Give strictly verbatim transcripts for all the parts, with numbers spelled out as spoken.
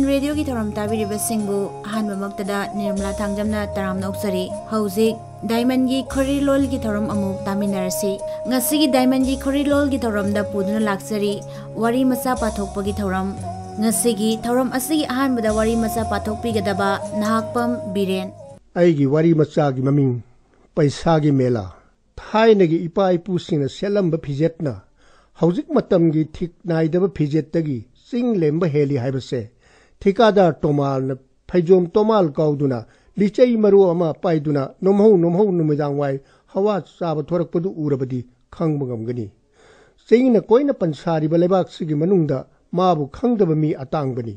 ꯔꯦꯗꯤꯑꯣꯒꯤ ꯊꯧꯔꯝ ꯇꯥꯕꯤꯔꯤꯕꯁꯤꯡꯕꯨ ꯑꯍꯥꯟꯕꯃꯛꯇꯗ ꯅꯤꯔꯃꯂꯥ ꯊꯥꯡꯖꯝꯅ ꯇꯔꯥꯝꯅ ꯑꯣꯛꯆꯔꯤ꯫ ꯍꯧꯖꯤꯛ ꯗꯥꯏꯃꯟꯒꯤ ꯈꯣꯔꯤꯂꯣꯜꯒꯤ ꯊꯧꯔꯝ ꯑꯃꯨꯛ ꯇꯥꯃꯤꯟꯅꯔꯁꯤ꯫ ꯉꯁꯤꯒꯤ ꯗꯥꯏꯃꯟꯒꯤ ꯈꯣꯔꯤꯂꯣꯜꯒꯤ ꯊꯧꯔꯝꯗ ꯄꯨꯗꯨꯅ ꯂꯥꯛꯆꯔꯤ ꯋꯥꯔꯤ ꯃꯆꯥ ꯄꯥꯊꯣꯛꯄꯒꯤ ꯊꯧꯔꯝ꯫ ꯉꯁꯤꯒꯤ ꯊꯧꯔꯝ ꯑꯁꯤꯒꯤ ꯑꯍꯥꯟꯕꯗ ꯋꯥꯔꯤ ꯃꯆꯥ ꯄꯥꯊꯣꯛꯄꯤꯒꯗꯕ ꯅꯍꯥꯛꯄꯝ ꯕꯤꯔꯦꯟ꯫ ꯑꯩꯒꯤ ꯋꯥꯔꯤ ꯃꯆꯥꯒꯤ ꯃꯃꯤꯡ ꯄꯩꯁꯥꯒꯤ ꯃꯦꯂꯥ꯫ ꯊꯥꯏꯅꯒꯤ ꯏꯄꯥ ꯏꯄꯨꯁꯤꯡꯅ ꯁꯦꯠꯂꯝꯕ ꯐꯤꯖꯦꯠꯅ ꯍꯧꯖꯤꯛ ꯃꯇꯝꯒꯤ ꯊꯤꯛ ꯅꯥꯏꯗꯕ ꯐꯤꯖꯦꯠꯇꯒꯤ ꯆꯤꯡ ꯂꯦꯝꯕ ꯍꯦꯜꯂꯤ ꯍꯥꯏꯕꯁꯦ ꯊꯤꯀꯥꯗꯥꯔ ꯇꯣꯃꯥꯜꯅ ꯐꯩꯖꯣꯝ ꯇꯣꯃꯥꯜ ꯀꯥꯎꯗꯨꯅ ꯂꯤꯆꯩ ꯃꯔꯨ ꯑꯃ ꯄꯥꯏꯗꯨꯅ ꯅꯣꯝꯍꯧ ꯅꯣꯝꯍꯧ ꯅꯨꯃꯤꯗꯥꯡ ꯋꯥꯏ ꯍꯋꯥ ꯆꯥꯕ ꯊꯣꯔꯛꯄꯗꯨ ꯎꯔꯕꯗꯤ ꯈꯪꯕ ꯉꯝꯒꯅꯤ꯫ ꯆꯤꯡꯅ ꯀꯣꯏꯅ ꯄꯟꯁꯥꯔꯤꯕ ꯂꯩꯕꯥꯛꯁꯤꯒꯤ ꯃꯅꯨꯡꯗ ꯃꯥꯕꯨ ꯈꯪꯗꯕ ꯃꯤ ꯑꯇꯥꯡꯕꯅꯤ꯫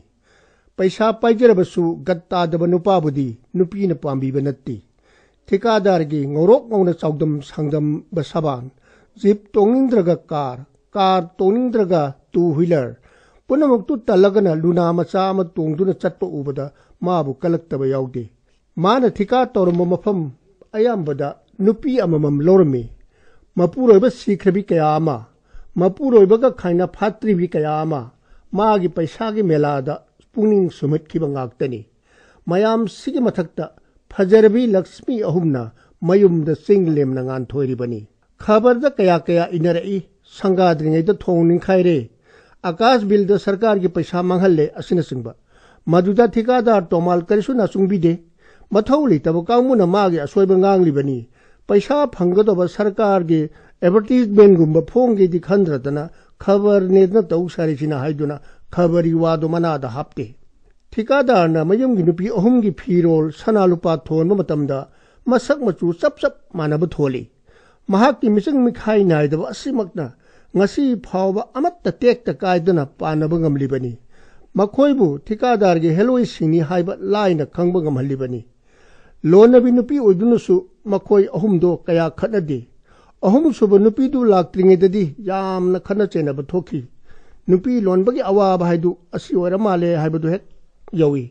ꯄꯩꯁꯥ ꯄꯥꯏꯖꯔꯕꯁꯨ ꯒꯠ ꯇꯥꯗꯕ ꯅꯨꯄꯥꯕꯨꯗꯤ ꯅꯨꯄꯤꯅ ꯄꯥꯝꯕꯤꯕ ꯅꯠꯇꯦ꯫ ꯊꯤꯀꯥꯗꯥꯔꯒꯤ ꯉꯧꯔꯣꯛ ꯉꯧꯅ ꯆꯥꯎꯗꯝ ꯁꯥꯡꯗꯝꯕ ꯁꯥꯕꯥꯟ, ꯖꯤꯞ ꯇꯣꯡꯅꯤꯡꯗ꯭ꯔꯒ ꯀꯥꯔ, ꯀꯥꯔ ꯇꯣꯡꯅꯤꯡꯗ꯭ꯔꯒ ꯇꯨ ꯍ꯭ꯋꯤꯂꯔ, ꯄꯨꯝꯅꯃꯛꯇꯨ ꯇꯜꯂꯒꯅ ꯂꯨꯅꯥ ꯃꯆꯥ ꯑꯃ ꯇꯣꯡꯗꯨꯅ ꯆꯠꯄ ꯎꯕꯗ ꯃꯥꯕꯨ ꯀꯜꯂꯛꯇꯕ ꯌꯥꯎꯗꯦ꯫ ꯃꯥꯅ ꯊꯤꯀꯥ ꯇꯧꯔꯝꯕ ꯃꯐꯝ ꯑꯌꯥꯝꯕꯗ ꯅꯨꯄꯤ ꯑꯃꯃꯝ ꯂꯧꯔꯝꯃꯤ꯫ ꯃꯄꯨꯔꯣꯏꯕ ꯁꯤꯈ꯭ꯔꯕꯤ ꯀꯌꯥ ꯑꯃ, ꯃꯄꯨꯔꯣꯏꯕꯒ ꯈꯥꯏꯅ ꯐꯥꯠꯇ꯭ꯔꯤꯕꯤ ꯀꯌꯥ ꯑꯃ ꯃꯥꯒꯤ ꯄꯩꯁꯥꯒꯤ ꯃꯦꯂꯥꯗ ꯄꯨꯛꯅꯤꯡ ꯁꯨꯝꯍꯠꯈꯤꯕ ꯉꯥꯛꯇꯅꯤ꯫ ꯃꯌꯥꯝꯁꯤꯒꯤ ꯃꯊꯛꯇ ꯐꯖꯔꯕꯤ ꯂꯛꯁꯃꯤ ꯑꯍꯨꯝꯅ ꯃꯌꯨꯝꯗ ꯆꯤꯡ ꯂꯦꯝꯅ ꯉꯥꯟꯊꯣꯏꯔꯤꯕꯅꯤ꯫ ꯈꯕꯔꯗ ꯀꯌꯥ ꯀꯌꯥ ꯏꯅꯔꯛꯏ, ꯁꯪꯒꯥꯗ꯭ꯔꯤꯉꯩꯗ ꯊꯣꯡ ꯅꯤꯡꯈꯥꯏꯔꯦ, ꯑꯀꯥꯁ ꯕꯤꯜꯗ ꯁꯔꯀꯥꯔꯒꯤ ꯄꯩꯁꯥ ꯃꯥꯡꯍꯜꯂꯦ ꯑꯁꯤꯅꯆꯤꯡꯕ꯫ ꯃꯗꯨꯗ ꯊꯤꯀꯥꯗꯥꯔ ꯇꯣꯃꯥꯜ ꯀꯔꯤꯁꯨ ꯅꯥꯆꯨꯡꯕꯤꯗꯦ꯫ ꯃꯊꯧ ꯂꯩꯇꯕ ꯀꯥꯡꯕꯨꯅ ꯃꯥꯒꯤ ꯑꯁꯣꯏꯕ ꯉꯥꯡꯂꯤꯕꯅꯤ꯫ ꯄꯩꯁꯥ ꯐꯪꯒꯗꯧꯕ ꯁꯔꯀꯥꯔꯒꯤ ꯑꯦꯗꯚꯔꯇꯤꯖꯃꯦꯟꯒꯨꯝꯕ ꯐꯣꯡꯒꯦꯗꯤ ꯈꯟꯗ꯭ꯔꯗꯅ ꯈꯕꯔꯅꯦꯗꯅ ꯇꯧ ꯁꯥꯔꯤꯁꯤꯅ ꯍꯥꯏꯗꯨꯅ ꯈꯕꯔꯤ ꯋꯥꯗꯣ ꯃꯅꯥꯗ ꯍꯥꯞꯇꯦ꯫ ꯊꯤꯀꯥꯗꯥꯔꯅ ꯃꯌꯨꯝꯒꯤ ꯅꯨꯄꯤ ꯑꯍꯨꯝꯒꯤ ꯐꯤꯔꯣꯜ ꯁꯅꯥ ꯂꯨꯄꯥ ꯊꯣꯟꯕ ꯃꯇꯝꯗ ꯃꯁꯛ ꯃꯆꯨ ꯆꯞ ꯆꯞ ꯃꯥꯟꯅꯕ ꯊꯣꯜꯂꯤ꯫ ꯃꯍꯥꯛꯀꯤ ꯃꯤꯆꯪ ꯃꯤꯈꯥꯏ ꯅꯥꯏꯗꯕ ꯑꯁꯤꯃꯛꯅ ꯉꯁꯤ ꯐꯥꯎꯕ ꯑꯃꯠꯇ ꯇꯦꯛꯇ ꯀꯥꯏꯗꯅ ꯄꯥꯟꯅꯕ ꯉꯝꯂꯤꯕꯅꯤ꯫ ꯃꯈꯣꯏꯕꯨ ꯊꯤꯀꯥꯗꯥꯔꯒꯤ ꯍꯦꯂꯣꯏꯁꯤꯡꯅꯤ ꯍꯥꯏꯕ ꯂꯥꯏꯅ ꯈꯪꯕ ꯉꯝꯍꯜꯂꯤꯕꯅꯤ꯫ ꯂꯣꯟꯅꯕꯤ ꯅꯨꯄꯤ ꯑꯣꯏꯗꯨꯅꯁꯨ ꯃꯈꯣꯏ ꯑꯍꯨꯝꯗꯣ ꯀꯌꯥ ꯈꯠꯅꯗꯦ꯫ ꯑꯍꯨꯝꯁꯨꯕ ꯅꯨꯄꯤꯗꯨ ꯂꯥꯛꯇ꯭ꯔꯤꯉꯩꯗꯗꯤ ꯌꯥꯝꯅ ꯈꯠꯅ ꯆꯩꯅꯕ ꯊꯣꯛꯈꯤ꯫ ꯅꯨꯄꯤ ꯂꯣꯟꯕꯒꯤ ꯑꯋꯥꯕ ꯍꯥꯏꯗꯨ ꯑꯁꯤ ꯑꯣꯏꯔ ꯃꯥꯜꯂꯦ ꯍꯥꯏꯕꯗꯨ ꯍꯦꯛ ꯌꯧꯏ꯫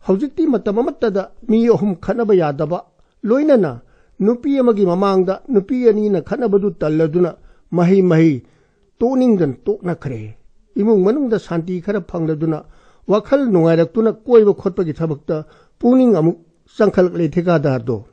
ꯍꯧꯖꯤꯛꯇꯤ ꯃꯇꯝ ꯑꯃꯠꯇꯗ ꯃꯤ ꯑꯍꯨꯝ ꯈꯠꯅꯕ ꯌꯥꯗꯕ, ꯂꯣꯏꯅꯅ ꯅꯨꯄꯤ ꯑꯃꯒꯤ ꯃꯃꯥꯡꯗ ꯅꯨꯄꯤ ꯑꯅꯤꯅ ꯈꯠꯅꯕꯗꯨ ꯇꯜꯂꯗꯨꯅ ꯃꯍꯩ ꯃꯍꯩ ꯇꯣꯛꯅꯤꯡꯗꯅ ꯇꯣꯛꯅꯈ꯭ꯔꯦ꯫ ꯏꯃꯨꯡ ꯃꯅꯨꯡꯗ ꯁꯥꯟꯇꯤ ꯈꯔ ꯐꯪꯂꯗꯨꯅ ꯋꯥꯈꯜ ꯅꯨꯡꯉꯥꯏꯔꯛꯇꯨꯅ ꯀꯣꯏꯕ ꯈꯣꯠꯄꯒꯤ ꯊꯕꯛꯇ ꯄꯨꯛꯅꯤꯡ ꯑꯃꯨꯛ ꯆꯪꯈꯠꯂꯛꯂꯦ ꯊꯤꯀꯥꯗꯥꯔꯗꯣ꯫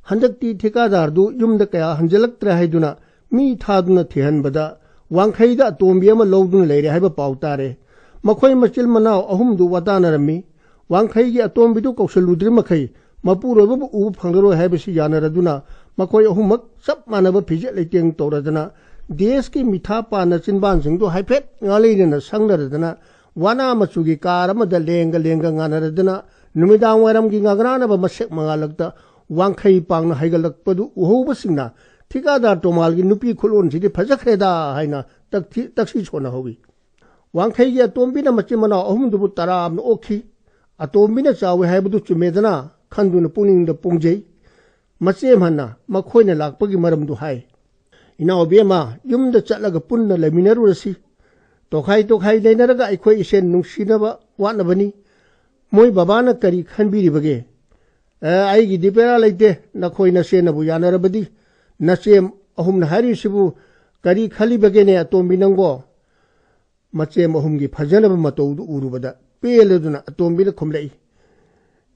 ꯍꯟꯗꯛꯇꯤ ꯊꯤꯀꯥꯗꯥꯔꯗꯨ ꯌꯨꯝꯗ ꯀꯌꯥ ꯍꯟꯖꯤꯜꯂꯛꯇ꯭ꯔꯦ ꯍꯥꯏꯗꯨꯅ ꯃꯤ ꯊꯥꯗꯨꯅ ꯊꯤꯍꯟꯕꯗ ꯋꯥꯡꯈꯩꯗ ꯑꯇꯣꯝꯕꯤ ꯑꯃ ꯂꯧꯗꯨꯅ ꯂꯩꯔꯦ ꯍꯥꯏꯕ ꯄꯥꯎ ꯇꯥꯔꯦ꯫ ꯃꯈꯣꯏ ꯃꯆꯤꯟ ꯃꯅꯥꯎ ꯑꯍꯨꯝꯗꯨ ꯋꯥꯇꯥꯅꯔꯝꯃꯤ꯫ ꯋꯥꯡꯈꯩꯒꯤ ꯑꯇꯣꯝꯕꯤꯗꯨ ꯀꯧꯁꯜꯂꯨꯗ꯭ꯔꯤ ꯃꯈꯩ ꯃꯄꯨꯔꯣꯏꯕꯕꯨ ꯎꯕ ꯐꯪꯂꯔꯣꯏ ꯍꯥꯏꯕꯁꯤ ꯌꯥꯅꯔꯗꯨꯅ ꯃꯈꯣꯏ ꯑꯍꯨꯝꯃꯛ ꯆꯞ ꯃꯥꯟꯅꯕ ꯐꯤꯖꯦꯠ ꯂꯩꯇꯦꯡ ꯇꯧꯔꯗꯅ ꯗꯦꯁꯀꯤ ꯃꯤꯊꯥ ꯄꯥꯟꯅ ꯆꯤꯟꯕꯥꯟꯁꯤꯡꯗꯨ ꯍꯥꯏꯐꯦꯠ ꯉꯥꯂꯩꯅꯅ ꯁꯪꯅꯔꯗꯅ ꯋꯥꯅꯥ ꯃꯆꯨꯒꯤ ꯀꯥꯔ ꯑꯃꯗ ꯂꯦꯡꯒ ꯂꯦꯡꯒ ꯉꯥꯟꯅꯔꯗꯅ ꯅꯨꯃꯤꯗꯥꯡ ꯋꯥꯏꯔꯝꯒꯤ ꯉꯥꯒ꯭ꯔꯥꯅꯕ ꯃꯁꯦꯛ ꯃꯉꯥꯜꯂꯛꯇ ꯋꯥꯡꯈꯩ ꯄꯥꯡꯅ ꯍꯥꯏꯒꯠꯂꯛꯄꯗꯨ ꯎꯍꯧꯕꯁꯤꯡꯅ ꯊꯤꯀꯥꯗꯥꯔ ꯇꯣꯃꯥꯜꯒꯤ ꯅꯨꯄꯤ ꯈꯨꯂꯣꯟꯁꯤꯗꯤ ꯐꯖꯈ꯭ꯔꯦꯗ ꯍꯥꯏꯅ ꯇꯛꯊꯤ-, ꯇꯛꯁꯤ ꯁꯣꯟꯅꯍꯧꯏ꯫ ꯋꯥꯡꯈꯩꯒꯤ ꯑꯇꯣꯝꯕꯤꯅ ꯃꯆꯤꯟ ꯃꯅꯥꯎ ꯑꯍꯨꯝꯗꯨꯕꯨ ꯇꯔꯥꯝꯅ ꯑꯣꯛꯈꯤ꯫ ꯑꯇꯣꯝꯕꯤꯅ ꯆꯥꯎꯏ ꯍꯥꯏꯕꯗꯨ ꯆꯨꯝꯃꯦꯗꯅ ꯈꯟꯗꯨꯅ ꯄꯨꯛꯅꯤꯡꯗ ꯄꯨꯡꯖꯩ꯫ ꯃꯆꯦꯝꯍꯟꯅ ꯃꯈꯣꯏꯅ ꯂꯥꯛꯄꯒꯤ ꯃꯔꯝꯗꯨ ꯍꯥꯏ꯫ "ꯏꯅꯥꯎꯕꯦꯝꯃ, ꯌꯨꯝꯗ ꯆꯠꯂꯒ ꯄꯨꯟꯅ ꯂꯩꯃꯤꯟꯅꯔꯨꯔꯁꯤ꯫ ꯇꯣꯈꯥꯏ ꯇꯣꯈꯥꯏ ꯂꯩꯅꯔꯒ ꯑꯩꯈꯣꯏ ꯏꯁꯦꯟ ꯅꯨꯡꯁꯤꯅꯕ ꯋꯥꯠꯅꯕꯅꯤ꯫ ꯃꯣꯏ ꯕꯕꯥꯅ ꯀꯔꯤ ꯈꯟꯕꯤꯔꯤꯕꯒꯦ?" "ꯑꯦ, ꯑꯩꯒꯤꯗꯤ ꯕꯦꯔꯥ ꯂꯩꯇꯦ, ꯅꯈꯣꯏ ꯅꯁꯦꯟꯅꯕꯨ ꯌꯥꯅꯔꯕꯗꯤ꯫ ꯅꯆꯦꯝ ꯑꯍꯨꯝꯅ ꯍꯥꯏꯔꯤꯁꯤꯕꯨ ꯀꯔꯤ ꯈꯜꯂꯤꯕꯒꯦꯅꯦ ꯑꯇꯣꯝꯕꯤ ꯅꯪꯕꯣ?" ꯃꯆꯦꯝ ꯑꯍꯨꯝꯒꯤ ꯐꯖꯅꯕ ꯃꯇꯧꯗꯨ ꯎꯔꯨꯕꯗ ꯄꯦꯜꯂꯗꯨꯅ ꯑꯇꯣꯝꯕꯤꯅ ꯈꯨꯝꯂꯛꯏ,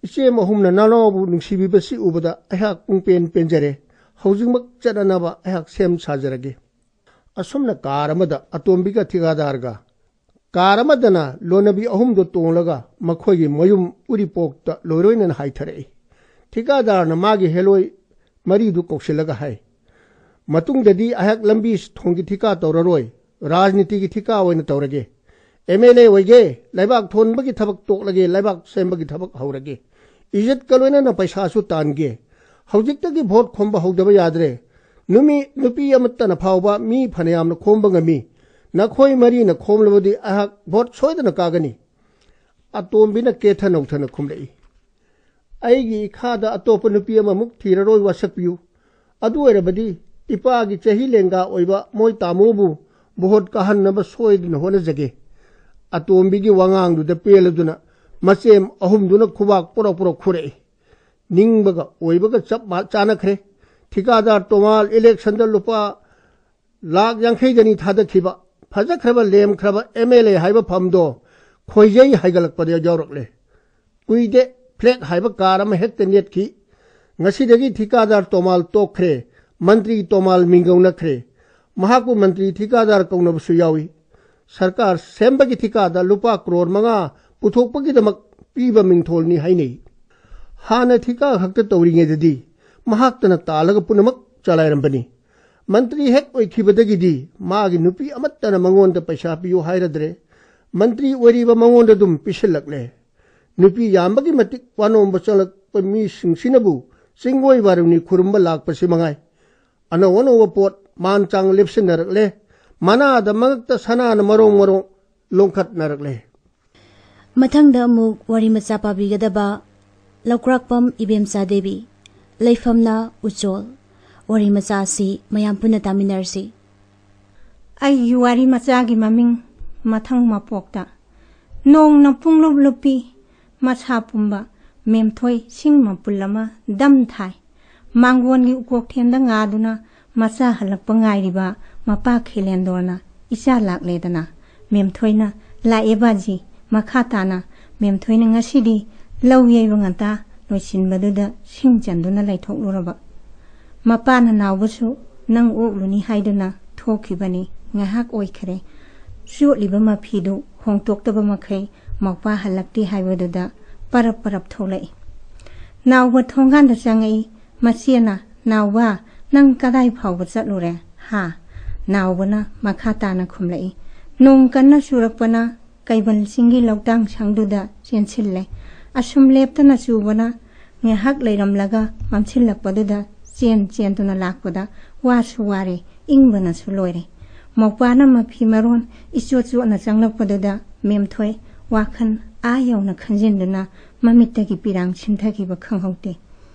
"ꯏꯆꯦꯝ ꯑꯍꯨꯝꯅ ꯅꯅꯥꯎꯕꯨ ꯅꯨꯡꯁꯤꯕꯤꯕꯁꯤ ꯎꯕꯗ ꯑꯩꯍꯥꯛ ꯄꯨꯡꯄꯦꯟ ꯄꯦꯟꯖꯔꯦ꯫ ꯍꯧꯖꯤꯛꯃꯛ ꯆꯠꯅꯅꯕ ꯑꯩꯍꯥꯛ ꯁꯦꯝ ꯁꯥꯖꯔꯒꯦ꯫" ꯑꯁꯨꯝꯅ ꯀꯥꯔ ꯑꯃꯗ ꯑꯇꯣꯝꯕꯤꯒ ꯊꯤꯀꯥꯗꯥꯔꯒ, ꯀꯥꯔ ꯑꯃꯗꯅ ꯂꯣꯟꯅꯕꯤ ꯑꯍꯨꯝꯗꯨ ꯇꯣꯡꯂꯒ ꯃꯈꯣꯏꯒꯤ ꯃꯌꯨꯝ ꯎꯔꯤꯄꯣꯛꯇ ꯂꯣꯏꯔꯣꯏꯅꯅ ꯍꯥꯏꯊꯔꯛꯏ꯫ ꯊꯤꯀꯥꯗꯥꯔꯅ ꯃꯥꯒꯤ ꯍꯦꯂꯣꯏ ꯃꯔꯤꯗꯨ ꯀꯧꯁꯤꯜꯂꯒ ꯍꯥꯏ, "ꯃꯇꯨꯡꯗꯗꯤ ꯑꯩꯍꯥꯛ ꯂꯝꯕꯤ ꯊꯣꯡꯒꯤ ꯊꯤꯀꯥ ꯇꯧꯔꯔꯣꯏ, ꯔꯥꯖꯅꯤꯇꯤꯒꯤ ꯊꯤꯀꯥ ꯑꯣꯏꯅ ꯇꯧꯔꯒꯦ꯫ ꯑꯦꯝ ꯑꯦꯜ ꯑꯦ ꯑꯣꯏꯒꯦ, ꯂꯩꯕꯥꯛ ꯊꯣꯟꯕꯒꯤ ꯊꯕꯛ ꯇꯣꯛꯂꯒꯦ, ꯂꯩꯕꯥꯛ ꯁꯦꯝꯕꯒꯤ ꯊꯕꯛ ꯍꯧꯔꯒꯦ꯫ ꯏꯖꯠꯀ ꯂꯣꯏꯅꯅ ꯄꯩꯁꯥꯁꯨ ꯇꯥꯟꯒꯦ꯫ ꯍꯧꯖꯤꯛꯇꯒꯤ ꯚꯣꯠ ꯈꯣꯝꯕ ꯍꯧꯗꯕ ꯌꯥꯗ꯭ꯔꯦ꯫ ꯅꯨꯃꯤ-, ꯅꯨꯄꯤ ꯑꯃꯠꯇꯅ ꯐꯥꯎꯕ ꯃꯤ ꯐꯅꯌꯥꯝꯅ ꯈꯣꯝꯕ ꯉꯝꯃꯤ꯫ ꯅꯈꯣꯏ ꯃꯔꯤꯅ ꯈꯣꯝꯂꯕꯗꯤ ꯑꯩꯍꯥꯛ ꯚꯣꯠ ꯁꯣꯏꯗꯅ ꯀꯥꯒꯅꯤ꯫" ꯑꯇꯣꯝꯕꯤꯅ ꯀꯦꯊ ꯅꯧꯊꯅ ꯈꯨꯝꯂꯛꯏ, "ꯑꯩꯒꯤ ꯏꯈꯥꯗ ꯑꯇꯣꯞꯄ ꯅꯨꯄꯤ ꯑꯃꯃꯨꯛ ꯊꯤꯔꯔꯣꯏ ꯋꯥꯁꯛꯄꯤꯌꯨ꯫ ꯑꯗꯨ ꯑꯣꯏꯔꯕꯗꯤ ꯏꯄꯥꯒꯤ ꯆꯍꯤ ꯂꯦꯡꯒꯥ ꯑꯣꯏꯕ ꯃꯣꯏ ꯇꯥꯃꯣꯕꯨ ꯚꯣꯠ ꯀꯥꯍꯟꯅꯕ ꯁꯣꯏꯗꯅ ꯍꯣꯠꯅꯖꯒꯦ꯫" ꯑꯇꯣꯝꯕꯤꯒꯤ ꯋꯥꯉꯥꯡꯗꯨꯗ ꯄꯦꯜꯂꯗꯨꯅ ꯃꯆꯦꯝ ꯑꯍꯨꯝꯗꯨꯅ ꯈꯨꯕꯥꯛ ꯄꯣꯔꯣꯛ ꯄꯣꯔꯣꯛ ꯈꯨꯔꯛꯏ꯫ ꯅꯤꯡꯕꯒ ꯑꯣꯏꯕꯒ ꯆꯞ ꯃꯥ-, ꯆꯥꯅꯈ꯭ꯔꯦ꯫ ꯊꯤꯀꯥꯗꯥꯔ ꯇꯣꯃꯥꯜ ꯏꯂꯦꯛꯁꯟꯗ ꯂꯨꯄꯥ ꯂꯥꯈ ꯌꯥꯡꯈꯩꯗꯅꯤ ꯊꯥꯗꯈꯤꯕ꯫ ꯐꯖꯈ꯭ꯔꯕ ꯂꯦꯝꯈ꯭ꯔꯕ ꯑꯦꯝ ꯑꯦꯜ ꯑꯦ ꯍꯥꯏꯕ ꯐꯝꯗꯣ ꯈꯣꯏꯖꯩ ꯍꯥꯏꯒꯠꯂꯛꯄꯗ ꯌꯥꯎꯔꯛꯂꯦ꯫ ꯀꯨꯏꯗꯦ, ꯐ꯭ꯂꯦꯛ ꯍꯥꯏꯕ ꯀꯥꯔ ꯑꯃ ꯍꯦꯛꯇ ꯅꯦꯠꯈꯤ꯫ ꯉꯁꯤꯗꯒꯤ ꯊꯤꯀꯥꯗꯥꯔ ꯇꯣꯃꯥꯜ ꯇꯣꯛꯈ꯭ꯔꯦ, ꯃꯟꯇ꯭ꯔꯤ ꯇꯣꯃꯥꯜ ꯃꯤꯡꯒꯧꯅꯈ꯭ꯔꯦ꯫ ꯃꯍꯥꯛꯄꯨ ꯃꯟꯇ꯭ꯔꯤ ꯊꯤꯀꯥꯗꯥꯔ ꯀꯧꯅꯕꯁꯨ ꯌꯥꯎꯏ꯫ ꯁꯔꯀꯥꯔ ꯁꯦꯝꯕꯒꯤ ꯊꯤꯀꯥꯗ ꯂꯨꯄꯥ ꯀ꯭ꯔꯣꯔ ꯃꯉꯥ ꯄꯨꯊꯣꯛꯄꯒꯤꯗꯃꯛ ꯄꯤꯕ ꯃꯤꯡꯊꯣꯜꯅꯤ ꯍꯥꯏꯅꯩ꯫ ꯍꯥꯟꯅ ꯊꯤꯀꯥ ꯈꯛꯇ ꯇꯧꯔꯤꯉꯩꯗꯗꯤ ꯃꯍꯥꯛꯇꯅ ꯇꯥꯜꯂꯒ ꯄꯨꯝꯅꯃꯛ ꯆꯂꯥꯏꯔꯝꯕꯅꯤ꯫ ꯃꯟꯇ꯭ꯔꯤ ꯍꯦꯛ ꯑꯣꯏꯈꯤꯕꯗꯒꯤꯗꯤ ꯃꯥꯒꯤ ꯅꯨꯄꯤ ꯑꯃꯠꯇꯅ ꯃꯉꯣꯟꯗ ꯄꯩꯁꯥ ꯄꯤꯌꯨ ꯍꯥꯏꯔꯗ꯭ꯔꯦ꯫ ꯃꯟꯇ꯭ꯔꯤ ꯑꯣꯏꯔꯤꯕ ꯃꯉꯣꯟꯗ ꯑꯗꯨꯝ ꯄꯤꯁꯤꯜꯂꯛꯂꯦ꯫ ꯅꯨꯄꯤ ꯌꯥꯝꯕꯒꯤ ꯃꯇꯤꯛ ꯋꯥꯅꯣꯝꯕ ꯆꯪꯂꯛꯄ ꯃꯤꯁꯤꯡꯁꯤꯅꯕꯨ ꯆꯤꯡꯒꯣꯏ ꯋꯥꯔꯨꯅꯤ ꯈꯨꯔꯨꯝꯕ ꯂꯥꯛꯄꯁꯤ ꯃꯉꯥꯏ꯫ ꯑꯅꯧ ꯑꯅꯧꯕ ꯄꯣꯠ ꯃꯥꯟ ꯆꯥꯡ ꯂꯦꯞꯁꯤꯟꯅꯔꯛꯂꯦ꯫ ꯃꯅꯥꯗ ꯃꯉꯛꯇ ꯁꯅꯥꯅ ꯃꯔꯣꯡ ꯃꯔꯣꯡ ꯂꯣꯡꯈꯠꯅꯔꯛꯂꯦ꯫ ꯃꯊꯪꯗ ꯑꯃꯨꯛ ꯋꯥꯔꯤ ꯃꯆꯥ ꯄꯥꯕꯤꯒꯗꯕ ꯂꯧꯀ꯭ꯔꯥꯛꯄꯝ ꯏꯕꯦꯝꯆꯥ ꯗꯦꯕꯤ, ꯂꯩꯐꯝꯅ ꯎꯆꯣꯜ꯫ ꯋꯥꯔꯤ ꯃꯆꯥ ꯑꯁꯤ ꯃꯌꯥꯝ ꯄꯨꯟꯅ ꯇꯥꯃꯤꯟꯅꯔꯁꯤ꯫ ꯑꯩꯒꯤ ꯋꯥꯔꯤ ꯃꯆꯥꯒꯤ ꯃꯃꯤꯡ ꯃꯊꯪ ꯃꯄꯣꯛꯇ꯫ ꯅꯣꯡꯅ ꯄꯨꯡꯂꯨꯞ ꯂꯨꯞꯄꯤ꯫ ꯃꯁꯥ ꯄꯨꯝꯕ ꯃꯦꯝꯊꯣꯏ ꯁꯤꯡ ꯃꯄꯨꯜ ꯑꯃ ꯗꯝ ꯊꯥꯏ꯫ ꯃꯥꯡꯒꯣꯟꯒꯤ ꯎꯀꯣꯛꯊꯦꯟꯗ ꯉꯥꯗꯨꯅ ꯃꯆꯥ ꯍꯜꯂꯛꯄ ꯉꯥꯏꯔꯤꯕ ꯃꯄꯥ ꯈꯦꯂꯦꯟꯗꯣꯔꯅ, "ꯏꯆꯥ ꯂꯥꯛꯂꯦꯗꯅ?" ꯃꯦꯝꯊꯣꯏꯅ, "ꯂꯥꯛꯑꯦ ꯕꯥꯖꯤ꯫ ꯃꯈꯥ ꯇꯥꯅ?" ꯃꯦꯝꯊꯣꯏꯅ ꯉꯁꯤꯗꯤ ꯂꯧ ꯌꯩꯕ ꯉꯟꯇꯥ ꯂꯣꯏꯁꯤꯟꯕꯗꯨꯗ ꯁꯤꯡ ꯆꯟꯗꯨꯅ ꯂꯩꯊꯣꯛꯂꯨꯔꯕ꯫ ꯃꯄꯥꯅ ꯅꯥꯎꯕꯁꯨ ꯅꯪ ꯑꯣꯛꯂꯨꯅꯤ ꯍꯥꯏꯗꯨꯅ ꯊꯣꯛꯈꯤꯕꯅꯤ꯫ ꯉꯥꯏꯍꯥꯛ ꯑꯣꯏꯈꯔꯦ꯫ ꯆꯣꯠꯂꯤꯕ ꯃꯐꯤꯗꯨ ꯍꯣꯡꯇꯣꯛꯇꯕ ꯃꯈꯩ ꯃꯧꯄꯥ ꯍꯜꯂꯛꯇꯦ ꯍꯥꯏꯕꯗꯨꯗ ꯄꯔꯞ ꯄꯔꯞ ꯊꯣꯛꯂꯛꯏ꯫ ꯅꯥꯎꯕ ꯊꯣꯡꯒꯥꯟꯗ ꯆꯪꯉꯛꯏ꯫ ꯃꯆꯦꯅ, "ꯅꯥꯎꯕ, ꯅꯪ ꯀꯗꯥꯏ ꯐꯥꯎꯕ ꯆꯠꯂꯨꯔꯦ?" "ꯍꯥ?" ꯅꯥꯎꯕꯅ ꯃꯈꯥ ꯇꯥꯅ ꯈꯨꯝꯂꯛꯏ, "ꯅꯣꯡ ꯀꯟꯅ ꯆꯨꯔꯛꯄꯅ ꯀꯩꯕꯜ ꯆꯤꯡꯒꯤ ꯂꯧꯇꯥꯡ ꯁꯪꯗꯨꯗ ꯆꯦꯟꯁꯤꯜꯂꯦ꯫ ꯑꯁꯨꯝ ꯂꯦꯞꯇꯅ ꯆꯨꯕꯅ ꯉꯥꯏꯍꯥꯛ ꯂꯩꯔꯝꯂꯒ ꯃꯝꯁꯤꯜꯂꯛꯄꯗꯨꯗ ꯆꯦꯟ ꯆꯦꯟꯗꯨꯅ ꯂꯥꯛꯄꯗ ꯋꯥꯁꯨ ꯋꯥꯔꯦ, ꯏꯪꯕꯅꯁꯨ ꯂꯣꯏꯔꯦ꯫" ꯃꯧꯄꯥꯅ ꯃꯐꯤ ꯃꯔꯣꯟ ꯏꯆꯣꯠ ꯆꯣꯠꯅ ꯆꯪꯂꯛꯄꯗꯨꯗ ꯃꯦꯝꯊꯣꯏ ꯋꯥꯈꯜ ꯑꯥ ꯌꯧꯅ ꯈꯟꯖꯤꯟꯗꯨꯅ ꯃꯃꯤꯠꯇꯒꯤ ꯄꯤꯔꯥꯡ ꯁꯤꯟꯊꯈꯤꯕ ꯈꯪꯍꯧꯗꯦ꯫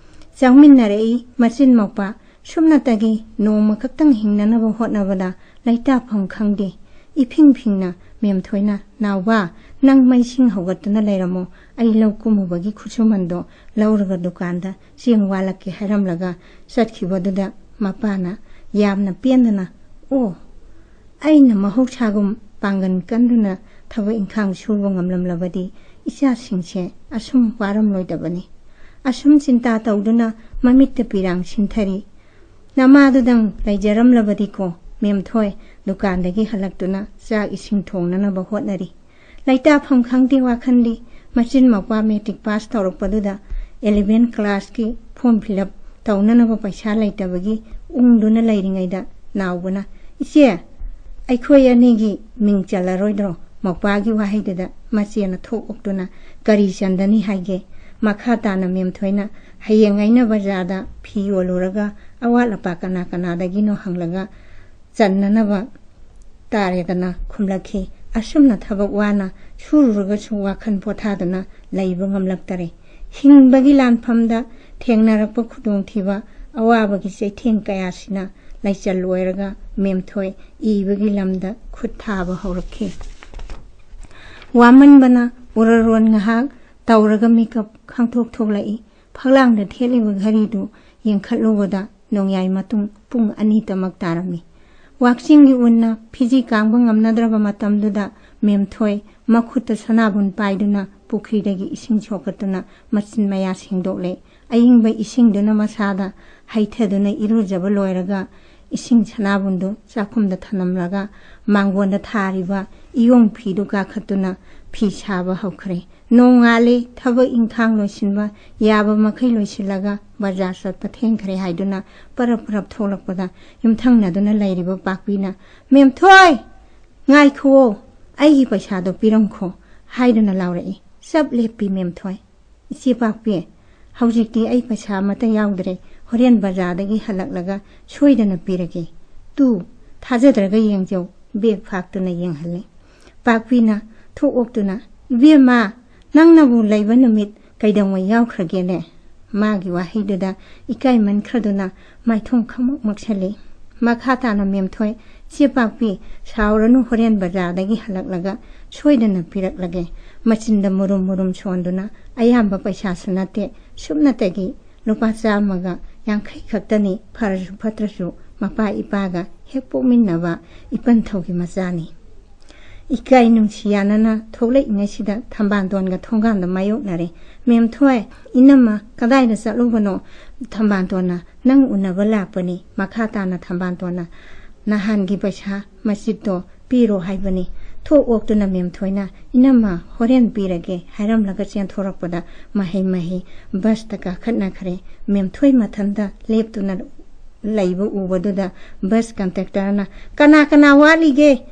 ꯆꯪꯃꯤꯟꯅꯔꯛꯏ ꯃꯆꯤꯟ ꯃꯧꯄꯥ꯫ ꯁꯨꯞꯅꯇꯒꯤ ꯅꯣꯡꯃ ꯈꯛꯇꯪ ꯍꯤꯡꯅꯅꯕ ꯍꯣꯠꯅꯕꯗ ꯂꯩꯇꯥꯐꯝ ꯈꯪꯗꯦ꯫ ꯏꯐꯤꯡ ꯐꯤꯡꯅ ꯃꯦꯝꯊꯣꯏꯅ, "ꯅꯥꯎꯕ, ꯅꯪ ꯃꯩꯁꯤꯡ ꯍꯧꯒꯠꯇꯨꯅ ꯂꯩꯔꯝꯃꯣ, ꯑꯩ ꯂꯧ ꯀꯨꯝꯃꯨꯕꯒꯤ ꯈꯨꯠꯁꯨꯃꯟꯗꯣ ꯂꯧꯔꯒ ꯗꯨꯀꯥꯟꯗ ꯆꯦꯡ ꯋꯥꯜꯂꯛꯀꯦ" ꯍꯥꯏꯔꯝꯂꯒ ꯆꯠꯈꯤꯕꯗꯨꯗ ꯃꯄꯥꯅ ꯌꯥꯝꯅ ꯄꯦꯟꯗꯅ, "ꯑꯣ, ꯑꯩꯅ ꯃꯍꯧꯁꯥꯒꯨꯝ ꯄꯥꯡꯒꯜ ꯀꯟꯗꯨꯅ ꯊꯕꯛ ꯏꯪꯈꯥꯡ ꯁꯨꯕ ꯉꯝꯂꯝꯂꯕꯗꯤ ꯏꯆꯥꯁꯤꯡꯁꯦ ꯑꯁꯨꯝ ꯋꯥꯔꯝꯂꯣꯏꯗꯕꯅꯤ꯫ ꯑꯁꯨꯝ ꯆꯤꯟꯇꯥ ꯇꯧꯗꯨꯅ ꯃꯃꯤꯠꯇ ꯄꯤꯔꯥꯡ ꯁꯤꯟꯊꯔꯤ꯫ ꯅꯃꯥꯗꯨꯗꯪ ꯂꯩꯖꯔꯝꯂꯕꯗꯤꯀꯣ꯫ ꯃꯦꯝꯊꯣꯏ ꯗꯨꯀꯥꯟꯗꯒꯤ ꯍꯜꯂꯛꯇꯨꯅ ꯆꯥꯛ ꯏꯁꯤꯡ ꯊꯣꯡꯅꯅꯕ ꯍꯣꯠꯅꯔꯤ꯫ ꯂꯩꯇꯥꯐꯝ ꯈꯪꯗꯦ ꯋꯥꯈꯜꯗꯤ꯫ ꯃꯆꯤꯟ ꯃꯧꯄ꯭ꯋꯥ ꯃꯦꯇ꯭ꯔꯤꯛ ꯄꯥꯁ ꯇꯧꯔꯛꯄꯗꯨꯗ ꯑꯦꯂꯦꯚꯦꯟ ꯀ꯭ꯂꯥꯁꯀꯤ ꯐꯣꯔꯝ ꯐꯤꯜ ꯑꯞ ꯇꯧꯅꯅꯕ ꯄꯩꯁꯥ ꯂꯩꯇꯕꯒꯤ ꯎꯪꯗꯨꯅ ꯂꯩꯔꯤꯉꯩꯗ ꯅꯥꯎꯕꯅ, "ꯏꯆꯦ, ꯑꯩꯈꯣꯏ ꯑꯅꯤꯒꯤ ꯃꯤꯡ ꯆꯜꯂꯔꯣꯏꯗ꯭ꯔꯣ?" ꯃꯧꯄ꯭ꯋꯥꯒꯤ ꯋꯥꯍꯩꯗꯨꯗ ꯃꯆꯦꯅ ꯊꯣꯛ ꯑꯣꯛꯇꯨꯅ, "ꯀꯔꯤ ꯆꯟꯗꯅꯤ ꯍꯥꯏꯒꯦ?" ꯃꯈꯥ ꯇꯥꯅ ꯃꯦꯝꯊꯣꯏꯅ, "ꯍꯌꯦꯡ ꯑꯩꯅ ꯕꯖꯥꯔꯗ ꯐꯤ ꯌꯣꯜꯂꯨꯔꯒ ꯑꯋꯥꯠ ꯑꯄꯥ ꯀꯅꯥ ꯀꯅꯥꯗꯒꯤꯅꯣ ꯍꯪꯂꯒ ꯆꯟꯅꯅꯕ ꯇꯥꯔꯦꯗꯅ" ꯈꯨꯝꯂꯛꯈꯤ꯫ ꯑꯁꯨꯝꯅ ꯊꯕꯛ ꯋꯥꯅ ꯁꯨꯔꯨꯔꯒꯁꯨ ꯋꯥꯈꯜ ꯄꯣꯊꯥꯗꯨꯅ ꯂꯩꯕ ꯉꯝꯂꯛꯇꯔꯦ꯫ ꯍꯤꯡꯕꯒꯤ ꯂꯥꯟꯐꯝꯗ ꯊꯦꯡꯅꯔꯛꯄ ꯈꯨꯗꯣꯡꯊꯤꯕ, ꯑꯋꯥꯕꯒꯤ ꯆꯩꯊꯦꯡ ꯀꯌꯥꯁꯤꯅ ꯂꯩꯆꯜ ꯑꯣꯏꯔꯒ ꯃꯦꯝꯊꯣꯏ ꯏꯕꯒꯤ ꯂꯝꯗ ꯈꯨꯠ ꯊꯥꯕ ꯍꯧꯔꯛꯈꯤ꯫ ꯋꯥꯃꯟꯕꯅ ꯎꯔꯔꯣꯟ ꯉꯥꯏꯍꯥꯛ ꯇꯧꯔꯒ ꯃꯤꯀꯞ ꯈꯪꯊꯣꯛ ꯊꯣꯛꯂꯛꯏ꯫ ꯐꯛꯂꯥꯡꯗ ꯊꯦꯠꯂꯤꯕ ꯘꯔꯤꯗꯨ ꯌꯦꯡꯈꯠꯂꯨꯕꯗ ꯅꯣꯡꯌꯥꯏ ꯃꯇꯨꯡ ꯄꯨꯡ ꯑꯅꯤꯇꯃꯛ ꯇꯥꯔꯝꯃꯤ꯫ ꯋꯥꯛꯆꯤꯡꯒꯤ ꯎꯟꯅ ꯐꯤꯖꯤ ꯀꯥꯡꯕ ꯉꯝꯅꯗ꯭ꯔꯕ ꯃꯇꯝꯗꯨꯗ ꯃꯦꯝꯊꯣꯏ ꯃꯈꯨꯠꯇ ꯁꯅꯥꯕꯨꯟ ꯄꯥꯏꯗꯨꯅ ꯄꯨꯈ꯭ꯔꯤꯗꯒꯤ ꯏꯁꯤꯡ ꯁꯣꯛꯀꯠꯇꯨꯅ ꯃꯆꯤꯟ ꯃꯌꯥ ꯁꯦꯡꯗꯣꯛꯂꯦ꯫ ꯑꯏꯪꯕ ꯏꯁꯤꯡꯗꯨꯅ ꯃꯁꯥꯗ ꯍꯩꯊꯗꯨꯅ ꯏꯔꯨꯖꯕ ꯂꯣꯏꯔꯒ ꯏꯁꯤꯡ ꯁꯅꯥꯕꯨꯟꯗꯨ ꯆꯥꯛꯈꯨꯝꯗ ꯊꯅꯝꯂꯒ ꯃꯥꯡꯒꯣꯟꯗ ꯊꯥꯔꯤꯕ ꯏꯌꯣꯡ ꯐꯤꯗꯨ ꯀꯥꯈꯠꯇꯨꯅ ꯐꯤ ꯁꯥꯕ ꯍꯧꯈ꯭ꯔꯦ꯫ ꯅꯣꯡꯉꯥꯜꯂꯦ꯫ ꯊꯕꯛ ꯏꯪꯈꯥꯡ ꯂꯣꯏꯁꯤꯟꯕ ꯌꯥꯕ ꯃꯈꯩ ꯂꯣꯏꯁꯤꯜꯂꯒ ꯕꯖꯥꯔ ꯆꯠꯄ ꯊꯦꯡꯈ꯭ꯔꯦ ꯍꯥꯏꯗꯨꯅ ꯄꯔꯞ ꯄꯔꯞ ꯊꯣꯛꯂꯛꯄꯗ ꯌꯨꯝꯊꯪꯅꯗꯨꯅ ꯂꯩꯔꯤꯕ ꯄꯥꯛꯄꯤꯅ, "ꯃꯦꯝꯊꯣꯏ, ꯉꯥꯏꯈꯨꯑꯣ, ꯑꯩꯒꯤ ꯄꯩꯁꯥꯗꯣ ꯄꯤꯔꯝꯈꯣ" ꯍꯥꯏꯗꯨꯅ ꯂꯥꯎꯔꯛꯏ꯫ ꯆꯞ ꯂꯦꯞꯄꯤ ꯃꯦꯝꯊꯣꯏ꯫ "ꯏꯆꯦ ꯄꯥꯛꯄꯤ, ꯍꯧꯖꯤꯛꯇꯤ ꯑꯩ ꯄꯩꯁꯥ ꯑꯃꯠꯇ ꯌꯥꯎꯗ꯭ꯔꯦ, ꯍꯣꯔꯦꯟ ꯕꯖꯥꯔꯗꯒꯤ ꯍꯜꯂꯛꯂꯒ ꯁꯣꯏꯗꯅ ꯄꯤꯔꯒꯦ꯫ Two, ꯊꯥꯖꯗ꯭ꯔꯒ ꯌꯦꯡꯖꯧ", bag ꯐꯥꯛꯇꯨꯅ ꯌꯦꯡꯍꯜꯂꯦ꯫ ꯄꯥꯛꯄꯤꯅ ꯊꯣꯛ ꯑꯣꯛꯇꯨꯅ, "ꯏꯕꯦꯝꯃ, ꯅꯪꯅꯕꯨ ꯂꯩꯕ ꯅꯨꯃꯤꯠ ꯀꯩꯗꯧꯉꯩ ꯌꯥꯎꯈ꯭ꯔꯒꯦꯅꯦ?" ꯃꯥꯒꯤ ꯋꯥꯍꯩꯗꯨꯗ ꯏꯀꯥꯏꯃꯟꯈ꯭ꯔꯗꯨꯅ ꯃꯥꯏꯊꯣꯡ ꯈꯪꯃꯛ ꯃꯛꯁꯜꯂꯤ꯫ ꯃꯈꯥ ꯇꯥꯅ ꯃꯦꯝꯊꯣꯏ, "ꯆꯦ ꯄꯥꯛꯄꯤ, ꯁꯥꯎꯔꯅꯨ, ꯍꯣꯔꯦꯟ ꯕꯖꯥꯔꯗꯒꯤ ꯍꯜꯂꯛꯂꯒ ꯁꯣꯏꯗꯅ ꯄꯤꯔꯛꯂꯒꯦ"꯫ ꯃꯆꯤꯟꯗ ꯃꯨꯔꯨꯝ ꯃꯨꯔꯨꯝ ꯁꯣꯟꯗꯨꯅ ꯑꯌꯥꯝꯕ ꯄꯩꯁꯥꯁꯨ ꯅꯠꯇꯦ, ꯁꯨꯞꯅꯇꯒꯤ ꯂꯨꯄꯥ ꯆꯥꯝꯃꯒ ꯌꯥꯡꯈꯩ ꯈꯛꯇꯅꯤ, ꯐꯔꯁꯨ ꯐꯠꯇ꯭ꯔꯁꯨ ꯃꯄꯥ ꯏꯄꯥꯒ ꯍꯦꯛ ꯄꯣꯛꯃꯤꯟꯅꯕ ꯏꯄꯟꯊꯧꯒꯤ ꯃꯆꯥꯅꯤ꯫ ꯏꯀꯥꯏ ꯅꯨꯡꯁꯤ ꯌꯥꯅꯅ ꯊꯣꯛꯂꯛꯏꯉꯩꯁꯤꯗ ꯊꯝꯕꯥꯜꯇꯣꯟꯒ ꯊꯣꯡꯒꯥꯟꯗ ꯃꯥꯌꯣꯛꯅꯔꯦ꯫ "ꯃꯦꯝꯊꯣꯏ, ꯏꯅꯝꯃ ꯀꯗꯥꯏꯗ ꯆꯠꯂꯨꯕꯅꯣ?" "ꯊꯝꯕꯥꯜꯇꯣꯟꯅ ꯅꯪ ꯎꯅꯕ ꯂꯥꯛꯄꯅꯤ꯫ ꯃꯈꯥ ꯇꯥꯅ ꯊꯝꯕꯥꯜꯇꯣꯟꯅ ꯅꯍꯥꯟꯒꯤ ꯄꯩꯁꯥ ꯃꯆꯤꯠꯇꯣ ꯄꯤꯔꯣ ꯍꯥꯏꯕꯅꯤ"꯫ ꯊꯣꯛ ꯑꯣꯛꯇꯨꯅ ꯃꯦꯝꯊꯣꯏꯅ "ꯏꯅꯝꯃ, ꯍꯣꯔꯦꯟ ꯄꯤꯔꯒꯦ" ꯍꯥꯏꯔꯝꯂꯒ ꯆꯦꯟꯊꯣꯔꯛꯄꯗ ꯃꯍꯩ ꯃꯍꯩ ꯕꯁꯇ ꯀꯥꯈꯠꯅꯈ꯭ꯔꯦ꯫ ꯃꯦꯝꯊꯣꯏ ꯃꯊꯟꯇ ꯂꯦꯞꯇꯨꯅ ꯂꯩꯕ ꯎꯕꯗꯨꯗ ꯕꯁ ꯀꯟꯗꯛꯇꯔꯅ "ꯀꯅꯥ ꯀꯅꯥ ꯋꯥꯠꯂꯤꯒꯦ?"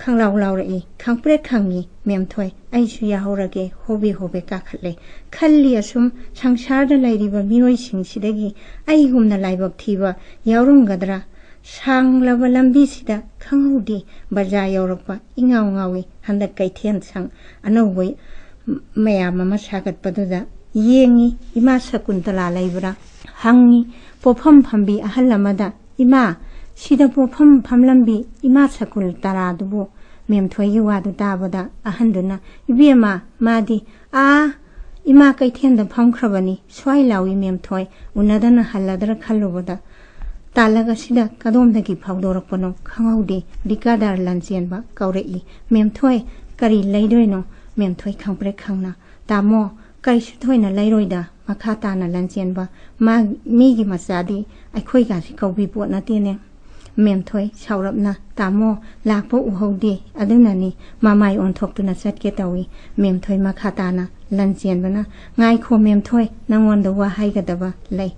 ꯈꯪꯂꯥꯎ ꯂꯥꯎꯔꯛꯏ꯫ "ꯈꯪꯄ꯭ꯔꯦꯛ ꯈꯪꯉꯤ ꯃꯦꯝꯊꯣꯏ, ꯑꯩꯁꯨ ꯌꯥꯍꯧꯔꯒꯦ" ꯍꯣꯕꯦ ꯍꯣꯕꯦ ꯀꯥꯈꯠꯂꯦ꯫ ꯈꯜꯂꯤ ꯑꯁꯨꯝ, ꯁꯪꯁꯥꯔꯗ ꯂꯩꯔꯤꯕ ꯃꯤꯑꯣꯏꯁꯤꯡꯁꯤꯗꯒꯤ ꯑꯩꯒꯨꯝꯅ ꯂꯥꯏꯕꯛ ꯊꯤꯕ ꯌꯥꯎꯔꯝꯒꯗ꯭ꯔꯥ? ꯁꯥꯡꯂꯕ ꯂꯝꯕꯤꯁꯤꯗ ꯈꯪꯍꯧꯗꯦ ꯕꯖꯥꯔ ꯌꯧꯔꯛꯄ꯫ ꯏꯉꯥꯎ ꯉꯥꯎꯏ꯫ ꯍꯟꯗꯛ ꯀꯩꯊꯦꯜ ꯁꯪ ꯑꯅꯧꯕ ꯃꯌꯥꯝ ꯑꯃ ꯁꯥꯒꯠꯄꯗꯨꯗ ꯌꯦꯡꯉꯤ꯫ ꯏꯃꯥ ꯁꯀꯨꯟꯇꯂꯥ ꯂꯩꯕ꯭ꯔꯥ ꯍꯪꯉꯤ꯫ ꯄꯣꯠꯐꯝ ꯐꯝꯕꯤ ꯑꯍꯜ ꯑꯃꯗ, "ꯏꯃꯥ, ꯁꯤꯗ ꯄꯣꯠꯐꯝ ꯐꯝꯂꯝꯕꯤ ꯏꯃꯥ ꯁꯀꯨꯟꯇꯂꯥꯗꯨꯕꯨ?" ꯃꯦꯝꯊꯣꯏꯒꯤ ꯋꯥꯗꯨ ꯇꯥꯕꯗ ꯑꯍꯟꯗꯨꯅ, "ꯏꯕꯦꯝꯃ, ꯃꯥꯗꯤ ꯑꯥ ꯏꯃꯥ ꯀꯩꯊꯦꯜꯗ ꯐꯝꯈ꯭ꯔꯕꯅꯤ, ꯁ꯭ꯋꯥꯏ ꯂꯥꯎꯏ ꯃꯦꯝꯊꯣꯏ, ꯎꯅꯗꯅ ꯍꯜꯂꯗ꯭ꯔꯥ ꯈꯜꯂꯨꯕꯗ"꯫ ꯇꯥꯜꯂꯛ ꯑꯁꯤꯗ ꯀꯗꯣꯝꯗꯒꯤ ꯐꯥꯎꯗꯣꯔꯛꯄꯅꯣ ꯈꯪꯍꯧꯗꯦ꯫ ꯗꯤꯀꯥꯗꯥꯔ ꯂꯟꯆꯦꯟꯕ ꯀꯧꯔꯛꯏ꯫ "ꯃꯦꯝꯊꯣꯏ, ꯀꯔꯤ ꯂꯩꯗꯣꯏꯅꯣ?" ꯃꯦꯝꯊꯣꯏ ꯈꯪꯄ꯭ꯔꯦꯛ ꯈꯪꯅ, "ꯇꯥꯃꯣ, ꯀꯔꯤꯁꯨ ꯊꯣꯏꯅ ꯂꯩꯔꯣꯏꯗ, ꯃꯈꯥ ꯇꯥꯅ ꯂꯟꯆꯦꯟꯕ, ꯃꯥ, ꯃꯤꯒꯤ ꯃꯆꯥꯗꯤ ꯑꯩꯈꯣꯏꯒꯥꯁꯤ ꯀꯧꯕꯤ ꯄꯣꯠ ꯅꯠꯇꯦꯅꯦ"꯫ ꯃꯦꯝꯊꯣꯏ ꯁꯥꯎꯔꯞꯅ, "ꯇꯥꯃꯣ, ꯂꯥꯛꯄ ꯎꯍꯧꯗꯦ, ꯑꯗꯨꯅꯅꯤ ꯃꯃꯥꯏ ꯑꯣꯟꯊꯣꯛꯇꯨꯅ ꯆꯠꯀꯦ ꯇꯧꯏ"꯫ ꯃꯦꯝꯊꯣꯏ ꯃꯈꯥ ꯇꯥꯅ ꯂꯟꯆꯦꯟꯕꯅ, "ꯉꯥꯏꯈꯣ ꯃꯦꯝꯊꯣꯏ, ꯅꯉꯣꯟꯗ ꯋꯥ ꯍꯥꯏꯒꯗꯕ ꯂꯩ꯫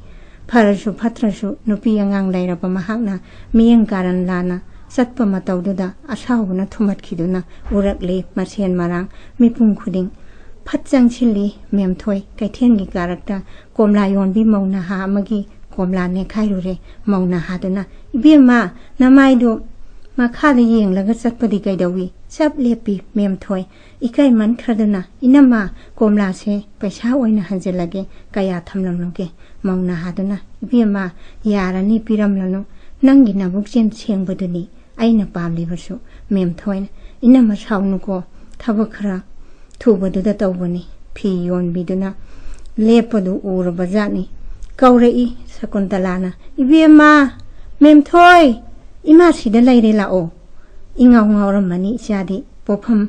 ꯐꯔꯁꯨ ꯐꯠꯇ꯭ꯔꯁꯨ ꯅꯨꯄꯤ ꯑꯉꯥꯡ ꯂꯩꯔꯕ ꯃꯍꯥꯛꯅ ꯃꯤꯌꯦꯡ ꯀꯥꯔꯟ ꯂꯥꯟꯅ ꯆꯠꯄ ꯃꯇꯧꯗꯨꯗ ꯑꯁꯥꯎꯕꯅ ꯊꯨꯝꯍꯠꯈꯤꯗꯨꯅ ꯎꯔꯛꯂꯤ ꯃꯁꯦꯟ ꯃꯔꯥꯡ ꯃꯤꯄꯨꯝ ꯈꯨꯗꯤꯡ꯫ ꯐꯠ ꯆꯪꯁꯤꯜꯂꯤ ꯃꯦꯝꯊꯣꯏ꯫ ꯀꯩꯊꯦꯜꯒꯤ ꯀꯥꯔꯛꯇ ꯀꯣꯝꯂꯥ ꯌꯣꯟꯕꯤ ꯃꯧ ꯅꯍꯥ ꯑꯃꯒꯤ ꯀꯣꯝꯂꯥ ꯅꯦꯛꯈꯥꯏꯔꯨꯔꯦ꯫ ꯃꯧ ꯅꯍꯥꯗꯨꯅ, "ꯏꯕꯦꯝꯃ, ꯅꯃꯥꯏꯗꯨ ꯃꯈꯥꯗ ꯌꯦꯡꯂꯒ ꯆꯠꯄꯗꯤ ꯀꯩꯗꯧꯏ? ꯆꯞ ꯂꯦꯞꯄꯤ ꯃꯦꯝꯊꯣꯏ"꯫ ꯏꯀꯥꯏꯃꯟꯈ꯭ꯔꯗꯨꯅ, "ꯏꯅꯝꯃ, ꯀꯣꯝꯂꯥꯁꯦ ꯄꯩꯁꯥ ꯑꯣꯏꯅ ꯍꯟꯖꯤꯜꯂꯒꯦ, ꯀꯌꯥ ꯊꯝꯂꯝꯂꯨꯒꯦ?" ꯃꯧ ꯅꯍꯥꯗꯨꯅ, "ꯏꯕꯦꯝꯃ, ꯌꯥꯔꯅꯤ, ꯄꯤꯔꯝꯂꯅꯨ, ꯅꯪꯒꯤ ꯅꯕꯨꯛꯆꯦꯟ ꯁꯦꯡꯕꯗꯨꯅꯤ ꯑꯩꯅ ꯄꯥꯝꯂꯤꯕꯁꯨ"꯫ ꯃꯦꯝꯊꯣꯏꯅ, "ꯏꯅꯝꯃ ꯁꯥꯎꯅꯨꯀꯣ, ꯊꯕꯛ ꯈꯔ ꯊꯨꯕꯗꯨꯗ ꯇꯧꯕꯅꯤ"꯫ ꯐꯤ ꯌꯣꯟꯕꯤꯗꯨꯅ ꯂꯦꯞꯄꯗꯨ ꯎꯔꯕ ꯖꯥꯠꯅꯤ꯫ ꯀꯧꯔꯛꯏ ꯁꯀꯨꯟꯇꯂꯥꯅ, "ꯏꯕꯦꯝꯃ, ꯃꯦꯝꯊꯣꯏ, ꯏꯃꯥ ꯁꯤꯗ ꯂꯩꯔꯦ, ꯂꯥꯛꯑꯣ"꯫ ꯏꯉꯥꯎ ꯉꯥꯎꯔꯝꯃꯅꯤ ꯏꯆꯥꯗꯤ꯫ ꯄꯣꯠꯐꯝ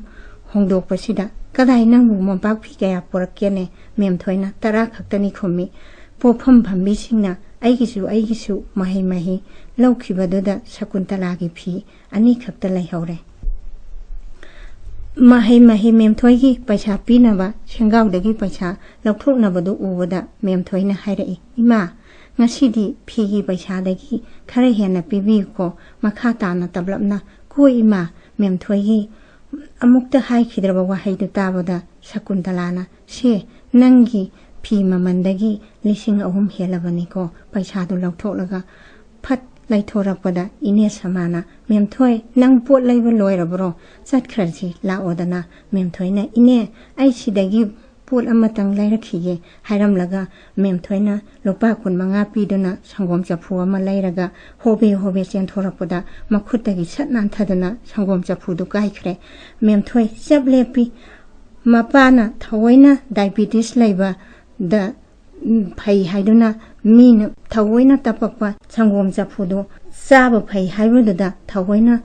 ꯍꯣꯡꯗꯣꯛꯄꯁꯤꯗ, "ꯀꯗꯥꯏ, ꯅꯪꯕꯨ ꯃꯣꯝꯄꯥꯛ ꯐꯤ ꯀꯌꯥ ꯄꯨꯔꯛꯀꯦꯅꯦ?" ꯃꯦꯝꯊꯣꯏꯅ "ꯇꯔꯥ ꯈꯛꯇꯅꯤ" ꯈꯨꯝꯃꯤ꯫ ꯄꯣꯠꯐꯝ ꯐꯝꯕꯤꯁꯤꯡꯅ "ꯑꯩꯒꯤꯁꯨ, ꯑꯩꯒꯤꯁꯨ" ꯃꯍꯩ ꯃꯍꯩ ꯂꯧꯈꯤꯕꯗꯨꯗ ꯁꯀꯨꯟꯇꯂꯥꯒꯤ ꯐꯤ ꯑꯅꯤꯈꯛꯇ ꯂꯩꯍꯧꯔꯦ꯫ ꯃꯍꯩ ꯃꯍꯩ ꯃꯦꯝꯊꯣꯏꯒꯤ ꯄꯩꯁꯥ ꯄꯤꯅꯕ ꯁꯦꯡꯒꯥꯎꯗꯒꯤ ꯄꯩꯁꯥ ꯂꯧꯊꯣꯛꯅꯕꯗꯨ ꯎꯕꯗ ꯃꯦꯝꯊꯣꯏꯅ ꯍꯥꯏꯔꯛꯏ, "ꯏꯃꯥ, ꯉꯁꯤꯗꯤ ꯐꯤꯒꯤ ꯄꯩꯁꯥꯗꯒꯤ ꯈꯔ ꯍꯦꯟꯅ ꯄꯤꯕꯤꯌꯨꯀꯣ, ꯃꯈꯥ ꯇꯥꯅ ꯇꯞꯂꯞꯅ ꯀꯣꯏ ꯏꯃꯥ, ꯃꯦꯝꯊꯣꯏꯒꯤ ꯑꯃꯨꯛꯇ ꯍꯥꯏꯈꯤꯗ꯭ꯔꯕ ꯋꯥꯍꯩꯗꯨ ꯇꯥꯕꯗ ꯁꯀꯨꯟꯇꯂꯥꯅ, "ꯁꯦ, ꯅꯪꯒꯤ ꯐꯤ ꯃꯃꯜꯗꯒꯤ ꯂꯤꯁꯤꯡ ꯑꯍꯨꯝ ꯍꯦꯜꯂꯕꯅꯤꯀꯣ", ꯄꯩꯁꯥꯗꯨ ꯂꯧꯊꯣꯛꯂꯒ ꯐꯠ ꯂꯩꯊꯣꯔꯛꯄꯗ ꯏꯅꯦ ꯁꯃꯥꯅ, "ꯃꯦꯝꯊꯣꯏ, ꯅꯪ ꯄꯣꯠ ꯂꯩꯕ ꯂꯣꯏꯔꯕ꯭ꯔꯣ? ꯆꯠꯈ꯭ꯔꯁꯤ ꯂꯥꯛꯑꯣꯗꯅ"꯫ ꯃꯦꯝꯊꯣꯏꯅ, "ꯏꯅꯦ, ꯑꯩ ꯁꯤꯗꯒꯤ ꯄꯣꯠ ꯑꯃꯇꯪ ꯂꯩꯔꯛꯈꯤꯒꯦ" ꯍꯥꯏꯔꯝꯂꯒ ꯃꯦꯝꯊꯣꯏꯅ ꯂꯨꯄꯥ ꯀꯨꯟꯃꯉꯥ ꯄꯤꯗꯨꯅ ꯁꯪꯒꯣꯝ ꯆꯐꯨ ꯑꯃ ꯂꯩꯔꯒ ꯍꯣꯕꯦ ꯍꯣꯕꯦ ꯆꯦꯟꯊꯣꯔꯛꯄꯗ ꯃꯈꯨꯠꯇꯒꯤ ꯁꯠ ꯅꯥꯟꯊꯗꯨꯅ ꯁꯪꯒꯣꯝ ꯆꯐꯨꯗꯨ ꯀꯥꯏꯈ꯭ꯔꯦ꯫ ꯃꯦꯝꯊꯣꯏ ꯆꯞ ꯂꯦꯞꯄꯤ꯫ ꯃꯄꯥꯅ ꯊꯑꯣꯏꯅ ꯗꯥꯏꯕꯤꯇꯤꯁ ꯂꯩꯕꯗ ꯐꯩ ꯍꯥꯏꯗꯨꯅ ꯃꯤꯅ ꯊꯑꯣꯏꯅ ꯇꯞꯄꯛꯄ ꯁꯪꯒꯣꯝ ꯆꯐꯨꯗꯨ ꯆꯥꯕ ꯐꯩ ꯍꯥꯏꯕꯗꯨꯗ ꯊꯑꯣꯏꯅ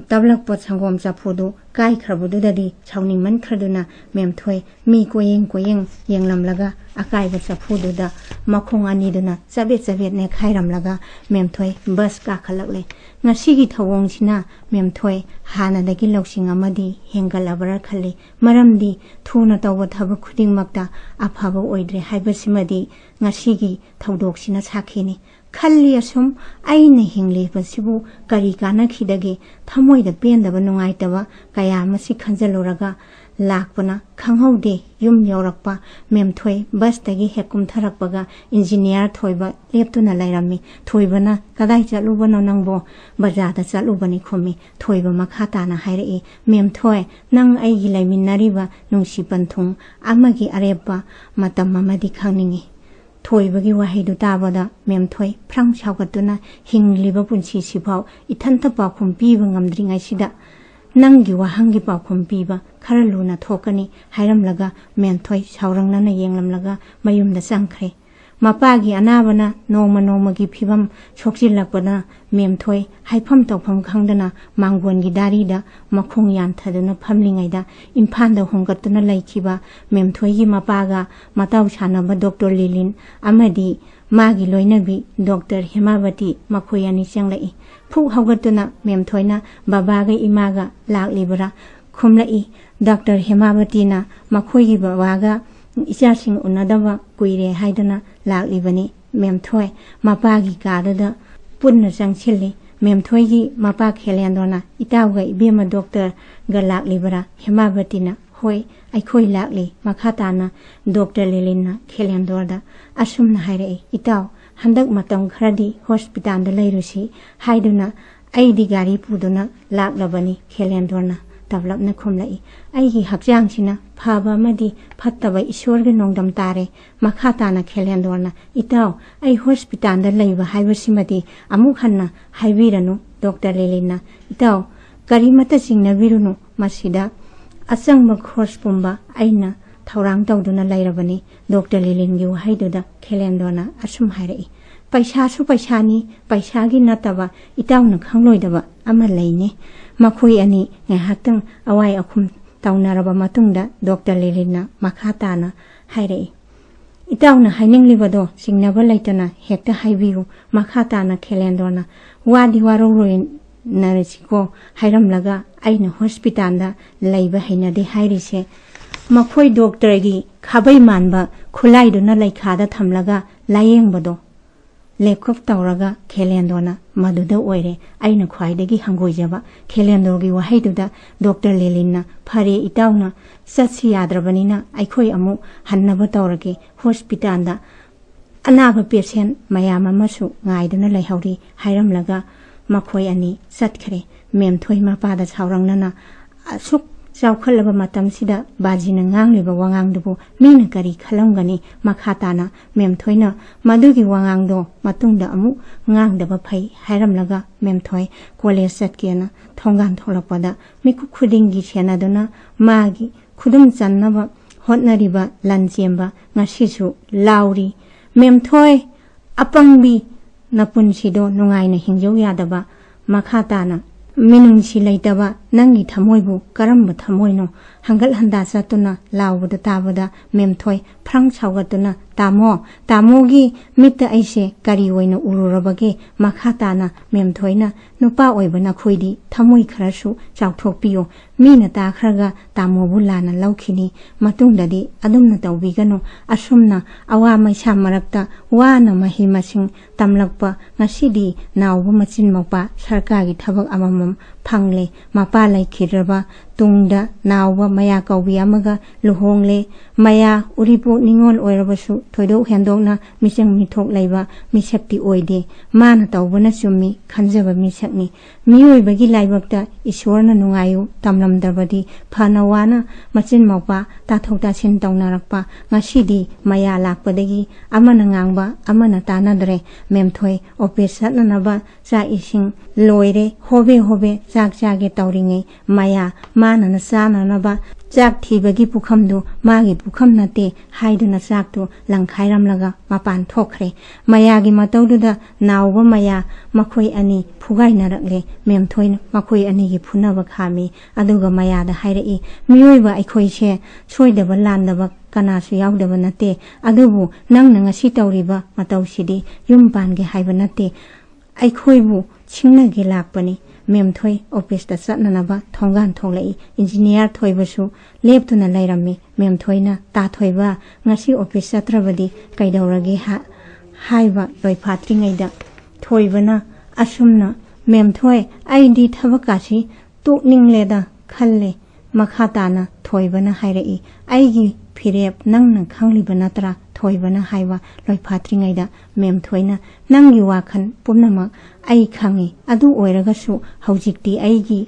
ꯇꯞꯂꯛꯄ ꯁꯪꯒꯣꯝ ꯆꯐꯨꯗꯨ ꯀꯥꯏꯈ꯭ꯔꯕꯗꯨꯗꯗꯤ ꯁꯥꯎꯅꯤꯡꯃꯟꯈ꯭ꯔꯗꯨꯅ ꯃꯦꯝꯊꯣꯏ ꯃꯤ ꯀꯣꯌꯦꯡ ꯀꯣꯌꯦꯡ ꯌꯦꯡꯂꯝꯂꯒ ꯑꯀꯥꯏꯕ ꯆꯐꯨꯗꯨꯗ ꯃꯈꯣꯡ ꯑꯅꯤꯗꯨꯅ ꯆꯕꯦꯠ ꯆꯕꯦꯠ ꯅꯦꯠꯈꯥꯏꯔꯝꯂꯒ ꯃꯦꯝꯊꯣꯏ ꯕꯁ ꯀꯥꯈꯠꯂꯛꯂꯦ꯫ ꯉꯁꯤꯒꯤ ꯊꯧꯑꯣꯡꯁꯤꯅ ꯃꯦꯝꯊꯣꯏ ꯍꯥꯟꯅꯗꯒꯤ ꯂꯧꯁꯤꯡ ꯑꯃꯗꯤ ꯍꯦꯟꯒꯠꯂꯕ꯭ꯔꯥ ꯈꯜꯂꯤ꯫ ꯃꯔꯝꯗꯤ ꯊꯨꯅ ꯇꯧꯕ ꯊꯕꯛ ꯈꯨꯗꯤꯡꯃꯛꯇ ꯑꯐꯕ ꯑꯣꯏꯗ꯭ꯔꯦ ꯍꯥꯏꯕꯁꯤꯃꯗꯤ ꯉꯁꯤꯒꯤ ꯊꯧꯗꯣꯛꯁꯤꯅ ꯁꯥꯈꯤꯅꯤ꯫ ꯈꯜꯂꯤ ꯑꯁꯨꯝ, "ꯑꯩꯅ ꯍꯤꯡꯂꯤꯕꯁꯤꯕꯨ ꯀꯔꯤ ꯀꯥꯟꯅꯈꯤꯗꯒꯦ?" ꯊꯃꯣꯏꯗ ꯄꯦꯟꯗꯕ ꯅꯨꯡꯉꯥꯏꯇꯕ ꯀꯌꯥ ꯑꯃꯁꯤ ꯈꯟꯖꯜꯂꯨꯔꯒ ꯂꯥꯛꯄꯅ ꯈꯪꯍꯧꯗꯦ꯫ ꯌꯨꯝ ꯌꯧꯔꯛꯄ ꯃꯦꯝꯊꯣꯏ ꯕꯁꯇꯒꯤ ꯍꯦꯛ ꯀꯨꯝꯊꯔꯛꯄꯒ ꯏꯟꯖꯤꯅꯤꯌꯥꯔ ꯊꯣꯏꯕ ꯂꯦꯞꯇꯨꯅ ꯂꯩꯔꯝꯃꯤ꯫ ꯊꯣꯏꯕꯅ, "ꯀꯗꯥꯏ ꯆꯠꯂꯨꯕꯅꯣ ꯅꯪꯕꯣ?" "ꯕꯖꯥꯔꯗ ꯆꯠꯂꯨꯕꯅꯤ" ꯈꯨꯝꯃꯤ꯫ ꯊꯣꯏꯕ ꯃꯈꯥ ꯇꯥꯅ ꯍꯥꯏꯔꯛꯏ, "ꯃꯦꯝꯊꯣꯏ, ꯅꯪ ꯑꯩꯒꯤ ꯂꯩꯃꯤꯟꯅꯔꯤꯕ ꯅꯨꯡꯁꯤ ꯄꯟꯊꯨꯡ ꯑꯃꯒꯤ ꯑꯔꯦꯞꯄ ꯃꯇꯝ ꯑꯃꯗꯤ ꯈꯪꯅꯤꯡꯏ"꯫ ꯊꯣꯏꯕꯒꯤ ꯋꯥꯍꯩꯗꯨ ꯇꯥꯕꯗ ꯃꯦꯝꯊꯣꯏ ꯐ꯭ꯔꯪ ꯁꯥꯎꯒꯠꯇꯨꯅ, "ꯍꯤꯡꯂꯤꯕ ꯄꯨꯟꯁꯤꯁꯤꯐꯥꯎ ꯏꯊꯟꯇ ꯄꯥꯎꯈꯨꯝ ꯄꯤꯕ ꯉꯝꯗ꯭ꯔꯤꯉꯩꯁꯤꯗ ꯅꯪꯒꯤ ꯋꯥꯍꯪꯒꯤ ꯄꯥꯎꯈꯨꯝ ꯄꯤꯕ ꯈꯔ ꯂꯨꯅ ꯊꯣꯛꯀꯅꯤ" ꯍꯥꯏꯔꯝꯂꯒ ꯃꯦꯝꯊꯣꯏ ꯁꯥꯎꯔꯪꯅꯅ ꯌꯦꯡꯂꯝꯂꯒ ꯃꯌꯨꯝꯗ ꯆꯪꯈ꯭ꯔꯦ꯫ ꯃꯄꯥꯒꯤ ꯑꯅꯥꯕꯅ ꯅꯣꯡꯃ ꯅꯣꯡꯃꯒꯤ ꯐꯤꯕꯝ ꯁꯣꯛꯆꯤꯜꯂꯛꯄꯅ ꯃꯦꯝꯊꯣꯏ ꯍꯥꯏꯐꯝ ꯇꯧꯐꯝ ꯈꯪꯗꯅ ꯃꯥꯡꯒꯣꯟꯒꯤ ꯗꯥꯔꯤꯗ ꯃꯈꯣꯡ ꯌꯥꯟꯊꯗꯨꯅ ꯐꯝꯂꯤꯉꯩꯗ ꯏꯝꯐꯥꯜꯗ ꯍꯣꯡꯒꯠꯇꯨꯅ ꯂꯩꯈꯤꯕ ꯃꯦꯝꯊꯣꯏꯒꯤ ꯃꯄꯥꯒ ꯃꯇꯥꯎ ꯁꯥꯟꯅꯕ ꯗꯣꯛꯇꯔ ꯂꯤꯂꯤꯟ ꯑꯃꯗꯤ ꯃꯥꯒꯤ ꯂꯣꯏꯅꯕꯤ ꯗꯣꯛꯇꯔ ꯍꯦꯃꯥꯕꯇꯤ ꯃꯈꯣꯏ ꯑꯅꯤ ꯆꯪꯂꯛꯏ꯫ ꯐꯨꯛ ꯍꯧꯒꯠꯇꯨꯅ ꯃꯦꯝꯊꯣꯏꯅ "ꯕꯕꯥꯒ ꯏꯃꯥꯒ ꯂꯥꯛꯂꯤꯕꯔꯥ?" ꯈꯨꯝꯂꯛꯏ꯫ ꯗꯣꯛꯇꯔ ꯍꯦꯃꯥꯕꯇꯤꯅ ꯃꯈꯣꯏꯒꯤ ꯕꯕꯥꯒ ꯏꯆꯥꯁꯤꯡ ꯎꯅꯗꯕ ꯀꯨꯏꯔꯦ ꯍꯥꯏꯗꯨꯅ ꯂꯥꯛꯂꯤꯕꯅꯤ꯫ ꯃꯦꯝꯊꯣꯏ ꯃꯄꯥꯒꯤ ꯀꯥꯗꯨꯗ ꯄꯨꯟꯅ ꯆꯪꯁꯤꯜꯂꯤ꯫ ꯃꯦꯝꯊꯣꯏꯒꯤ ꯃꯄꯥ ꯈꯦꯂꯦꯟꯗ꯭ꯔꯣꯅ "ꯏꯇꯥꯎꯒ ꯏꯕꯦꯝꯃ ꯗꯣꯛꯇꯔꯒ ꯂꯥꯛꯂꯤꯕꯔꯥ?" ꯍꯦꯃꯥꯕꯇꯤꯅ "ꯍꯣꯏ, ꯑꯩꯈꯣꯏ ꯂꯥꯛꯂꯤ꯫" ꯃꯈꯥ ꯇꯥꯅ ꯗꯣꯛꯇꯔ ꯂꯤꯂꯤꯟꯅ ꯈꯦꯂꯦꯟꯗ꯭ꯔꯣꯗ ꯑꯁꯨꯝꯅ ꯍꯥꯏꯔꯛꯏ, "ꯏꯇꯥꯎ, ꯍꯟꯗꯛ ꯃꯇꯝ ꯈꯔꯗꯤ ꯍꯣꯁꯄꯤꯇꯥꯜꯗ ꯂꯩꯔꯨꯁꯤ" ꯍꯥꯏꯗꯨꯅ "ꯑꯩꯗꯤ ꯒꯥꯔꯤ ꯄꯨꯗꯨꯅ ꯂꯥꯛꯂꯕꯅꯤ" ꯈꯦꯂꯦꯟꯗ꯭ꯔꯣꯅ ꯇꯞꯂꯞꯅ ꯈꯨꯝꯂꯛꯏ꯫ "ꯑꯩꯒꯤ ꯍꯛꯆꯥꯡꯁꯤꯅ ꯐꯕ ꯑꯃꯗꯤ ꯐꯠꯇꯕ ꯏꯁꯣꯔꯒꯤ ꯅꯣꯡꯗꯝ ꯇꯥꯔꯦ꯫" ꯃꯈꯥ ꯇꯥꯅ ꯈꯦꯂꯦꯟꯗ꯭ꯔꯣꯅ, "ꯏꯇꯥꯎ, ꯑꯩ ꯍꯣꯁꯄꯤꯇꯥꯜꯗ ꯂꯩꯕ ꯍꯥꯏꯕꯁꯤꯃꯗꯤ ꯑꯃꯨꯛ ꯍꯟꯅ ꯍꯥꯏꯕꯤꯔꯅꯨ꯫" ꯗꯣꯛꯇꯔ ꯂꯤꯂꯤꯟꯅ, "ꯏꯇꯥꯎ, ꯀꯔꯤꯃꯠꯇ ꯆꯤꯡꯅꯕꯤꯔꯨꯅꯨ, ꯃꯁꯤꯗ ꯑꯆꯪꯕ ꯈꯣꯔꯁ ꯄꯨꯝꯕ ꯑꯩꯅ ꯊꯧꯔꯥꯡ ꯇꯧꯗꯨꯅ ꯂꯩꯔꯕꯅꯤ꯫" ꯗꯣꯛꯇꯔ ꯂꯤꯂꯤꯟꯒꯤ ꯋꯥꯍꯩꯗꯨꯗ ꯈꯦꯂꯦꯟꯗ꯭ꯔꯣꯅ ꯑꯁꯨꯝ ꯍꯥꯏꯔꯛꯏ, "ꯄꯩꯁꯥꯁꯨ ꯄꯩꯁꯥꯅꯤ, ꯄꯩꯁꯥꯒꯤ ꯅꯠꯇꯕ ꯏꯇꯥꯎꯅ ꯈꯪꯂꯣꯏꯗꯕ ꯑꯃ ꯂꯩꯅꯦ꯫" ꯃꯈꯣꯏ ꯑꯅꯤ ꯉꯥꯏꯍꯥꯛꯇꯪ ꯑꯋꯥꯏ ꯑꯈꯨꯝ ꯇꯧꯅꯔꯕ ꯃꯇꯨꯡꯗ ꯗꯣꯛꯇꯔ ꯂꯤꯂꯤꯟꯅ ꯃꯈꯥ ꯇꯥꯅ ꯍꯥꯏꯔꯛꯏ, "ꯏꯇꯥꯎꯅ ꯍꯥꯏꯅꯤꯡꯂꯤꯕꯗꯣ ꯆꯤꯡꯅꯕ ꯂꯩꯇꯅ ꯍꯦꯛꯇ ꯍꯥꯏꯕꯤꯌꯨ꯫" ꯃꯈꯥ ꯇꯥꯅ ꯈꯦꯂꯦꯟꯗ꯭ꯔꯣꯅ, "ꯋꯥꯗꯤ ꯋꯥꯔꯧꯔꯣꯏꯅꯔꯁꯤꯀꯣ ꯍꯥꯏꯔꯝꯂꯒ ꯑꯩꯅ ꯍꯣꯁꯄꯤꯇꯥꯜꯗ ꯂꯩꯕ ꯍꯩꯅꯗꯦ ꯍꯥꯏꯔꯤꯁꯦ ꯃꯈꯣꯏ ꯗꯣꯛꯇꯔꯒꯤ ꯈꯥꯕꯩ ꯃꯥꯟꯕ ꯈꯨꯠꯂꯥꯏꯗꯨꯅ ꯂꯩꯈꯥꯗ ꯊꯝꯂꯒ ꯂꯥꯌꯦꯡꯕꯗꯣ ꯂꯦꯞꯀꯞ ꯇꯧꯔꯒ ꯈꯦꯂꯦꯟꯗ꯭ꯔꯣꯅ ꯃꯗꯨꯗ ꯑꯣꯏꯔꯦ ꯑꯩꯅ ꯈ꯭ꯋꯥꯏꯗꯒꯤ ꯍꯪꯒꯣꯏꯖꯕ꯫" ꯈꯦꯂꯦꯟꯗ꯭ꯔꯣꯒꯤ ꯋꯥꯍꯩꯗꯨꯗ ꯗꯣꯛꯇꯔ ꯂꯦꯂꯤꯟꯅ, "ꯐꯔꯦ ꯏꯇꯥꯎꯅ ꯆꯠꯁꯤ ꯌꯥꯗ꯭ꯔꯕꯅꯤꯅ ꯑꯩꯈꯣꯏ ꯑꯃꯨꯛ ꯍꯟꯅꯕ ꯇꯧꯔꯒꯦ꯫ ꯍꯣꯁꯄꯤꯇꯥꯜꯗ ꯑꯅꯥꯕ ꯄꯦꯁꯦꯟ ꯃꯌꯥꯝ ꯑꯃꯁꯨ ꯉꯥꯏꯗꯨꯅ ꯂꯩꯍꯧꯔꯤ" ꯍꯥꯏꯔꯝꯂꯒ ꯃꯈꯣꯏ ꯑꯅꯤ ꯆꯠꯈ꯭ꯔꯦ꯫ ꯃꯦꯝꯊꯣꯏ ꯃꯄꯥꯗ ꯁꯥꯎꯔꯪꯅꯅ, "ꯑꯁꯨꯛ ꯆꯥꯎꯈꯠꯂꯕ ꯃꯇꯝꯁꯤꯗ ꯕꯥꯖꯤꯅ ꯉꯥꯡꯂꯤꯕ ꯋꯥꯉꯥꯡꯗꯨꯕꯨ ꯃꯤꯅ ꯀꯔꯤ ꯈꯜꯂꯝꯒꯅꯤ?" ꯃꯈꯥ ꯇꯥꯅ ꯃꯦꯝꯊꯣꯏꯅ ꯃꯗꯨꯒꯤ ꯋꯥꯉꯥꯡꯗꯣ ꯃꯇꯨꯡꯗ ꯑꯃꯨꯛ ꯉꯥꯡꯗꯕ ꯐꯩ ꯍꯥꯏꯔꯝꯂꯒ ꯃꯦꯝꯊꯣꯏ ꯀꯣꯂꯦꯖ ꯆꯠꯀꯦꯅ ꯊꯣꯡꯒꯥꯟ ꯊꯣꯛꯂꯛꯄꯗ ꯃꯤꯀꯨꯞ ꯈꯨꯗꯤꯡꯒꯤ ꯁꯦꯟꯅꯗꯨꯅ ꯃꯥꯒꯤ ꯈꯨꯗꯨꯝ ꯆꯟꯅꯕ ꯍꯣꯠꯅꯔꯤꯕ ꯂꯟꯆꯦꯟꯕ ꯉꯁꯤꯁꯨ ꯂꯥꯎꯔꯤ꯫ "ꯃꯦꯝꯊꯣꯏ, ꯑꯄꯪꯕꯤ, ꯅꯄꯨꯟꯁꯤꯗꯣ ꯅꯨꯡꯉꯥꯏꯅ ꯍꯤꯡꯖꯧ ꯌꯥꯗꯕ, ꯃꯈꯥ ꯇꯥꯅ ꯃꯤꯅꯨꯡꯁꯤ ꯂꯩꯇꯕ ꯅꯪꯒꯤ ꯊꯃꯣꯏꯕꯨ ꯀꯔꯝꯕ ꯊꯃꯣꯏꯅꯣ ꯍꯪꯒꯠ ꯍꯟꯗꯥ ꯆꯠꯇꯨꯅ ꯂꯥꯎꯕꯗ ꯇꯥꯕꯗ ꯃꯦꯝꯊꯣꯏ ꯐ꯭ꯔꯪ ꯁꯥꯎꯒꯠꯇꯨꯅ, "ꯇꯥꯃꯣ, ꯇꯥꯃꯣꯒꯤ ꯃꯤꯠꯇ ꯑꯩꯁꯦ ꯀꯔꯤ ꯑꯣꯏꯅ ꯎꯔꯨꯔꯕꯒꯦ? ꯃꯈꯥ ꯇꯥꯅ ꯃꯦꯝꯊꯣꯏꯅ ꯅꯨꯄꯥ ꯑꯣꯏꯕ ꯅꯈꯣꯏꯗꯤ ꯊꯃꯣꯏ ꯈꯔꯁꯨ ꯆꯥꯎꯊꯣꯛꯄꯤꯌꯨ꯫ ꯃꯤꯅ ꯇꯥꯈ꯭ꯔꯒ ꯇꯥꯃꯣꯕꯨ ꯂꯥꯟꯅ ꯂꯧꯈꯤꯅꯤ꯫ ꯃꯇꯨꯡꯗꯗꯤ ꯑꯗꯨꯝꯅ ꯇꯧꯕꯤꯒꯅꯨ꯫ ꯑꯁꯨꯝꯅ ꯑꯋꯥ ꯃꯩꯁꯥ ꯃꯔꯛꯇ ꯋꯥꯅ ꯃꯍꯩ ꯃꯁꯤꯡ ꯇꯝꯂꯛꯄ, ꯉꯁꯤꯗꯤ ꯅꯥꯎꯕ ꯃꯆꯤꯟ ꯃꯧꯄꯥ ꯁꯔꯀꯥꯔꯒꯤ ꯊꯕꯛ ꯑꯃꯃꯝ ꯐꯪꯂꯦ꯫ ꯃꯄꯥ ꯂꯩꯈꯤꯗ꯭ꯔꯕ ꯇꯨꯡꯗ ꯅꯥꯎꯕ ꯃꯌꯥ ꯀꯧꯕꯤ ꯑꯃꯒ ꯂꯨꯍꯣꯡꯂꯦ꯫ ꯃꯌꯥ ꯎꯔꯤꯄꯣꯛ ꯅꯤꯉꯣꯜ ꯑꯣꯏꯔꯕꯁꯨ ꯊꯣꯏꯗꯣꯛ ꯍꯦꯟꯗꯣꯛꯅ ꯃꯤꯆꯪ ꯃꯤꯊꯣꯛ ꯂꯩꯕ ꯃꯤꯁꯛꯇꯤ ꯑꯣꯏꯗꯦ꯫ ꯃꯥꯅ ꯇꯧꯕꯅ ꯆꯨꯝꯃꯤ ꯈꯟꯖꯕ ꯃꯤꯁꯛꯅꯤ꯫ ꯃꯤꯑꯣꯏꯕꯒꯤ ꯂꯥꯏꯕꯛꯇ ꯏꯁꯣꯔꯅ ꯅꯨꯡꯉꯥꯏꯌꯨ ꯇꯝꯂꯝꯗ꯭ꯔꯕꯗꯤ ꯐꯅ ꯋꯥꯅ ꯃꯆꯤꯟ ꯃꯧꯄꯥ ꯇꯥꯊꯣꯛ ꯇꯥꯁꯤꯟ ꯇꯧꯅꯔꯛꯄ, ꯉꯁꯤꯗꯤ ꯃꯌꯥ ꯂꯥꯛꯄꯗꯒꯤ ꯑꯃꯅ ꯉꯥꯡꯕ ꯑꯃꯅ ꯇꯥꯅꯗ꯭ꯔꯦ꯫ ꯃꯦꯝꯊꯣꯏ ꯑꯣꯐꯤꯁ ꯆꯠꯅꯅꯕ ꯆꯥꯛ ꯏꯁꯤꯡ ꯂꯣꯏꯔꯦ꯫ ꯍꯣꯕꯦ ꯍꯣꯕꯦ ꯆꯥꯛ ꯆꯥꯒꯦ ꯇꯧꯔꯤꯉꯩ ꯃꯌꯥ ꯃꯥꯅꯅ ꯆꯥꯅꯅꯕ ꯆꯥꯛ ꯊꯤꯕꯒꯤ ꯄꯨꯈꯝꯗꯨ ꯃꯥꯒꯤ ꯄꯨꯈꯝ ꯅꯠꯇꯦ ꯍꯥꯏꯗꯨꯅ ꯆꯥꯛꯇꯨ ꯂꯪꯈꯥꯏꯔꯝꯂꯒ ꯃꯄꯥꯟ ꯊꯣꯛꯈ꯭ꯔꯦ꯫ ꯃꯌꯥꯒꯤ ꯃꯇꯧꯗꯨꯗ ꯅꯥꯎꯕ ꯃꯌꯥ ꯃꯈꯣꯏ ꯑꯅꯤ ꯐꯨꯒꯥꯏꯅꯔꯛꯂꯦ꯫ ꯃꯦꯝꯊꯣꯏꯅ ꯃꯈꯣꯏ ꯑꯅꯤꯒꯤ ꯐꯨꯅꯕ ꯈꯥꯝꯃꯤ꯫ ꯑꯗꯨꯒ ꯃꯌꯥꯗ ꯍꯥꯏꯔꯛꯏ, "ꯃꯤꯑꯣꯏꯕ ꯑꯩꯈꯣꯏꯁꯦ ꯁꯣꯏꯗꯕ ꯂꯥꯟꯗꯕ ꯀꯅꯥꯁꯨ ꯌꯥꯎꯗꯕ ꯅꯠꯇꯦ꯫ ꯑꯗꯨꯕꯨ ꯅꯪꯅ ꯉꯁꯤ ꯇꯧꯔꯤꯕ ꯃꯇꯧꯁꯤꯗꯤ ꯌꯨꯝ ꯄꯥꯟꯒꯦ ꯍꯥꯏꯕ ꯅꯠꯇꯦ꯫ ꯑꯩꯈꯣꯏꯕꯨ ꯁꯤꯡꯅꯒꯦ ꯂꯥꯛꯄꯅꯤ꯫" ꯃꯦꯝꯊꯣꯏ ꯑꯣꯐꯤꯁꯇ ꯆꯠꯅꯅꯕ ꯊꯣꯡꯒꯥꯟ ꯊꯣꯛꯂꯛꯏ꯫ ꯏꯟꯖꯤꯅꯤꯌꯥꯔ ꯊꯣꯏꯕꯁꯨ ꯂꯦꯞꯇꯨꯅ ꯂꯩꯔꯝꯃꯤ꯫ ꯃꯦꯝꯊꯣꯏꯅ, "ꯇꯥ ꯊꯣꯏꯕ, ꯉꯁꯤ ꯑꯣꯐꯤꯁ ꯆꯠꯇ꯭ꯔꯕꯗꯤ ꯀꯩꯗꯧꯔꯒꯦ?" ꯍꯥ-, ꯍꯥꯏꯕ ꯂꯣꯏꯐꯥꯠꯇ꯭ꯔꯤꯉꯩꯗ ꯊꯣꯏꯕꯅ ꯑꯁꯨꯝꯅ, "ꯃꯦꯝꯊꯣꯏ, ꯑꯩꯗꯤ ꯊꯕꯛꯀꯥꯁꯤ ꯇꯣꯛꯅꯤꯡꯂꯦꯗ ꯈꯜꯂꯦ꯫" ꯃꯈꯥ ꯇꯥꯅ ꯊꯣꯏꯕꯅ ꯍꯥꯏꯔꯛꯏ, "ꯑꯩꯒꯤ ꯐꯤꯔꯦꯞ ꯅꯪꯅ ꯈꯪꯂꯤꯕ ꯅꯠꯇ꯭ꯔꯥ?" ꯊꯣꯏꯕꯅ ꯍꯥꯏꯕ ꯂꯣꯏꯐꯥꯠꯇ꯭ꯔꯤꯉꯩꯗ ꯃꯦꯝꯊꯣꯏꯅ, "ꯅꯪꯒꯤ ꯋꯥꯈꯜ ꯄꯨꯝꯅꯃꯛ ꯑꯩ ꯈꯪꯏ꯫ ꯑꯗꯨ ꯑꯣꯏꯔꯒꯁꯨ ꯍꯧꯖꯤꯛꯇꯤ ꯑꯩꯒꯤ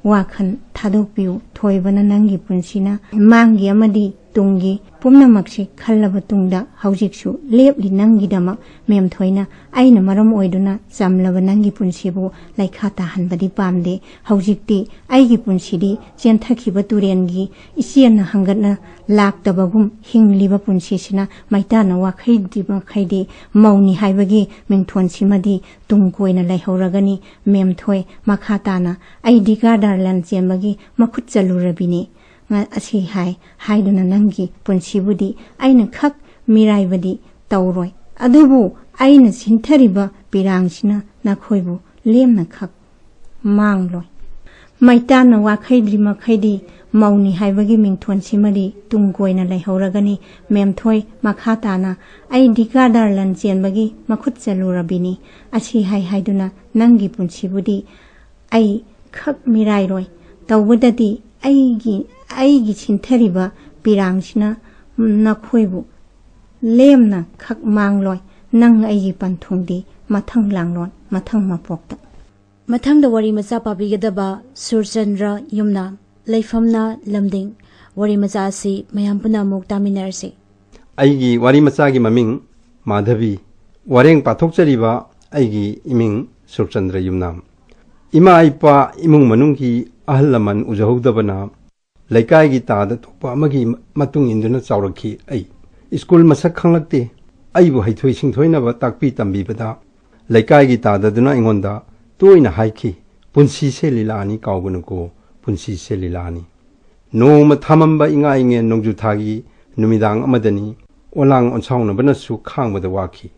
ꯋꯥꯈꯜ ꯊꯥꯗꯣꯛꯄꯤꯌꯨ꯫ ꯊꯣꯏꯕꯅ ꯅꯪꯒꯤ ꯄꯨꯟꯁꯤꯅ ꯃꯥꯡꯒꯤ ꯑꯃꯗꯤ ꯇꯨꯡꯒꯤ ꯄꯨꯝꯅꯃꯛꯁꯤ ꯈꯜꯂꯕ ꯇꯨꯡꯗ ꯍꯧꯖꯤꯛꯁꯨ ꯂꯦꯞꯂꯤ ꯅꯪꯒꯤꯗꯃꯛ꯫ ꯃꯦꯝꯊꯣꯏꯅ ꯑꯩꯅ ꯃꯔꯝ ꯑꯣꯏꯗꯨꯅ ꯆꯝꯂꯕ ꯅꯪꯒꯤ ꯄꯨꯟꯁꯤꯕꯨ ꯂꯩꯈꯥ ꯇꯥꯍꯟꯕꯗꯤ ꯄꯥꯝꯗꯦ꯫ ꯍꯧꯖꯤꯛꯇꯤ ꯑꯩꯒꯤ ꯄꯨꯟꯁꯤꯗꯤ ꯆꯦꯟꯊꯈꯤꯕ ꯇꯨꯔꯦꯟꯒꯤ ꯏꯆꯦꯜꯅ ꯍꯪꯒꯠꯅ ꯂꯥꯛꯇꯕꯒꯨꯝ ꯍꯤꯡꯂꯤꯕ ꯄꯨꯟꯁꯤꯁꯤꯅ ꯃꯩꯇꯥꯅ ꯋꯥꯈꯩꯗꯤ ꯃꯈꯩꯗꯤ ꯃꯧꯅꯤ ꯍꯥꯏꯕꯒꯤ ꯃꯤꯡꯊꯣꯟꯁꯤꯃꯗꯤ ꯇꯨꯡ ꯀꯣꯏꯅ ꯂꯩꯍꯧꯔꯒꯅꯤ꯫ ꯃꯦꯝꯊꯣꯏ ꯃꯈꯥ ꯇꯥꯅ ꯑꯩ ꯗꯤꯒꯥ ꯗꯥꯔꯂꯟ ꯆꯦꯟꯕꯒꯤ ꯃꯈꯨꯠ ꯆꯜꯂꯨꯔꯕꯤꯅꯤ꯫ ꯉ-, ꯑꯁꯤ ꯍꯥꯏ ꯍꯥꯏꯗꯨꯅ ꯅꯪꯒꯤ ꯄꯨꯟꯁꯤꯕꯨꯗꯤ ꯑꯩꯅ ꯈꯛ ꯃꯤꯔꯥꯏꯕꯗꯤ ꯇꯧꯔꯣꯏ꯫ ꯑꯗꯨꯕꯨ ꯑꯩꯅ ꯁꯤꯟꯊꯔꯤꯕ ꯄꯤꯔꯥꯡꯁꯤꯅ ꯅꯈꯣꯏꯕꯨ ꯂꯦꯝꯅ ꯈꯛ ꯃꯥꯡꯂꯣꯏ꯫ ꯃꯩꯇꯥꯟꯅ ꯋꯥꯈꯩꯗ꯭ꯔꯤ ꯃꯈꯩꯗꯤ ꯃꯧꯅꯤ ꯍꯥꯏꯕꯒꯤ ꯃꯤꯡꯊꯣꯟꯁꯤꯃꯗꯤ ꯇꯨꯡ ꯀꯣꯏꯅ ꯂꯩꯍꯧꯔꯒꯅꯤ꯫ ꯃꯦꯝꯊꯣꯏ ꯃꯈꯥ ꯇꯥꯅ ꯑꯩ ꯗꯤꯒꯥ ꯗꯥꯔꯂꯟ ꯆꯦꯟꯕꯒꯤ ꯃꯈꯨꯠ ꯆꯜꯂꯨꯔꯕꯤꯅꯤ꯫ ꯑꯁꯤ ꯍꯥꯏ ꯍꯥꯏꯗꯨꯅ ꯅꯪꯒꯤ ꯄꯨꯟꯁꯤꯕꯨꯗꯤ ꯑꯩ ꯈꯛ ꯃꯤꯔꯥꯏꯔꯣꯏ꯫ ꯇꯧꯕꯗꯗꯤ ꯑꯩꯒꯤ, ꯑꯩꯒꯤ ꯁꯤꯟꯊꯔꯤꯕ ꯄꯤꯔꯥꯡꯁꯤꯅ ꯅꯈꯣꯏꯕꯨ ꯂꯦꯝꯅ ꯈꯛ ꯃꯥꯡꯂꯣꯏ꯫ ꯅꯪ ꯑꯩꯒꯤ ꯄꯟꯊꯨꯡꯗꯤ ꯃꯊꯪ ꯂꯥꯡꯂꯣꯟ, ꯃꯊꯪ ꯃꯄꯣꯛꯇ꯫ ꯃꯊꯪꯗ ꯋꯥꯔꯤ ꯃꯆꯥ ꯄꯥꯕꯤꯒꯗꯕ ꯁꯨꯔꯆꯟꯗ꯭ꯔ ꯌꯨꯝꯅꯥꯝ, ꯂꯩꯐꯝꯅ ꯂꯝꯗꯤꯡ꯫ ꯋꯥꯔꯤ ꯃꯆꯥ ꯑꯁꯤ ꯃꯌꯥꯝ ꯄꯨꯟꯅ ꯑꯃꯨꯛ ꯇꯥꯃꯤꯟꯅꯔꯁꯤ꯫ ꯑꯩꯒꯤ ꯋꯥꯔꯤ ꯃꯆꯥꯒꯤ ꯃꯃꯤꯡ ꯃꯥꯙꯕꯤ꯫ ꯋꯥꯔꯦꯡ ꯄꯥꯊꯣꯛꯆꯔꯤꯕ ꯑꯩꯒꯤ ꯏꯃꯤꯡ ꯁꯨꯔꯆꯟꯗ꯭ꯔ ꯌꯨꯝꯅꯥꯝ꯫ ꯏꯃꯥ ꯏꯄꯥ, ꯏꯃꯨꯡ ꯃꯅꯨꯡꯒꯤ ꯑꯍꯜ ꯂꯃꯟ ꯎꯖꯍꯧꯗꯕꯅ ꯂꯩꯀꯥꯏꯒꯤ ꯇꯥꯗ ꯊꯣꯛꯄ ꯑꯃꯒꯤ ꯃꯇꯨꯡ ꯏꯟꯗꯨꯅ ꯆꯥꯎꯔꯛꯈꯤ꯫ ꯑꯩ ꯁ꯭ꯀꯨꯜ ꯃꯁꯛ ꯈꯪꯂꯛꯇꯦ꯫ ꯑꯩꯕꯨ ꯍꯩꯊꯣꯏ ꯁꯤꯡꯊꯣꯏꯅꯕ ꯇꯥꯛꯄꯤ ꯇꯝꯕꯤꯕꯗ ꯂꯩꯀꯥꯏꯒꯤ ꯇꯥꯗꯗꯨꯅ ꯑꯩꯉꯣꯟꯗ ꯇꯣꯏꯅ ꯍꯥꯏꯈꯤ, "ꯄꯨꯟꯁꯤꯁꯦ ꯂꯤꯂꯥꯅꯤ, ꯀꯥꯎꯒꯅꯨꯀꯣ, ꯄꯨꯟꯁꯤꯁꯦ ꯂꯤꯂꯥꯅꯤ"꯫ ꯅꯣꯡꯃ ꯊꯥꯃꯝꯕ ꯏꯉꯥ ꯏꯉꯦꯟ ꯅꯣꯡꯖꯨ ꯊꯥꯒꯤ ꯅꯨꯃꯤꯗꯥꯡ ꯑꯃꯗꯅꯤ꯫ ꯑꯣꯂꯥꯡ ꯑꯣꯟꯁꯥꯎꯅꯕꯅꯁꯨ ꯈꯥꯡꯕꯗ ꯋꯥꯈꯤ꯫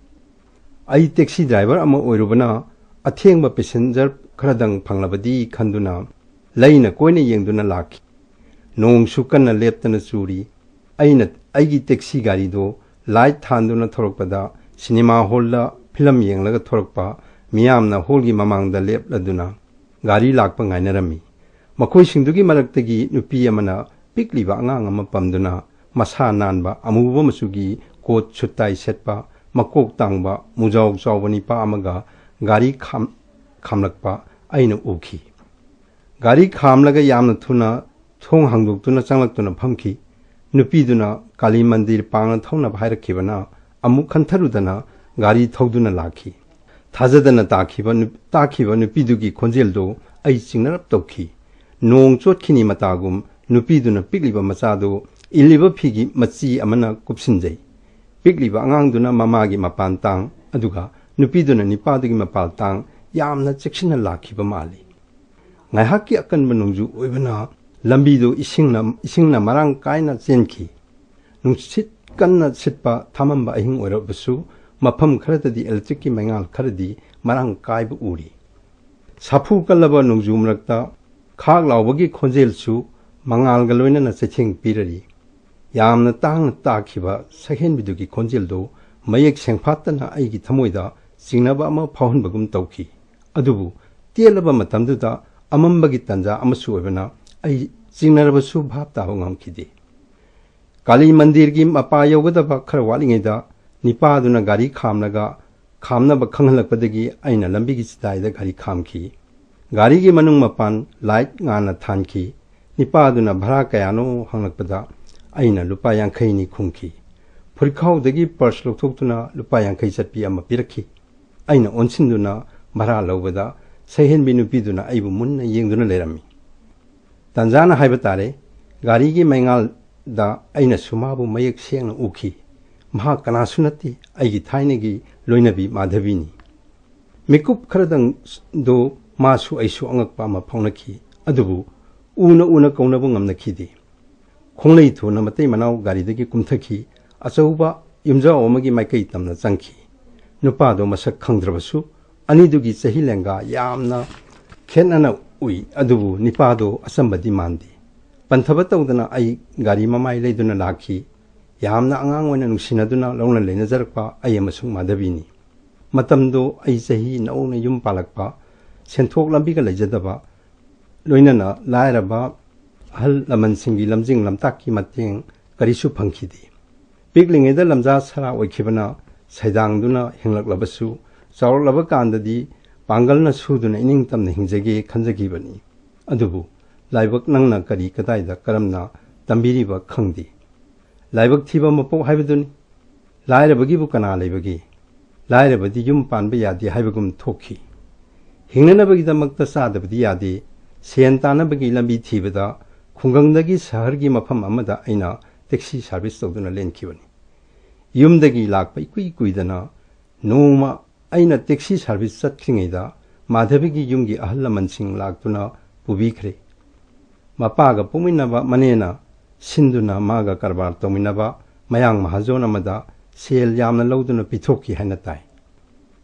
ꯑꯩ ꯇꯦꯛꯁꯤ ꯗ꯭ꯔꯥꯏꯚꯔ ꯑꯃ ꯑꯣꯏꯔꯨꯕꯅ ꯑꯊꯦꯡꯕ ꯄꯦꯁꯦꯟꯖꯔ ꯈꯔꯗꯪ ꯐꯪꯂꯕꯗꯤ ꯈꯟꯗꯨꯅ ꯂꯩꯅ ꯀꯣꯏꯅ ꯌꯦꯡꯗꯨꯅ ꯂꯥꯛꯈꯤ꯫ ꯅꯣꯡꯁꯨ ꯀꯟꯅ ꯂꯦꯞꯇꯅ ꯆꯨꯔꯤ꯫ ꯑꯩꯅ ꯑꯩꯒꯤ ꯇꯦꯛꯁꯤ ꯒꯥꯔꯤꯗꯨ ꯂꯥꯏꯠ ꯊꯥꯟꯗꯨꯅ ꯊꯧꯔꯛꯄꯗ ꯁꯤꯅꯦꯃꯥ ꯍꯣꯜꯗ ꯐꯤꯂꯝ ꯌꯦꯡꯂꯒ ꯊꯣꯔꯛꯄ ꯃꯤꯌꯥꯝꯅ ꯍꯣꯜꯒꯤ ꯃꯃꯥꯡꯗ ꯂꯦꯞꯂꯗꯨꯅ ꯒꯥꯔꯤ ꯂꯥꯛꯄ ꯉꯥꯏꯅꯔꯝꯃꯤ꯫ ꯃꯈꯣꯏꯁꯤꯡꯗꯨꯒꯤ ꯃꯔꯛꯇꯒꯤ ꯅꯨꯄꯤ ꯑꯃꯅ ꯄꯤꯛꯂꯤꯕ ꯑꯉꯥꯡ ꯑꯃ ꯄꯝꯗꯨꯅ ꯃꯁꯥ ꯅꯥꯟꯕ ꯑꯃꯨꯕ ꯃꯆꯨꯒꯤ ꯀꯣꯠ ꯁꯨꯠ ꯇꯥꯏ ꯁꯦꯠꯄ, ꯃꯀꯣꯛ ꯇꯥꯡꯕ, ꯃꯨꯖꯥꯎ ꯆꯥꯎꯕ ꯅꯤꯄꯥ ꯑꯃꯒ ꯒꯥꯔꯤ ꯈꯥꯝ-, ꯈꯥꯝꯂꯛꯄ ꯑꯩꯅ ꯎꯈꯤ꯫ ꯒꯥꯔꯤ ꯈꯥꯝꯂꯒ ꯌꯥꯝꯅ ꯊꯨꯅ ꯊꯣꯡ ꯍꯥꯡꯗꯣꯛꯇꯨꯅ ꯆꯪꯂꯛꯇꯨꯅ ꯐꯝꯈꯤ꯫ ꯅꯨꯄꯤꯗꯨꯅ ꯀꯥꯂꯤ ꯃꯟꯗꯤꯔ ꯄꯥꯡꯅ ꯊꯧꯅꯕ ꯍꯥꯏꯔꯛꯈꯤꯕꯅ ꯑꯃꯨꯛ ꯈꯟꯊꯔꯨꯗꯅ ꯒꯥꯔꯤ ꯊꯧꯗꯨꯅ ꯂꯥꯛꯈꯤ꯫ ꯊꯥꯖꯗꯅ ꯇꯥꯈꯤꯕ ꯅꯨ-, ꯇꯥꯈꯤꯕ ꯅꯨꯄꯤꯗꯨꯒꯤ ꯈꯣꯟꯖꯦꯜꯗꯨ ꯑꯩ ꯆꯤꯡꯅꯔꯞ ꯇꯧꯈꯤ꯫ ꯅꯣꯡ ꯆꯣꯠꯈꯤꯅꯤ ꯃꯇꯥꯒꯨꯝ ꯅꯨꯄꯤꯗꯨꯅ ꯄꯤꯛꯂꯤꯕ ꯃꯆꯥꯗꯨ ꯏꯜꯂꯤꯕ ꯐꯤꯒꯤ ꯃꯆꯤ ꯑꯃꯅ ꯀꯨꯞꯁꯤꯟꯖꯩ꯫ ꯄꯤꯛꯂꯤꯕ ꯑꯉꯥꯡꯗꯨꯅ ꯃꯃꯥꯒꯤ ꯃꯄꯥꯟ ꯇꯥꯡ, ꯑꯗꯨꯒ ꯅꯨꯄꯤꯗꯨꯅ ꯅꯤꯄꯥꯗꯨꯒꯤ ꯃꯄꯥꯟ ꯇꯥꯡ ꯌꯥꯝꯅ ꯆꯦꯛꯁꯤꯟꯅ ꯂꯥꯛꯈꯤꯕ ꯃꯥꯜꯂꯤ꯫ ꯉꯥꯏꯍꯥꯛꯀꯤ ꯑꯀꯟꯕ ꯅꯣꯡꯖꯨ ꯑꯣꯏꯕꯅ ꯂꯝꯕꯤꯗꯨ ꯏꯁꯤꯡꯅ, ꯏꯁꯤꯡꯅ ꯃꯔꯥꯡ ꯀꯥꯏꯅ ꯆꯦꯟꯈꯤ꯫ ꯅꯨꯡꯁꯤꯠ ꯀꯟꯅ ꯁꯤꯠꯄ ꯊꯥꯃꯝꯕ ꯑꯍꯤꯡ ꯑꯣꯏꯔꯕꯁꯨ ꯃꯐꯝ ꯈꯔꯗꯗꯤ ꯏꯂꯦꯛꯇ꯭ꯔꯤꯛꯀꯤ ꯃꯩꯉꯥꯜ ꯈꯔꯗꯤ ꯃꯔꯥꯡ ꯀꯥꯏꯕ ꯎꯔꯤ꯫ ꯁꯥꯐꯨ ꯀꯜꯂꯕ ꯅꯣꯡꯖꯨ ꯃꯔꯛꯇ ꯈꯥꯛ ꯂꯥꯎꯕꯒꯤ ꯈꯣꯟꯖꯦꯜꯁꯨ ꯃꯉꯥꯜꯒ ꯂꯣꯏꯅꯅ ꯆꯩꯊꯦꯡ ꯄꯤꯔꯔꯤ꯫ ꯌꯥꯝꯅ ꯇꯥꯡꯅ ꯇꯥꯈꯤꯕ ꯁꯛꯍꯦꯟꯕꯤꯗꯨꯒꯤ ꯈꯣꯟꯖꯦꯜꯗꯨ ꯃꯌꯦꯛ ꯁꯦꯡꯐꯥꯠꯇꯅ ꯑꯩꯒꯤ ꯊꯃꯣꯏꯗ ꯆꯤꯡꯅꯕ ꯑꯃ ꯐꯥꯎꯍꯟꯕꯒꯨꯝ ꯇꯧꯈꯤ꯫ ꯑꯗꯨꯕꯨ ꯇꯦꯜꯂꯕ ꯃꯇꯝꯗꯨꯗ ꯑꯃꯝꯕꯒꯤ ꯇꯟꯖꯥ ꯑꯃꯁꯨ ꯑꯣꯏꯕꯅ ꯑꯩ ꯆꯤꯡꯅꯔꯕꯁꯨ ꯚꯥꯞ ꯇꯥꯕ ꯉꯝꯈꯤꯗꯦ꯫ ꯀꯥꯂꯤ ꯃꯟꯗꯤꯔꯒꯤ ꯃꯄꯥ ꯌꯧꯒꯗꯕ ꯈꯔ ꯋꯥꯠꯂꯤꯉꯩꯗ ꯅꯤꯄꯥꯗꯨꯅ ꯒꯥꯔꯤ ꯈꯥꯝꯂꯒ ꯈꯥꯝꯅꯕ ꯈꯪꯍꯜꯂꯛꯄꯗꯒꯤ ꯑꯩꯅ ꯂꯝꯕꯤꯒꯤ ꯆꯤꯗꯥꯏꯗ ꯒꯥꯔꯤ ꯈꯥꯝꯈꯤ꯫ ꯒꯥꯔꯤꯒꯤ ꯃꯅꯨꯡ ꯃꯄꯥꯟ ꯂꯥꯏꯠ ꯉꯥꯟꯅ ꯊꯥꯟꯈꯤ꯫ ꯅꯤꯄꯥꯗꯨꯅ ꯚꯔꯥ ꯀꯌꯥꯅꯣ ꯍꯪꯂꯛꯄꯗ ꯑꯩꯅ ꯂꯨꯄꯥ ꯌꯥꯡꯈꯩꯅꯤ ꯈꯨꯝꯈꯤ꯫ ꯐꯨꯔꯤꯈꯥꯎꯗꯒꯤ ꯄꯔꯁ ꯂꯧꯊꯣꯛꯇꯨꯅ ꯂꯨꯄꯥ ꯌꯥꯡꯈꯩ ꯆꯠꯄꯤ ꯑꯃ ꯄꯤꯔꯛꯈꯤ꯫ ꯑꯩꯅ ꯑꯣꯟꯁꯤꯟꯗꯨꯅ ꯚꯔꯥ ꯂꯧꯕꯗ ꯁꯛꯍꯦꯟꯕꯤ ꯅꯨꯄꯤꯗꯨꯅ ꯑꯩꯕꯨ ꯃꯨꯟꯅ ꯌꯦꯡꯗꯨꯅ ꯂꯩꯔꯝꯃꯤ꯫ ꯇꯟꯖꯥꯅ ꯍꯥꯏꯕ ꯇꯥꯔꯦ, ꯒꯥꯔꯤꯒꯤ ꯃꯩꯉꯥꯜꯗ ꯑꯩꯅꯁꯨ ꯃꯥꯕꯨ ꯃꯌꯦꯛ ꯁꯦꯡꯅ ꯎꯈꯤ꯫ ꯃꯍꯥꯛ ꯀꯅꯥꯁꯨ ꯅꯠꯇꯦ, ꯑꯩꯒꯤ ꯊꯥꯏꯅꯒꯤ ꯂꯣꯏꯅꯕꯤ ꯃꯥꯙꯕꯤꯅꯤ꯫ ꯃꯤꯀꯨꯞ ꯈꯔꯗꯪꯗꯣ ꯃꯥꯁꯨ ꯑꯩꯁꯨ ꯑꯉꯛꯄ ꯑꯃ ꯐꯥꯎꯅꯈꯤ, ꯑꯗꯨꯕꯨ ꯎꯅ ꯎꯅ ꯀꯧꯅꯕ ꯉꯝꯅꯈꯤꯗꯦ꯫ ꯈꯣꯡꯂꯩ ꯊꯨꯅ ꯃꯇꯩ ꯃꯅꯥꯎ ꯒꯥꯔꯤꯗꯒꯤ ꯀꯨꯝꯊꯈꯤ꯫ ꯑꯆꯧꯕ ꯌꯨꯝꯖꯥꯎ ꯑꯃꯒꯤ ꯃꯥꯏꯀꯩ ꯇꯝꯅ ꯆꯪꯈꯤ꯫ ꯅꯨꯄꯥꯗꯣ ꯃꯁꯛ ꯈꯪꯗ꯭ꯔꯕꯁꯨ ꯑꯅꯤꯗꯨꯒꯤ ꯆꯍꯤ ꯂꯦꯡꯒꯥ ꯌꯥꯝꯅ ꯈꯦꯠꯅꯅ ꯎꯏ, ꯑꯗꯨꯕꯨ ꯅꯤꯄꯥꯗꯣ ꯑꯆꯝꯕꯗꯤ ꯃꯥꯟꯗꯦ꯫ ꯄꯟꯊꯕ ꯇꯧꯗꯅ ꯑꯩ ꯒꯥꯔꯤ ꯃꯃꯥꯏ ꯂꯩꯗꯨꯅ ꯂꯥꯛꯈꯤ꯫ ꯌꯥꯝꯅ ꯑꯉꯥꯡ ꯑꯣꯏꯅ ꯅꯨꯡꯁꯤꯅꯗꯨꯅ ꯂꯧꯅ ꯂꯩꯅꯖꯔꯛꯄ ꯑꯩ ꯑꯃꯁꯨꯡ ꯃꯥꯙꯕꯤꯅꯤ꯫ ꯃꯇꯝꯗꯣ ꯑꯩ ꯆꯍꯤ ꯅꯧꯅ ꯌꯨꯝ ꯄꯥꯜꯂꯛꯄ, ꯁꯦꯟꯊꯣꯛ ꯂꯝꯕꯤꯒ ꯂꯩꯖꯗꯕ, ꯂꯣꯏꯅꯅ ꯂꯥꯏꯔꯕ ꯑꯍꯜ ꯂꯃꯟꯁꯤꯡꯒꯤ ꯂꯝꯖꯤꯡ ꯂꯝꯇꯥꯛꯀꯤ ꯃꯇꯦꯡ ꯀꯔꯤꯁꯨ ꯐꯪꯈꯤꯗꯦ꯫ ꯄꯤꯛꯂꯤꯉꯩꯗ ꯂꯝꯖꯥ ꯁꯔꯥ ꯑꯣꯏꯈꯤꯕꯅ ꯁꯩꯗꯥꯡꯗꯨꯅ ꯍꯤꯡꯂꯛꯂꯕꯁꯨ, ꯆꯥꯎꯔꯛꯂꯕ ꯀꯥꯟꯗꯗꯤ ꯄꯥꯡꯒꯜꯅ ꯁꯨꯗꯨꯅ ꯏꯅꯤꯡꯇꯝꯅ ꯍꯤꯡꯖꯒꯦ ꯈꯟꯖꯈꯤꯕꯅꯤ꯫ ꯑꯗꯨꯕꯨ ꯂꯥꯏꯕꯛ ꯅꯪꯅ ꯀꯔꯤ ꯀꯗꯥꯏꯗ ꯀꯔꯝꯅ ꯇꯝꯕꯤꯔꯤꯕ ꯈꯪꯗꯦ꯫ ꯂꯥꯏꯕꯛ ꯊꯤꯕ ꯃꯄꯣꯛ ꯍꯥꯏꯕꯗꯨꯅꯤ꯫ ꯂꯥꯏꯔꯕꯒꯤꯕꯨ ꯀꯅꯥ ꯂꯩꯕꯒꯦ? ꯂꯥꯏꯔꯕꯗꯤ ꯌꯨꯝ ꯄꯥꯟꯕ ꯌꯥꯗꯦ ꯍꯥꯏꯕꯒꯨꯝ ꯊꯣꯛꯈꯤ꯫ ꯍꯤꯡꯅꯅꯕꯒꯤꯗꯃꯛꯇ ꯆꯥꯗꯕꯗꯤ ꯌꯥꯗꯦ, ꯁꯦꯟ ꯇꯥꯅꯕꯒꯤ ꯂꯝꯕꯤ ꯊꯤꯕꯗ ꯈꯨꯡꯒꯪꯗꯒꯤ ꯁꯍꯔꯒꯤ ꯃꯐꯝ ꯑꯃꯗ ꯑꯩꯅ ꯇꯦꯛꯁꯤ ꯁꯥꯔꯚꯤꯁ ꯇꯧꯗꯨꯅ ꯂꯦꯟꯈꯤꯕꯅꯤ꯫ ꯌꯨꯝꯗꯒꯤ ꯂꯥꯛꯄ ꯏꯀꯨꯏ ꯀꯨꯏꯗꯅ ꯅꯣꯡꯃ ꯑꯩꯅ ꯇꯦꯛꯁꯤ ꯁꯥꯔꯚꯤꯁ ꯆꯠꯈ꯭ꯔꯤꯉꯩꯗ ꯃꯥꯙꯕꯤꯒꯤ ꯌꯨꯝꯒꯤ ꯑꯍꯜ ꯂꯃꯟꯁꯤꯡ ꯂꯥꯛꯇꯨꯅ ꯄꯨꯕꯤꯈ꯭ꯔꯦ꯫ ꯃꯄꯥꯒ ꯄꯣꯛꯃꯤꯟꯅꯕ ꯃꯅꯦꯅ ꯁꯤꯟꯗꯨꯅ ꯃꯥꯒ ꯀꯔꯕꯥꯔ ꯇꯧꯃꯤꯟꯅꯕ ꯃꯌꯥꯡ ꯃꯍꯥꯖꯣꯟ ꯑꯃꯗ ꯁꯦꯜ ꯌꯥꯝꯅ ꯂꯧꯗꯨꯅ ꯄꯤꯊꯣꯛꯈꯤ ꯍꯥꯏꯅ ꯇꯥꯏ꯫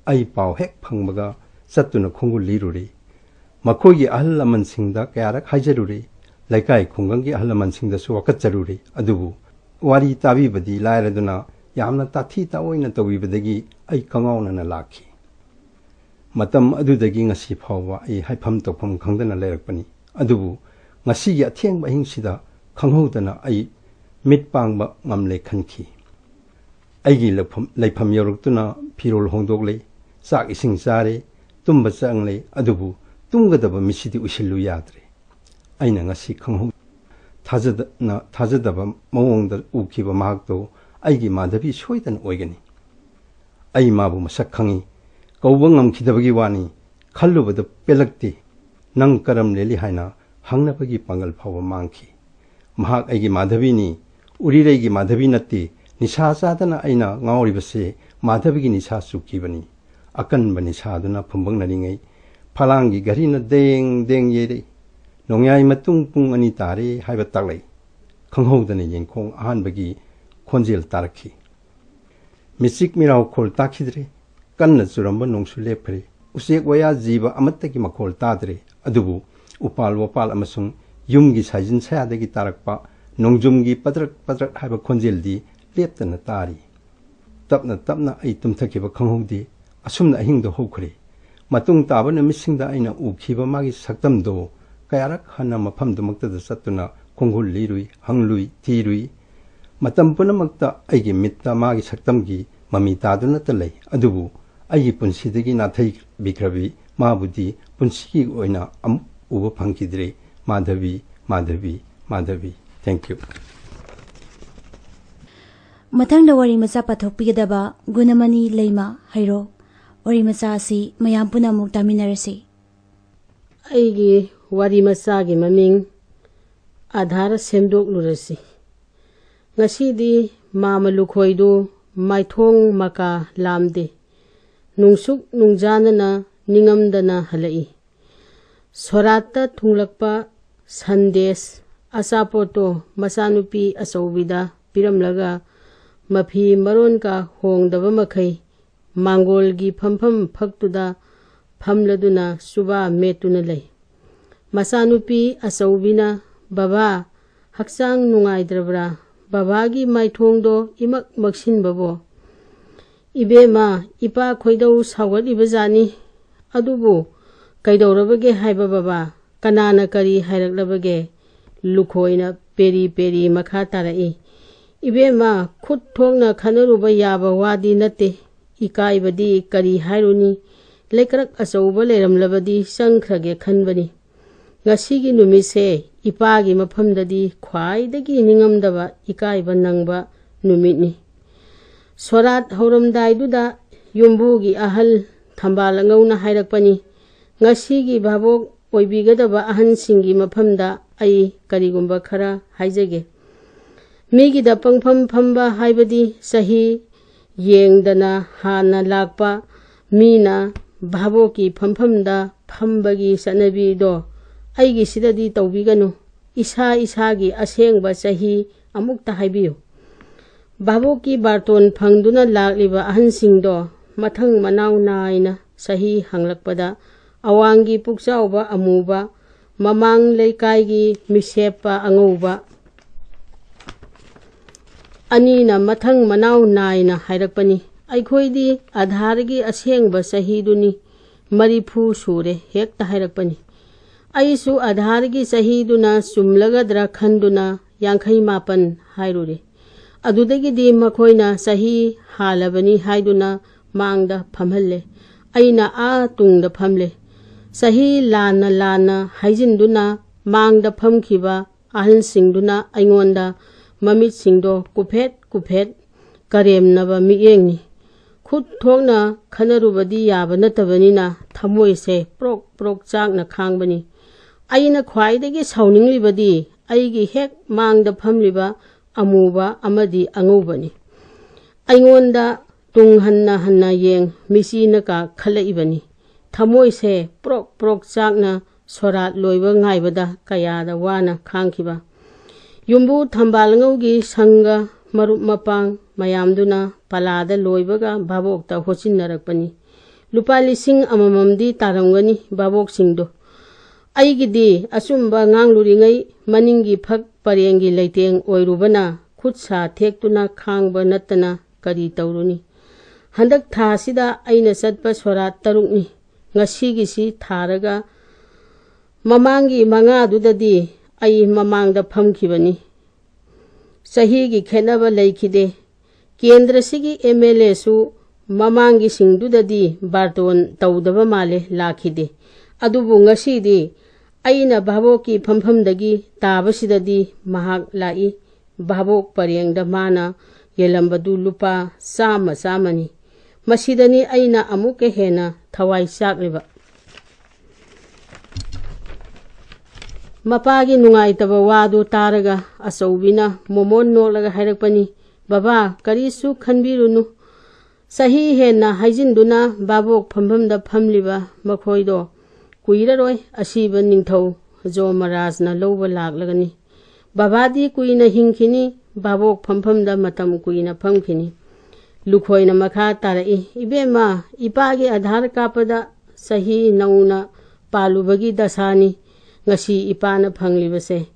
ꯑꯩ ꯄꯥꯎ ꯍꯦꯛ ꯐꯪꯕꯒ ꯆꯠꯇꯨꯅ ꯈꯣꯡꯒꯨꯜ ꯂꯤꯔꯨꯔꯦ꯫ ꯃꯈꯣꯏꯒꯤ ꯑꯍꯜ ꯂꯃꯟꯁꯤꯡꯗ ꯀꯌꯥꯔꯛ ꯍꯥꯏꯖꯔꯨꯔꯦ, ꯂꯩꯀꯥꯏ ꯈꯨꯡꯒꯪꯒꯤ ꯑꯍꯜ ꯂꯃꯟꯁꯤꯡꯗꯁꯨ ꯋꯥꯀꯠꯆꯔꯨꯔꯦ, ꯑꯗꯨꯕꯨ ꯋꯥꯔꯤ ꯇꯥꯕꯤꯕꯗꯤ ꯂꯥꯏꯔꯗꯨꯅ ꯌꯥꯝꯅ ꯇꯥꯊꯤ ꯇꯥꯑꯣꯏꯅ ꯇꯧꯕꯤꯕꯗꯒꯤ ꯑꯩ ꯀꯉꯥꯎꯅꯅ ꯂꯥꯛꯈꯤ꯫ ꯃꯇꯝ ꯑꯗꯨꯗꯒꯤ ꯉꯁꯤ ꯐꯥꯎꯕ ꯑꯩ ꯍꯥꯏꯐꯝ ꯇꯧꯐꯝ ꯈꯪꯗꯅ ꯂꯩꯔꯛꯄꯅꯤ꯫ ꯑꯗꯨꯕꯨ ꯉꯁꯤꯒꯤ ꯑꯊꯦꯡꯕ ꯑꯍꯤꯡꯁꯤꯗ ꯈꯪꯍꯧꯗꯅ ꯑꯩ ꯃꯤꯠ ꯄꯥꯡꯕ ꯉꯝꯂꯦ ꯈꯟꯈꯤ꯫ ꯑꯩꯒꯤ ꯂꯩꯐꯝ, ꯂꯩꯐꯝ ꯌꯧꯔꯛꯇꯨꯅ ꯐꯤꯔꯣꯜ ꯍꯣꯡꯗꯣꯛꯂꯦ, ꯆꯥꯛ ꯏꯁꯤꯡ ꯆꯥꯔꯦ, ꯇꯨꯝꯕ ꯆꯪꯂꯦ, ꯑꯗꯨꯕꯨ ꯇꯨꯝꯒꯗꯕ ꯃꯤꯠꯁꯤꯗꯤ ꯎꯏꯁꯤꯜꯂꯨ ꯌꯥꯗ꯭ꯔꯦ꯫ ꯑꯩꯅ ꯉꯁꯤ ꯈꯪꯍꯧ-, ꯊꯥꯖꯗꯅ, ꯊꯥꯖꯗꯕ ꯃꯑꯣꯡꯗ ꯎꯈꯤꯕ ꯃꯍꯥꯛꯇꯣ ꯑꯩꯒꯤ ꯃꯥꯙꯕꯤ ꯁꯣꯏꯗꯅ ꯑꯣꯏꯒꯅꯤ꯫ ꯑꯩ ꯃꯥꯕꯨ ꯃꯁꯛ ꯈꯪꯏ, ꯀꯧꯕ ꯉꯝꯈꯤꯗꯕꯒꯤ ꯋꯥꯅꯤ, ꯈꯜꯂꯨꯕꯗ ꯄꯦꯜꯂꯛꯇꯦ꯫ "ꯅꯪ ꯀꯔꯝ ꯂꯦꯜꯂꯤ?" ꯍꯥꯏꯅ ꯍꯪꯅꯕꯒꯤ ꯄꯥꯡꯒꯜ ꯐꯥꯎꯕ ꯃꯥꯡꯈꯤ꯫ ꯃꯍꯥꯛ ꯑꯩꯒꯤ ꯃꯥꯙꯕꯤꯅꯤ, ꯎꯔꯤꯔꯩꯒꯤ ꯃꯥꯙꯕꯤ ꯅꯠꯇꯦ꯫ ꯅꯤꯁꯥ ꯆꯥꯗꯅ ꯑꯩꯅ ꯉꯥꯎꯔꯤꯕꯁꯦ ꯃꯥꯙꯕꯤꯒꯤ ꯅꯤꯁꯥ ꯆꯨꯈꯤꯕꯅꯤ꯫ ꯑꯀꯟꯕ ꯅꯤꯁꯥꯗꯨꯅ ꯐꯨꯝꯕꯪꯅꯔꯤꯉꯩ ꯐꯂꯥꯡꯒꯤ ꯘꯔꯤꯅ ꯗꯦꯡ ꯗꯦꯡ ꯌꯩꯔꯛꯏ꯫ ꯅꯣꯡꯌꯥꯏ ꯃꯇꯨꯡ ꯄꯨꯡ ꯑꯅꯤ ꯇꯥꯔꯦ ꯍꯥꯏꯕ ꯇꯥꯛꯂꯛꯏ꯫ ꯈꯪꯍꯧꯗꯅ ꯌꯦꯡꯈꯣꯡ ꯑꯍꯥꯟꯕꯒꯤ ꯈꯣꯟꯖꯦꯜ ꯇꯥꯔꯛꯈꯤ꯫ ꯃꯤꯆꯤꯛ ꯃꯤꯔꯥꯎꯈꯣꯜ ꯇꯥꯈꯤꯗ꯭ꯔꯦ꯫ ꯀꯟꯅ ꯆꯨꯔꯝꯕ ꯅꯣꯡꯁꯨ ꯂꯦꯞꯈ꯭ꯔꯦ꯫ ꯎꯆꯦꯛ ꯋꯥꯌꯥ ꯖꯤꯕ ꯑꯃꯠꯇꯒꯤ ꯃꯈꯣꯜ ꯇꯥꯗ꯭ꯔꯦ꯫ ꯑꯗꯨꯕꯨ ꯎꯄꯥꯜ ꯋꯥꯄꯥꯜ ꯑꯃꯁꯨꯡ ꯌꯨꯝꯒꯤ ꯁꯥꯏꯖꯤꯟ ꯁꯌꯥꯗꯒꯤ ꯇꯥꯔꯛꯄ ꯅꯣꯡꯖꯨꯝꯒꯤ ꯄꯗ꯭ꯔꯛ ꯄꯗ꯭ꯔꯛ ꯍꯥꯏꯕ ꯈꯣꯟꯖꯦꯜꯗꯤ ꯂꯦꯞꯇꯅ ꯇꯥꯔꯤ꯫ ꯇꯞꯅ ꯇꯞꯅ ꯑꯩ ꯇꯨꯝꯊꯈꯤꯕ ꯈꯪꯍꯧꯗꯦ꯫ ꯑꯁꯨꯝꯅ ꯑꯍꯤꯡꯗꯣ ꯍꯧꯈ꯭ꯔꯦ꯫ ꯃꯇꯨꯡ ꯇꯥꯕ ꯅꯨꯃꯤꯠꯁꯤꯡꯗ ꯑꯩꯅ ꯎꯈꯤꯕ ꯃꯥꯒꯤ ꯁꯛꯇꯝꯗꯣ ꯀꯌꯥꯔꯛ ꯍꯟꯅ ꯃꯐꯝꯗꯨꯃꯛꯇꯗ ꯆꯠꯇꯨꯅ ꯈꯣꯡꯒꯨꯜ ꯂꯤꯔꯨꯏ, ꯍꯪꯂꯨꯏ, ꯊꯤꯔꯨꯏ꯫ ꯃꯇꯝ ꯄꯨꯝꯅꯃꯛꯇ ꯑꯩꯒꯤ ꯃꯤꯠꯇ ꯃꯥꯒꯤ ꯁꯛꯇꯝꯒꯤ ꯃꯃꯤ ꯇꯥꯗꯨꯅꯇ ꯂꯩ꯫ ꯑꯗꯨꯕꯨ ꯑꯩꯒꯤ ꯄꯨꯟꯁꯤꯗꯒꯤ ꯅꯥꯊꯩꯕꯤꯈ꯭ꯔꯕꯤ ꯃꯥꯕꯨꯗꯤ ꯄꯨꯟꯁꯤꯒꯤ ꯑꯣꯏꯅ ꯑꯃꯨꯛ ꯎꯕ ꯐꯪꯈꯤꯗ꯭ꯔꯦ꯫ ꯃꯥꯙꯕꯤ, ꯃꯥꯙꯕꯤ, ꯃꯥꯙꯕꯤ꯫ Thank you꯫ ꯃꯊꯪꯗ ꯋꯥꯔꯤ ꯃꯆꯥ ꯄꯥꯊꯣꯛꯄꯤꯒꯗꯕ ꯒꯨꯅꯃꯅꯤ ꯂꯩꯃ ꯍꯩꯔꯣꯛ꯫ ꯋꯥꯔꯤ ꯃꯆꯥ ꯑꯁꯤ ꯃꯌꯥꯝ ꯄꯨꯟꯅ ꯑꯃꯨꯛ ꯇꯥꯃꯤꯟꯅꯔꯁꯤ꯫ ꯑꯩꯒꯤ ꯋꯥꯔꯤ ꯃꯆꯥꯒꯤ ꯃꯃꯤꯡ ꯑꯥꯙꯥꯔ ꯁꯦꯝꯗꯣꯛꯂꯨꯔꯁꯤ꯫ ꯉꯁꯤꯗꯤ ꯃꯥꯃ ꯂꯨꯈꯣꯏꯗꯨ ꯃꯥꯏꯊꯣꯡ ꯃꯀꯥ ꯂꯥꯝꯗꯦ꯫ ꯅꯨꯡꯁꯨꯛ ꯅꯨꯡꯖꯥꯅꯅ ꯅꯤꯡꯉꯝꯗꯅ ꯍꯜꯂꯛꯏ꯫ ꯁꯣꯔꯥꯠꯇ ꯊꯨꯡꯂꯛꯄ ꯁꯟꯗꯦꯁ ꯑꯆꯥꯄꯣꯠꯇꯣ ꯃꯆꯥꯅꯨꯄꯤ ꯑꯆꯧꯕꯤꯗ ꯄꯤꯔꯝꯂꯒ ꯃꯐꯤ ꯃꯔꯣꯟꯒ ꯍꯣꯡꯗꯕ ꯃꯈꯩ ꯃꯥꯡꯒꯣꯜꯒꯤ ꯐꯝꯐꯝ ꯐꯛꯇꯨꯗ ꯐꯝꯂꯗꯨꯅ ꯆꯨꯕꯥ ꯃꯦꯠꯇꯨꯅ ꯂꯩ꯫ ꯃꯆꯥꯅꯨꯄꯤ ꯑꯆꯧꯕꯤꯅ, "ꯕꯕꯥ, ꯍꯛꯆꯥꯡ ꯅꯨꯡꯉꯥꯏꯗ꯭ꯔꯕ꯭ꯔꯥ? ꯕꯕꯥꯒꯤ ꯃꯥꯏꯊꯣꯡꯗꯣ ꯏꯃꯛ ꯃꯛꯁꯤꯟꯕꯕꯣ?" "ꯏꯕꯦꯝꯃ, ꯏꯄꯥ ꯈꯣꯏꯗꯧ ꯁꯥꯎꯒꯠꯂꯤꯕꯖꯥꯠꯅꯤ꯫ ꯑꯗꯨꯕꯨ ꯀꯩꯗꯧꯔꯕꯒꯦ ꯍꯥꯏꯕ ꯕꯕꯥ? ꯀꯅꯥꯅ ꯀꯔꯤ ꯍꯥꯏꯔꯛꯂꯕꯒꯦ?" ꯂꯨꯈꯣꯏꯅ ꯄꯦꯔꯤ ꯄꯦꯔꯤ ꯃꯈꯥ ꯇꯥꯔꯛꯏ꯫ "ꯏꯕꯦꯝꯃ, ꯈꯨꯠ ꯊꯣꯛꯅ ꯈꯠꯅꯔꯨꯕ ꯌꯥꯕ ꯋꯥꯗꯤ ꯅꯠꯇꯦ꯫ ꯏꯀꯥꯏꯕꯗꯤ ꯀꯔꯤ ꯍꯥꯏꯔꯨꯅꯤ? ꯂꯩꯀ꯭ꯔꯛ ꯑꯆꯧꯕ ꯂꯩꯔꯝꯂꯕꯗꯤ ꯆꯪꯈ꯭ꯔꯒꯦ ꯈꯟꯕꯅꯤ꯫ ꯉꯁꯤꯒꯤ ꯅꯨꯃꯤꯠꯁꯦ ꯏꯄꯥꯒꯤ ꯃꯐꯝꯗꯗꯤ ꯈ꯭ꯋꯥꯏꯗꯒꯤ ꯅꯤꯡꯉꯝꯗꯕ, ꯏꯀꯥꯏꯕ ꯅꯪꯕ ꯅꯨꯃꯤꯠꯅꯤ꯫" ꯁꯣꯔꯥꯠ ꯍꯧꯔꯝꯗꯥꯏꯗꯨꯗ ꯌꯨꯝꯕꯨꯒꯤ ꯑꯍꯜ ꯊꯝꯕꯥꯜ ꯑꯉꯧꯅ ꯍꯥꯏꯔꯛꯄꯅꯤ, "ꯉꯁꯤꯒꯤ ꯚꯥꯕꯣꯛ ꯑꯣꯏꯕꯤꯒꯗꯕ ꯑꯍꯟꯁꯤꯡꯒꯤ ꯃꯐꯝꯗ ꯑꯩ ꯀꯔꯤꯒꯨꯝꯕ ꯈꯔ ꯍꯥꯏꯖꯒꯦ꯫ ꯃꯤꯒꯤꯗ ꯄꯪꯐꯝ ꯐꯝꯕ ꯍꯥꯏꯕꯗꯤ ꯆꯍꯤ ꯌꯦꯡꯗꯅ ꯍꯥꯟꯅ ꯂꯥꯛꯄ ꯃꯤꯅ ꯚꯥꯕꯣꯛꯀꯤ ꯐꯝꯐꯝꯗ ꯐꯝꯕꯒꯤ ꯆꯠꯅꯕꯤꯗꯣ ꯑꯩꯒꯤꯁꯤꯗꯗꯤ ꯇꯧꯕꯤꯒꯅꯨ꯫ ꯏꯁꯥ ꯏꯁꯥꯒꯤ ꯑꯁꯦꯡꯕ ꯆꯍꯤ ꯑꯃꯨꯛꯇ ꯍꯥꯏꯕꯤꯌꯨ꯫" ꯚꯥꯕꯣꯛꯀꯤ ꯕꯥꯔꯇꯣꯟ ꯐꯪꯗꯨꯅ ꯂꯥꯛꯂꯤꯕ ꯑꯍꯟꯁꯤꯡꯗꯣ ꯃꯊꯪ ꯃꯅꯥꯎ ꯅꯥꯏꯅ ꯆꯍꯤ ꯍꯪꯂꯛꯄꯗ, ꯑꯋꯥꯡꯒꯤ ꯄꯨꯛꯆꯥꯎꯕ ꯑꯃꯨꯕ, ꯃꯃꯥꯡ ꯂꯩꯀꯥꯏꯒꯤ ꯃꯤꯁꯦꯞꯄ ꯑꯉꯧꯕ ꯑꯅꯤꯅ ꯃꯊꯪ ꯃꯅꯥꯎ ꯅꯥꯏꯅ ꯍꯥꯏꯔꯛꯄꯅꯤ, "ꯑꯩꯈꯣꯏꯗꯤ ꯑꯥꯙꯥꯔꯒꯤ ꯑꯁꯦꯡꯕ ꯆꯍꯤꯗꯨꯅꯤ, ꯃꯔꯤꯐꯨ ꯁꯨꯔꯦ" ꯍꯦꯛꯇ ꯍꯥꯏꯔꯛꯄꯅꯤ꯫ ꯑꯩꯁꯨ ꯑꯥꯙꯥꯔꯒꯤ ꯆꯍꯤꯗꯨꯅ ꯆꯨꯝꯂꯒꯗ꯭ꯔꯥ ꯈꯟꯗꯨꯅ ꯌꯥꯡꯈꯩ ꯃꯥꯄꯟ ꯍꯥꯏꯔꯨꯔꯦ꯫ ꯑꯗꯨꯗꯒꯤꯗꯤ ꯃꯈꯣꯏꯅ ꯆꯍꯤ ꯍꯥꯜꯂꯕꯅꯤ ꯍꯥꯏꯗꯨꯅ ꯃꯥꯡꯗ ꯐꯝꯍꯜꯂꯦ꯫ ꯑꯩꯅ ꯑꯥ ꯇꯨꯡꯗ ꯐꯝꯂꯦ꯫ ꯆꯍꯤ ꯂꯥꯟꯅ ꯂꯥꯟꯅ ꯍꯥꯏꯖꯤꯟꯗꯨꯅ ꯃꯥꯡꯗ ꯐꯝꯈꯤꯕ ꯑꯍꯜꯁꯤꯡꯗꯨꯅ ꯑꯩꯉꯣꯟꯗ ꯃꯃꯤꯠꯁꯤꯡꯗꯣ ꯀꯨꯐꯦꯠ ꯀꯨꯐꯦꯠ ꯀꯔꯦꯝꯅꯕ ꯃꯤꯠꯌꯦꯡꯅꯤ꯫ ꯈꯨꯠ ꯊꯣꯛꯅ ꯈꯟꯅꯔꯨꯕꯗꯤ ꯌꯥꯕ ꯅꯠꯇꯕꯅꯤꯅ ꯊꯃꯣꯏꯁꯦ ꯄ꯭ꯔꯣꯛ ꯄ꯭ꯔꯣꯛ ꯆꯥꯛꯅ ꯈꯥꯡꯕꯅꯤ꯫ ꯑꯩꯅ ꯈ꯭ꯋꯥꯏꯗꯒꯤ ꯁꯥꯎꯅꯤꯡꯂꯤꯕꯗꯤ ꯑꯩꯒꯤ ꯍꯦꯛ ꯃꯥꯡꯗ ꯐꯝꯂꯤꯕ ꯑꯃꯨꯕ ꯑꯃꯗꯤ ꯑꯉꯧꯕꯅꯤ꯫ ꯑꯩꯉꯣꯟꯗ ꯇꯨꯡ ꯍꯟꯅ ꯍꯟꯅ ꯌꯦꯡ ꯃꯤꯆꯤꯅ ꯀꯥꯈꯠꯂꯛꯏꯕꯅꯤ꯫ ꯊꯃꯣꯏꯁꯦ ꯄ꯭ꯔꯣꯛ ꯄ꯭ꯔꯣꯛ ꯆꯥꯛꯅ ꯁꯣꯔꯥꯠ ꯂꯣꯏꯕ ꯉꯥꯏꯕꯗ ꯀꯌꯥꯗ ꯋꯥꯅ ꯈꯥꯡꯈꯤꯕ꯫ ꯌꯨꯝꯕꯨ ꯊꯝꯕꯥꯜꯉꯧꯒꯤ ꯁꯪꯒ ꯃꯔꯨꯞ ꯃꯄꯥꯡ ꯃꯌꯥꯝꯗꯨꯅ ꯄꯂꯥꯗ ꯂꯣꯏꯕꯒ ꯚꯥꯕꯣꯛꯇ ꯍꯣꯠꯆꯤꯟꯅꯔꯛꯄꯅꯤ꯫ ꯂꯨꯄꯥ ꯂꯤꯁꯤꯡ ꯑꯃꯃꯝꯗꯤ ꯇꯥꯔꯝꯒꯅꯤ ꯚꯥꯕꯣꯛꯁꯤꯡꯗꯣ꯫ ꯑꯩꯒꯤꯗꯤ ꯑꯆꯨꯝꯕ ꯉꯥꯡꯂꯨꯔꯤꯉꯩ ꯃꯅꯤꯡꯒꯤ ꯐꯛ ꯄꯔꯦꯡꯒꯤ ꯂꯩꯇꯦꯡ ꯑꯣꯏꯔꯨꯕꯅ ꯈꯨꯠ ꯁꯥ ꯊꯦꯛꯇꯨꯅ ꯈꯥꯡꯕ ꯅꯠꯇꯅ ꯀꯔꯤ ꯇꯧꯔꯨꯅꯤ? ꯍꯟꯗꯛ ꯊꯥꯁꯤꯗ ꯑꯩꯅ ꯆꯠꯄ ꯁꯣꯔꯥꯠ ꯇꯔꯨꯛꯅꯤ꯫ ꯉꯁꯤꯒꯤꯁꯤ ꯊꯥꯔꯒ ꯃꯃꯥꯡꯒꯤ ꯃꯉꯥꯗꯨꯗꯗꯤ ꯑꯩ ꯃꯃꯥꯡꯗ ꯐꯝꯈꯤꯕꯅꯤ꯫ ꯆꯍꯤꯒꯤ ꯈꯦꯠꯅꯕ ꯂꯩꯈꯤꯗꯦ꯫ ꯀꯦꯟꯗ꯭ꯔꯁꯤꯒꯤ ꯑꯦꯝ ꯑꯦꯜ ꯑꯦꯁꯨ ꯃꯃꯥꯡꯒꯤꯁꯤꯡꯗꯨꯗꯗꯤ ꯕꯥꯔꯇꯣꯟ ꯇꯧꯗꯕ ꯃꯥꯜꯂꯦ, ꯂꯥꯛꯈꯤꯗꯦ꯫ ꯑꯗꯨꯕꯨ ꯉꯁꯤꯗꯤ ꯑꯩꯅ ꯚꯥꯕꯣꯛꯀꯤ ꯐꯝꯐꯝꯗꯒꯤ ꯇꯥꯕꯁꯤꯗꯗꯤ ꯃꯍꯥꯛ ꯂꯥꯛꯏ꯫ ꯚꯥꯕꯣꯛ ꯄꯔꯦꯡꯗ ꯃꯥꯅ ꯌꯦꯜꯂꯝꯕꯗꯨ ꯂꯨꯄꯥ ꯆꯥꯝꯃ ꯆꯥꯝꯃꯅꯤ꯫ ꯃꯁꯤꯗꯅꯤ ꯑꯩꯅ ꯑꯃꯨꯛꯀ ꯍꯦꯟꯅ ꯊꯋꯥꯏ ꯆꯥꯛꯂꯤꯕ꯫ ꯃꯄꯥꯒꯤ ꯅꯨꯡꯉꯥꯏꯇꯕ ꯋꯥꯗꯨ ꯇꯥꯔꯒ ꯑꯆꯧꯕꯤꯅ ꯃꯣꯃꯣꯟ ꯅꯣꯛꯂꯒ ꯍꯥꯏꯔꯛꯄꯅꯤ, "ꯕꯕꯥ, ꯀꯔꯤꯁꯨ ꯈꯟꯕꯤꯔꯨꯅꯨ꯫ ꯆꯍꯤ ꯍꯦꯟꯅ ꯍꯥꯏꯖꯤꯟꯗꯨꯅ ꯚꯥꯕꯣꯛ ꯐꯝꯐꯝꯗ ꯐꯝꯂꯤꯕ ꯃꯈꯣꯏꯗꯣ ꯀꯨꯏꯔꯔꯣꯏ ꯑꯁꯤꯕ ꯅꯤꯡꯊꯧ ꯖꯣꯃꯔꯥꯖꯅ ꯂꯧꯕ ꯂꯥꯛꯂꯒꯅꯤ꯫ ꯕꯕꯥꯗꯤ ꯀꯨꯏꯅ ꯍꯤꯡꯈꯤꯅꯤ, ꯚꯥꯕꯣꯛ ꯐꯝꯐꯝꯗ ꯃꯇꯝ ꯀꯨꯏꯅ ꯐꯝꯈꯤꯅꯤ"꯫ ꯂꯨꯈꯣꯏꯅ ꯃꯈꯥ ꯇꯥꯔꯛꯏ, "ꯏꯕꯦꯝꯃ, ꯏꯄꯥꯒꯤ ꯑꯙꯥꯔ ꯀꯥꯞꯄꯗ ꯆꯍꯤ ꯅꯧꯅ ꯄꯥꯜꯂꯨꯕꯒꯤ ꯗꯁꯥꯅꯤ ꯉꯁꯤ ꯏꯄꯥꯅ ꯐꯪꯂꯤꯕꯁꯦ꯫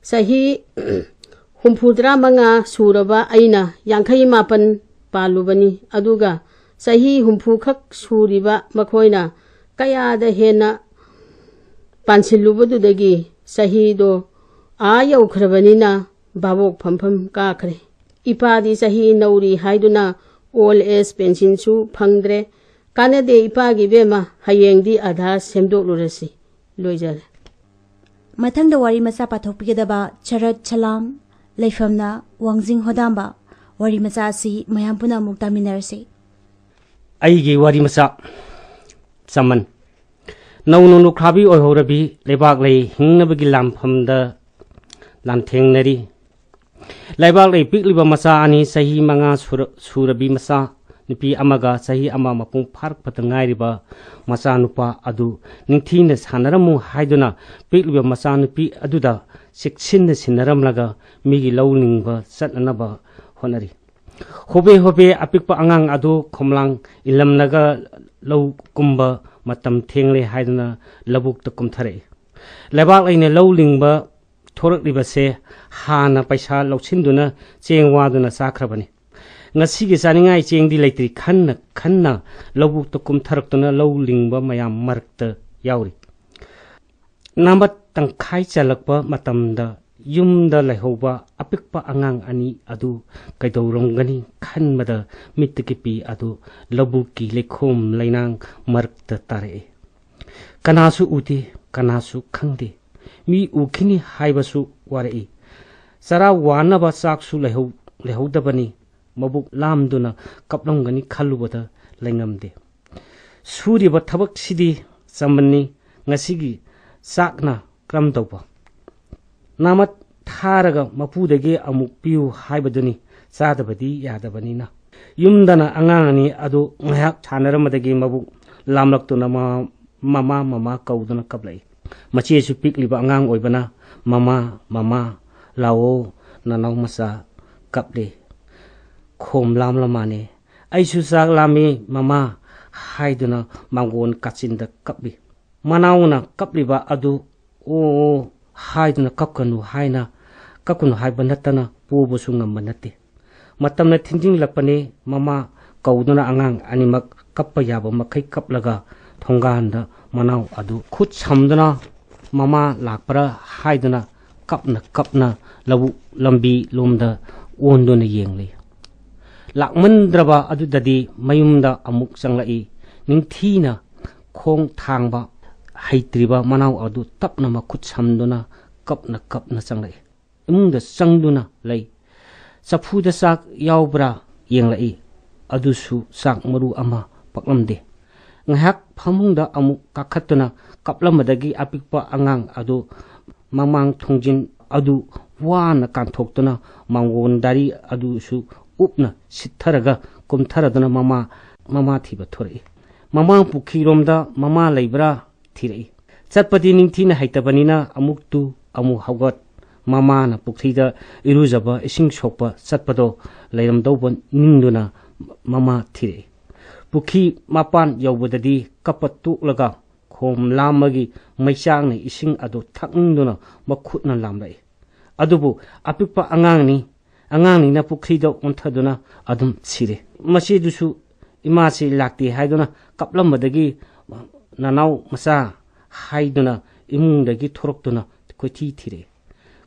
ꯆꯍꯤ ꯍꯨꯝꯐꯨꯇꯔꯥ ꯃꯉꯥ ꯁꯨꯔꯕ ꯑꯩꯅ ꯌꯥꯡꯈꯩ ꯃꯥꯄꯟ ꯄꯥꯜꯂꯨꯕꯅꯤ, ꯑꯗꯨꯒ ꯆꯍꯤ ꯍꯨꯝꯐꯨ ꯈꯛ ꯁꯨꯔꯤꯕ ꯃꯈꯣꯏꯅ ꯀꯌꯥꯗ ꯍꯦꯟꯅ ꯄꯥꯟꯁꯤꯜꯂꯨꯕꯗꯨꯗꯒꯤ ꯆꯍꯤꯗꯣ ꯑꯥ ꯌꯧꯈ꯭ꯔꯕꯅꯤꯅ ꯚꯥꯕꯣꯛ ꯐꯝꯐꯝ ꯀꯥꯈ꯭ꯔꯦ꯫ ꯏꯄꯥꯗꯤ ꯆꯍꯤ ꯅꯧꯔꯤ ꯍꯥꯏꯗꯨꯅ ꯑꯣꯜ ꯑꯦꯖ ꯄꯦꯟꯁꯤꯟꯁꯨ ꯐꯪꯗ꯭ꯔꯦ꯫ ꯀꯥꯟꯅꯗꯦ ꯏꯄꯥꯒꯤ ꯏꯕꯦꯝꯃ, ꯍꯌꯦꯡꯗꯤ ꯑꯙꯥꯔ ꯁꯦꯝꯗꯣꯛꯂꯨꯔꯁꯤ"꯫ ꯂꯣꯏꯖꯔꯦ꯫ ꯃꯊꯪꯗ ꯋꯥꯔꯤ ꯃꯆꯥ ꯄꯥꯊꯣꯛꯄꯤꯒꯗꯕ ꯆꯔꯠ ꯁꯂꯥꯝ ꯂꯩꯐꯝꯅ ꯋꯥꯡꯖꯤꯡ ꯍꯣꯗꯥꯝꯕ꯫ ꯋꯥꯔꯤ ꯃꯆꯥ ꯑꯁꯤ ꯃꯌꯥꯝ ꯄꯨꯟꯅ ꯑꯃꯨꯛ ꯇꯥꯃꯤꯟꯅꯔꯁꯤ꯫ ꯑꯩꯒꯤ ꯋꯥꯔꯤ ꯃꯆꯥ꯫ ꯆꯃꯟ꯫ ꯅꯧꯅ ꯂꯨꯈ꯭ꯔꯥꯕꯤ ꯑꯣꯏꯍꯧꯔꯕꯤ ꯂꯩꯕꯥꯛꯂꯩ ꯍꯤꯡꯅꯕꯒꯤ ꯂꯥꯟꯐꯝꯗ ꯂꯥꯟꯊꯦꯡꯅꯔꯤ꯫ ꯂꯩꯕꯥꯛꯂꯩ ꯄꯤꯛꯂꯤꯕ ꯃꯆꯥ ꯑꯅꯤ, ꯆꯍꯤ ꯃꯉꯥ ꯁꯨꯔ-, ꯁꯨꯔꯕꯤ ꯃꯆꯥ ꯅꯨꯄꯤ ꯑꯃꯒ ꯆꯍꯤ ꯑꯃ ꯃꯄꯨꯡ ꯐꯥꯔꯛꯄꯗ ꯉꯥꯏꯔꯤꯕ ꯃꯆꯥꯅꯨꯄꯥ ꯑꯗꯨ ꯅꯤꯡꯊꯤꯅ ꯁꯥꯟꯅꯔꯝꯃꯨ ꯍꯥꯏꯗꯨꯅ ꯄꯤꯛꯂꯤꯕ ꯃꯆꯥꯅꯨꯄꯤ ꯑꯗꯨꯗ ꯆꯦꯛꯁꯤꯟꯅ ꯁꯤꯟꯅꯔꯝꯂꯒ ꯃꯤꯒꯤ ꯂꯧ ꯂꯤꯡꯕ ꯆꯠꯅꯅꯕ ꯍꯣꯠꯅꯔꯤ꯫ ꯍꯣꯕꯦ ꯍꯣꯕꯦ ꯑꯄꯤꯛꯄ ꯑꯉꯥꯡ ꯑꯗꯨ ꯈꯣꯝꯂꯥꯡ ꯏꯜꯂꯝꯂꯒ ꯂꯧ ꯀꯨꯝꯕ ꯃꯇꯝ ꯊꯦꯡꯂꯦ ꯍꯥꯏꯗꯨꯅ ꯂꯧꯕꯨꯛꯇ ꯀꯨꯝꯊꯔꯛꯏ꯫ ꯂꯩꯕꯥꯛꯂꯩꯅ ꯂꯧ ꯂꯤꯡꯕ ꯊꯣꯔꯛꯂꯤꯕꯁꯦ ꯍꯥꯟꯅ ꯄꯩꯁꯥ ꯂꯧꯁꯤꯟꯗꯨꯅ ꯆꯦꯡ ꯋꯥꯗꯨꯅ ꯆꯥꯈ꯭ꯔꯕꯅꯤ꯫ ꯉꯁꯤꯒꯤ ꯆꯥꯅꯤꯡꯉꯥꯏ ꯆꯦꯡꯗꯤ ꯂꯩꯇ꯭ꯔꯤ ꯈꯟꯅ ꯈꯟꯅ ꯂꯧꯕꯨꯛꯇ ꯀꯨꯝꯊꯔꯛꯇꯨꯅ ꯂꯧ ꯂꯤꯡꯕ ꯃꯌꯥꯝ ꯃꯔꯛꯇ ꯌꯥꯎꯔꯤ꯫ ꯅꯥꯃꯠ ꯇꯪꯈꯥꯏ ꯆꯜꯂꯛꯄ ꯃꯇꯝꯗ ꯌꯨꯝꯗ ꯂꯩꯍꯧꯕ ꯑꯄꯤꯛꯄ ꯑꯉꯥꯡ ꯑꯅꯤ ꯑꯗꯨ ꯀꯩꯗꯧꯔꯝꯒꯅꯤ ꯈꯟꯕꯗ ꯃꯤꯠꯇꯒꯤ ꯄꯤ ꯑꯗꯨ ꯂꯧꯕꯨꯛꯀꯤ ꯂꯩꯈꯣꯝ ꯂꯩꯅꯥꯡ ꯃꯔꯛꯇ ꯇꯥꯔꯛꯏ꯫ ꯀꯅꯥꯁꯨ ꯎꯗꯦ, ꯀꯅꯥꯁꯨ ꯈꯪꯗꯦ꯫ ꯃꯤ ꯎꯈꯤꯅꯤ ꯍꯥꯏꯕꯁꯨ ꯋꯥꯔꯛꯏ꯫ ꯆꯔꯥ ꯋꯥꯅꯕ ꯆꯥꯛꯁꯨ ꯂꯩꯍꯧ-, ꯂꯩꯍꯧꯗꯕꯅꯤ꯫ ꯃꯕꯨꯛ ꯂꯥꯝꯗꯨꯅ ꯀꯞꯂꯝꯒꯅꯤ ꯈꯜꯂꯨꯕꯗ ꯂꯩꯉꯝꯗꯦ꯫ ꯁꯨꯔꯤꯕ ꯊꯕꯛꯁꯤꯗꯤ ꯆꯝꯕꯅꯤ꯫ ꯉꯁꯤꯒꯤ ꯆꯥꯛꯅ ꯀꯔꯝ ꯇꯧꯕ? ꯅꯥꯃꯠ ꯊꯥꯔꯒ ꯃꯄꯨꯗꯒꯤ ꯑꯃꯨꯛ ꯄꯤꯌꯨ ꯍꯥꯏꯕꯗꯨꯅꯤ꯫ ꯆꯥꯗꯕꯗꯤ ꯌꯥꯗꯕꯅꯤꯅ꯫ ꯌꯨꯝꯗꯅ ꯑꯉꯥꯡ ꯑꯅꯤ ꯑꯗꯨ ꯉꯥꯏꯍꯥꯛ ꯁꯥꯟꯅꯔꯝꯕꯗꯒꯤ ꯃꯕꯨꯛ ꯂꯥꯝꯂꯛꯇꯨꯅ ꯃꯃꯥ, ꯃꯃꯥ, ꯃꯃꯥ ꯀꯧꯗꯨꯅ ꯀꯞꯂꯛꯏ꯫ ꯃꯆꯦꯁꯨ ꯄꯤꯛꯂꯤꯕ ꯑꯉꯥꯡ ꯑꯣꯏꯕꯅ, "ꯃꯃꯥ, ꯃꯃꯥ, ꯂꯥꯛꯑꯣ, ꯅꯅꯥꯎ ꯃꯆꯥ ꯀꯞꯂꯦ꯫ ꯈꯣꯝ ꯂꯥꯝꯂ ꯃꯥꯅꯦ꯫ ꯑꯩꯁꯨ ꯆꯥꯛ ꯂꯥꯝꯃꯤ, ꯃꯃꯥ" ꯍꯥꯏꯗꯨꯅ ꯃꯥꯡꯒꯣꯟ ꯀꯥꯆꯤꯟꯗ ꯀꯞꯂꯤ꯫ ꯃꯅꯥꯎꯅ ꯀꯞꯂꯤꯕ ꯑꯗꯨ "ꯑꯣ, ꯑꯣ" ꯍꯥꯏꯗꯨꯅ ꯀꯞꯀꯅꯨ ꯍꯥꯏꯅ, ꯀꯞꯀꯅꯨ ꯍꯥꯏꯕ ꯅꯠꯇꯅ ꯄꯣꯕꯁꯨ ꯉꯝꯕ ꯅꯠꯇꯦ꯫ ꯃꯇꯝꯅ ꯊꯤꯟꯖꯤꯜꯂꯛꯄꯅꯤ꯫ ꯃꯃꯥ ꯀꯧꯗꯨꯅ ꯑꯉꯥꯡ ꯑꯅꯤꯃꯛ ꯀꯞꯄ ꯌꯥꯕ ꯃꯈꯩ ꯀꯞꯂꯒ ꯊꯣꯡꯒꯥꯟꯗ ꯃꯅꯥꯎ ꯑꯗꯨ ꯈꯨꯠ ꯁꯝꯗꯨꯅ "ꯃꯃꯥ ꯂꯥꯛꯄ꯭ꯔꯥ?" ꯍꯥꯏꯗꯨꯅ ꯀꯞꯅ ꯀꯞꯅ ꯂꯧꯕꯨꯛ ꯂꯝꯕꯤ ꯂꯣꯝꯗ ꯑꯣꯟꯗꯨꯅ ꯌꯦꯡꯂꯤ꯫ ꯂꯥꯛꯃꯟꯗ꯭ꯔꯕ ꯑꯗꯨꯗꯗꯤ ꯃꯌꯨꯝꯗ ꯑꯃꯨꯛ ꯆꯪꯂꯛꯏ꯫ ꯅꯤꯡꯊꯤꯅ ꯈꯣꯡ ꯊꯥꯡꯕ ꯍꯩꯇ꯭ꯔꯤꯕ ꯃꯅꯥꯎ ꯑꯗꯨ ꯇꯞꯅ ꯃꯈꯨꯠ ꯁꯝꯗꯨꯅ ꯀꯞꯅ ꯀꯞꯅ ꯆꯪꯂꯛꯏ꯫ ꯏꯃꯨꯡꯗ ꯆꯪꯗꯨꯅ ꯂꯩ꯫ ꯆꯐꯨꯗ ꯆꯥꯛ ꯌꯥꯎꯕ꯭ꯔꯥ ꯌꯦꯡꯂꯛꯏ꯫ ꯑꯗꯨꯁꯨ ꯆꯥꯛ ꯃꯔꯨ ꯑꯃ ꯄꯛꯂꯝꯗꯦ꯫ ꯉꯥꯏꯍꯥꯛ ꯐꯃꯨꯡꯗ ꯑꯃꯨꯛ ꯀꯥꯈꯠꯇꯨꯅ ꯀꯞꯂꯝꯕꯗꯒꯤ ꯑꯄꯤꯛꯄ ꯑꯉꯥꯡ ꯑꯗꯨ ꯃꯃꯥꯡ ꯊꯣꯡꯖꯤꯟ ꯑꯗꯨ ꯋꯥꯅ ꯀꯥꯟꯊꯣꯛꯇꯨꯅ ꯃꯥꯡꯒꯣꯟ ꯗꯥꯔꯤ ꯑꯗꯨꯁꯨ ꯎꯞꯅ ꯁꯤꯠꯊꯔꯒ ꯀꯨꯝꯊꯔꯗꯨꯅ ꯃꯃꯥ, ꯃꯃꯥ ꯊꯤꯕ ꯊꯣꯔꯛꯏ꯫ ꯃꯃꯥꯡ ꯄꯨꯈ꯭ꯔꯤꯔꯣꯝꯗ ꯃꯃꯥ ꯂꯩꯕ꯭ꯔꯥ ꯊꯤꯔꯛꯏ꯫ ꯆꯠꯄꯗꯤ ꯅꯤꯡꯊꯤꯅ ꯍꯩꯇꯕꯅꯤꯅ ꯑꯃꯨꯛ ꯇꯨ ꯑꯃꯨꯛ ꯍꯧꯒꯠ꯫ ꯃꯃꯥꯅ ꯄꯨꯈ꯭ꯔꯤꯗ ꯏꯔꯨꯖꯕ, ꯏꯁꯤꯡ ꯁꯣꯛꯄ ꯆꯠꯄꯗꯣ ꯂꯩꯔꯝꯗꯧꯕ ꯅꯤꯡꯗꯨꯅ ꯃꯃꯥ ꯊꯤꯔꯛꯏ꯫ ꯄꯨꯈ꯭ꯔꯤ ꯃꯄꯥꯟ ꯌꯧꯕꯗꯗꯤ ꯀꯞꯄ ꯇꯣꯛꯂꯒ ꯈꯣꯝ ꯂꯥꯝꯕꯒꯤ ꯃꯩꯆꯥꯛꯅ ꯏꯁꯤꯡ ꯑꯗꯨ ꯊꯛꯅꯤꯡꯗꯨꯅ ꯃꯈꯨꯠꯅ ꯂꯥꯝꯂꯛꯏ꯫ ꯑꯗꯨꯕꯨ ꯑꯄꯤꯛꯄ ꯑꯉꯥꯡꯅꯤ, ꯑꯉꯥꯡꯅꯤꯅ ꯄꯨꯈ꯭ꯔꯤꯗ ꯑꯣꯟꯊꯗꯨꯅ ꯑꯗꯨꯝ ꯁꯤꯔꯦ꯫ ꯃꯆꯦꯗꯨꯁꯨ ꯏꯃꯥꯁꯤ ꯂꯥꯛꯇꯦ ꯍꯥꯏꯗꯨꯅ ꯀꯞꯂꯝꯕꯗꯒꯤ ꯅꯅꯥꯎ ꯃꯆꯥ ꯍꯥꯏꯗꯨꯅ ꯏꯃꯨꯡꯗꯒꯤ ꯊꯣꯔꯛꯇꯨꯅ ꯀꯣꯏꯊꯤ ꯊꯤꯔꯛꯏ꯫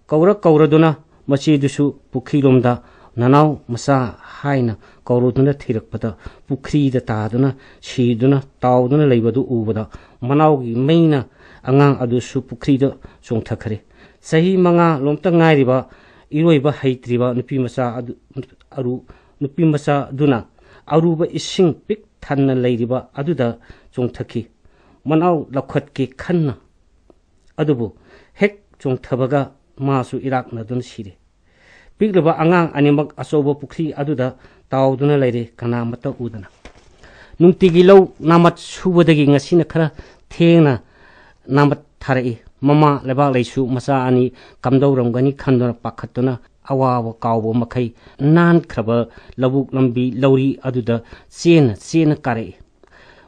ꯀꯧꯔ ꯀꯧꯔꯗꯨꯅ ꯃꯆꯦꯗꯨꯁꯨ ꯄꯨꯈ꯭ꯔꯤꯔꯣꯝꯗ ꯅꯅꯥꯎ ꯃꯆꯥ ꯍꯥꯏꯅ ꯀꯧꯔꯗꯨꯅ ꯊꯤꯔꯛꯄꯗ ꯄꯨꯈ꯭ꯔꯤꯗ ꯇꯥꯗꯨꯅ ꯁꯤꯗꯨꯅ ꯇꯥꯎꯗꯨꯅ ꯂꯩꯕꯗꯨ ꯎꯕꯗ ꯃꯅꯥꯎꯒꯤ ꯃꯩꯅ ꯑꯉꯥꯡ ꯑꯗꯨꯁꯨ ꯄꯨꯈ꯭ꯔꯤꯗ ꯆꯣꯡꯊꯈ꯭ꯔꯦ꯫ ꯆꯍꯤ ꯃꯉꯥ ꯂꯣꯝꯇ ꯉꯥꯏꯔꯤꯕ ꯏꯔꯣꯏꯕ ꯍꯩꯇ꯭ꯔꯤꯕ ꯅꯨꯄꯤ ꯃꯆꯥ ꯑꯗꯨ, ꯑꯔꯨ-, ꯅꯨꯄꯤ ꯃꯆꯥꯗꯨꯅ ꯑꯔꯨꯕ ꯏꯁꯤꯡ ꯄꯤꯛ ꯊꯟꯅ ꯂꯩꯔꯤꯕ ꯑꯗꯨꯗ ꯆꯣꯡꯊꯈꯤ꯫ ꯃꯅꯥꯎ ꯂꯧꯈꯠꯀꯦ ꯈꯟꯅ ꯑꯗꯨꯕꯨ ꯍꯦꯛ ꯆꯣꯡꯊꯕꯒ ꯃꯥꯁꯨ ꯏꯔꯥꯛꯅꯗꯨꯅ ꯁꯤꯔꯦ꯫ ꯄꯤꯛꯂꯤꯕ ꯑꯉꯥꯡ ꯑꯅꯤꯃꯛ ꯑꯆꯧꯕ ꯄꯨꯈ꯭ꯔꯤ ꯑꯗꯨꯗ ꯇꯥꯎꯗꯨꯅ ꯂꯩꯔꯦ, ꯀꯅꯥꯃꯠꯇ ꯎꯗꯅ꯫ ꯅꯨꯡꯇꯤꯒꯤ ꯂꯧ ꯅꯥꯃꯠ ꯁꯨꯕꯗꯒꯤ ꯉꯁꯤꯅ ꯈꯔ ꯊꯦꯡꯅ ꯅꯥꯃꯠ ꯊꯥꯔꯛꯏ꯫ ꯃꯃꯥ ꯂꯩꯕꯥꯛ ꯂꯩꯁꯨ ꯃꯆꯥ ꯑꯅꯤ ꯀꯝꯗꯧꯔꯝꯒꯅꯤ ꯈꯟꯗꯨꯅ ꯄꯥꯈꯠꯇꯨꯅ ꯑꯋꯥꯕ ꯀꯥꯎꯕ ꯃꯈꯩ ꯅꯥꯟꯈ꯭ꯔꯕ ꯂꯧꯕꯨꯛ ꯂꯝꯕꯤ ꯂꯧꯔꯤ ꯑꯗꯨꯗ ꯆꯦꯟꯅ ꯆꯦꯟꯅ ꯀꯥꯔꯛꯏ꯫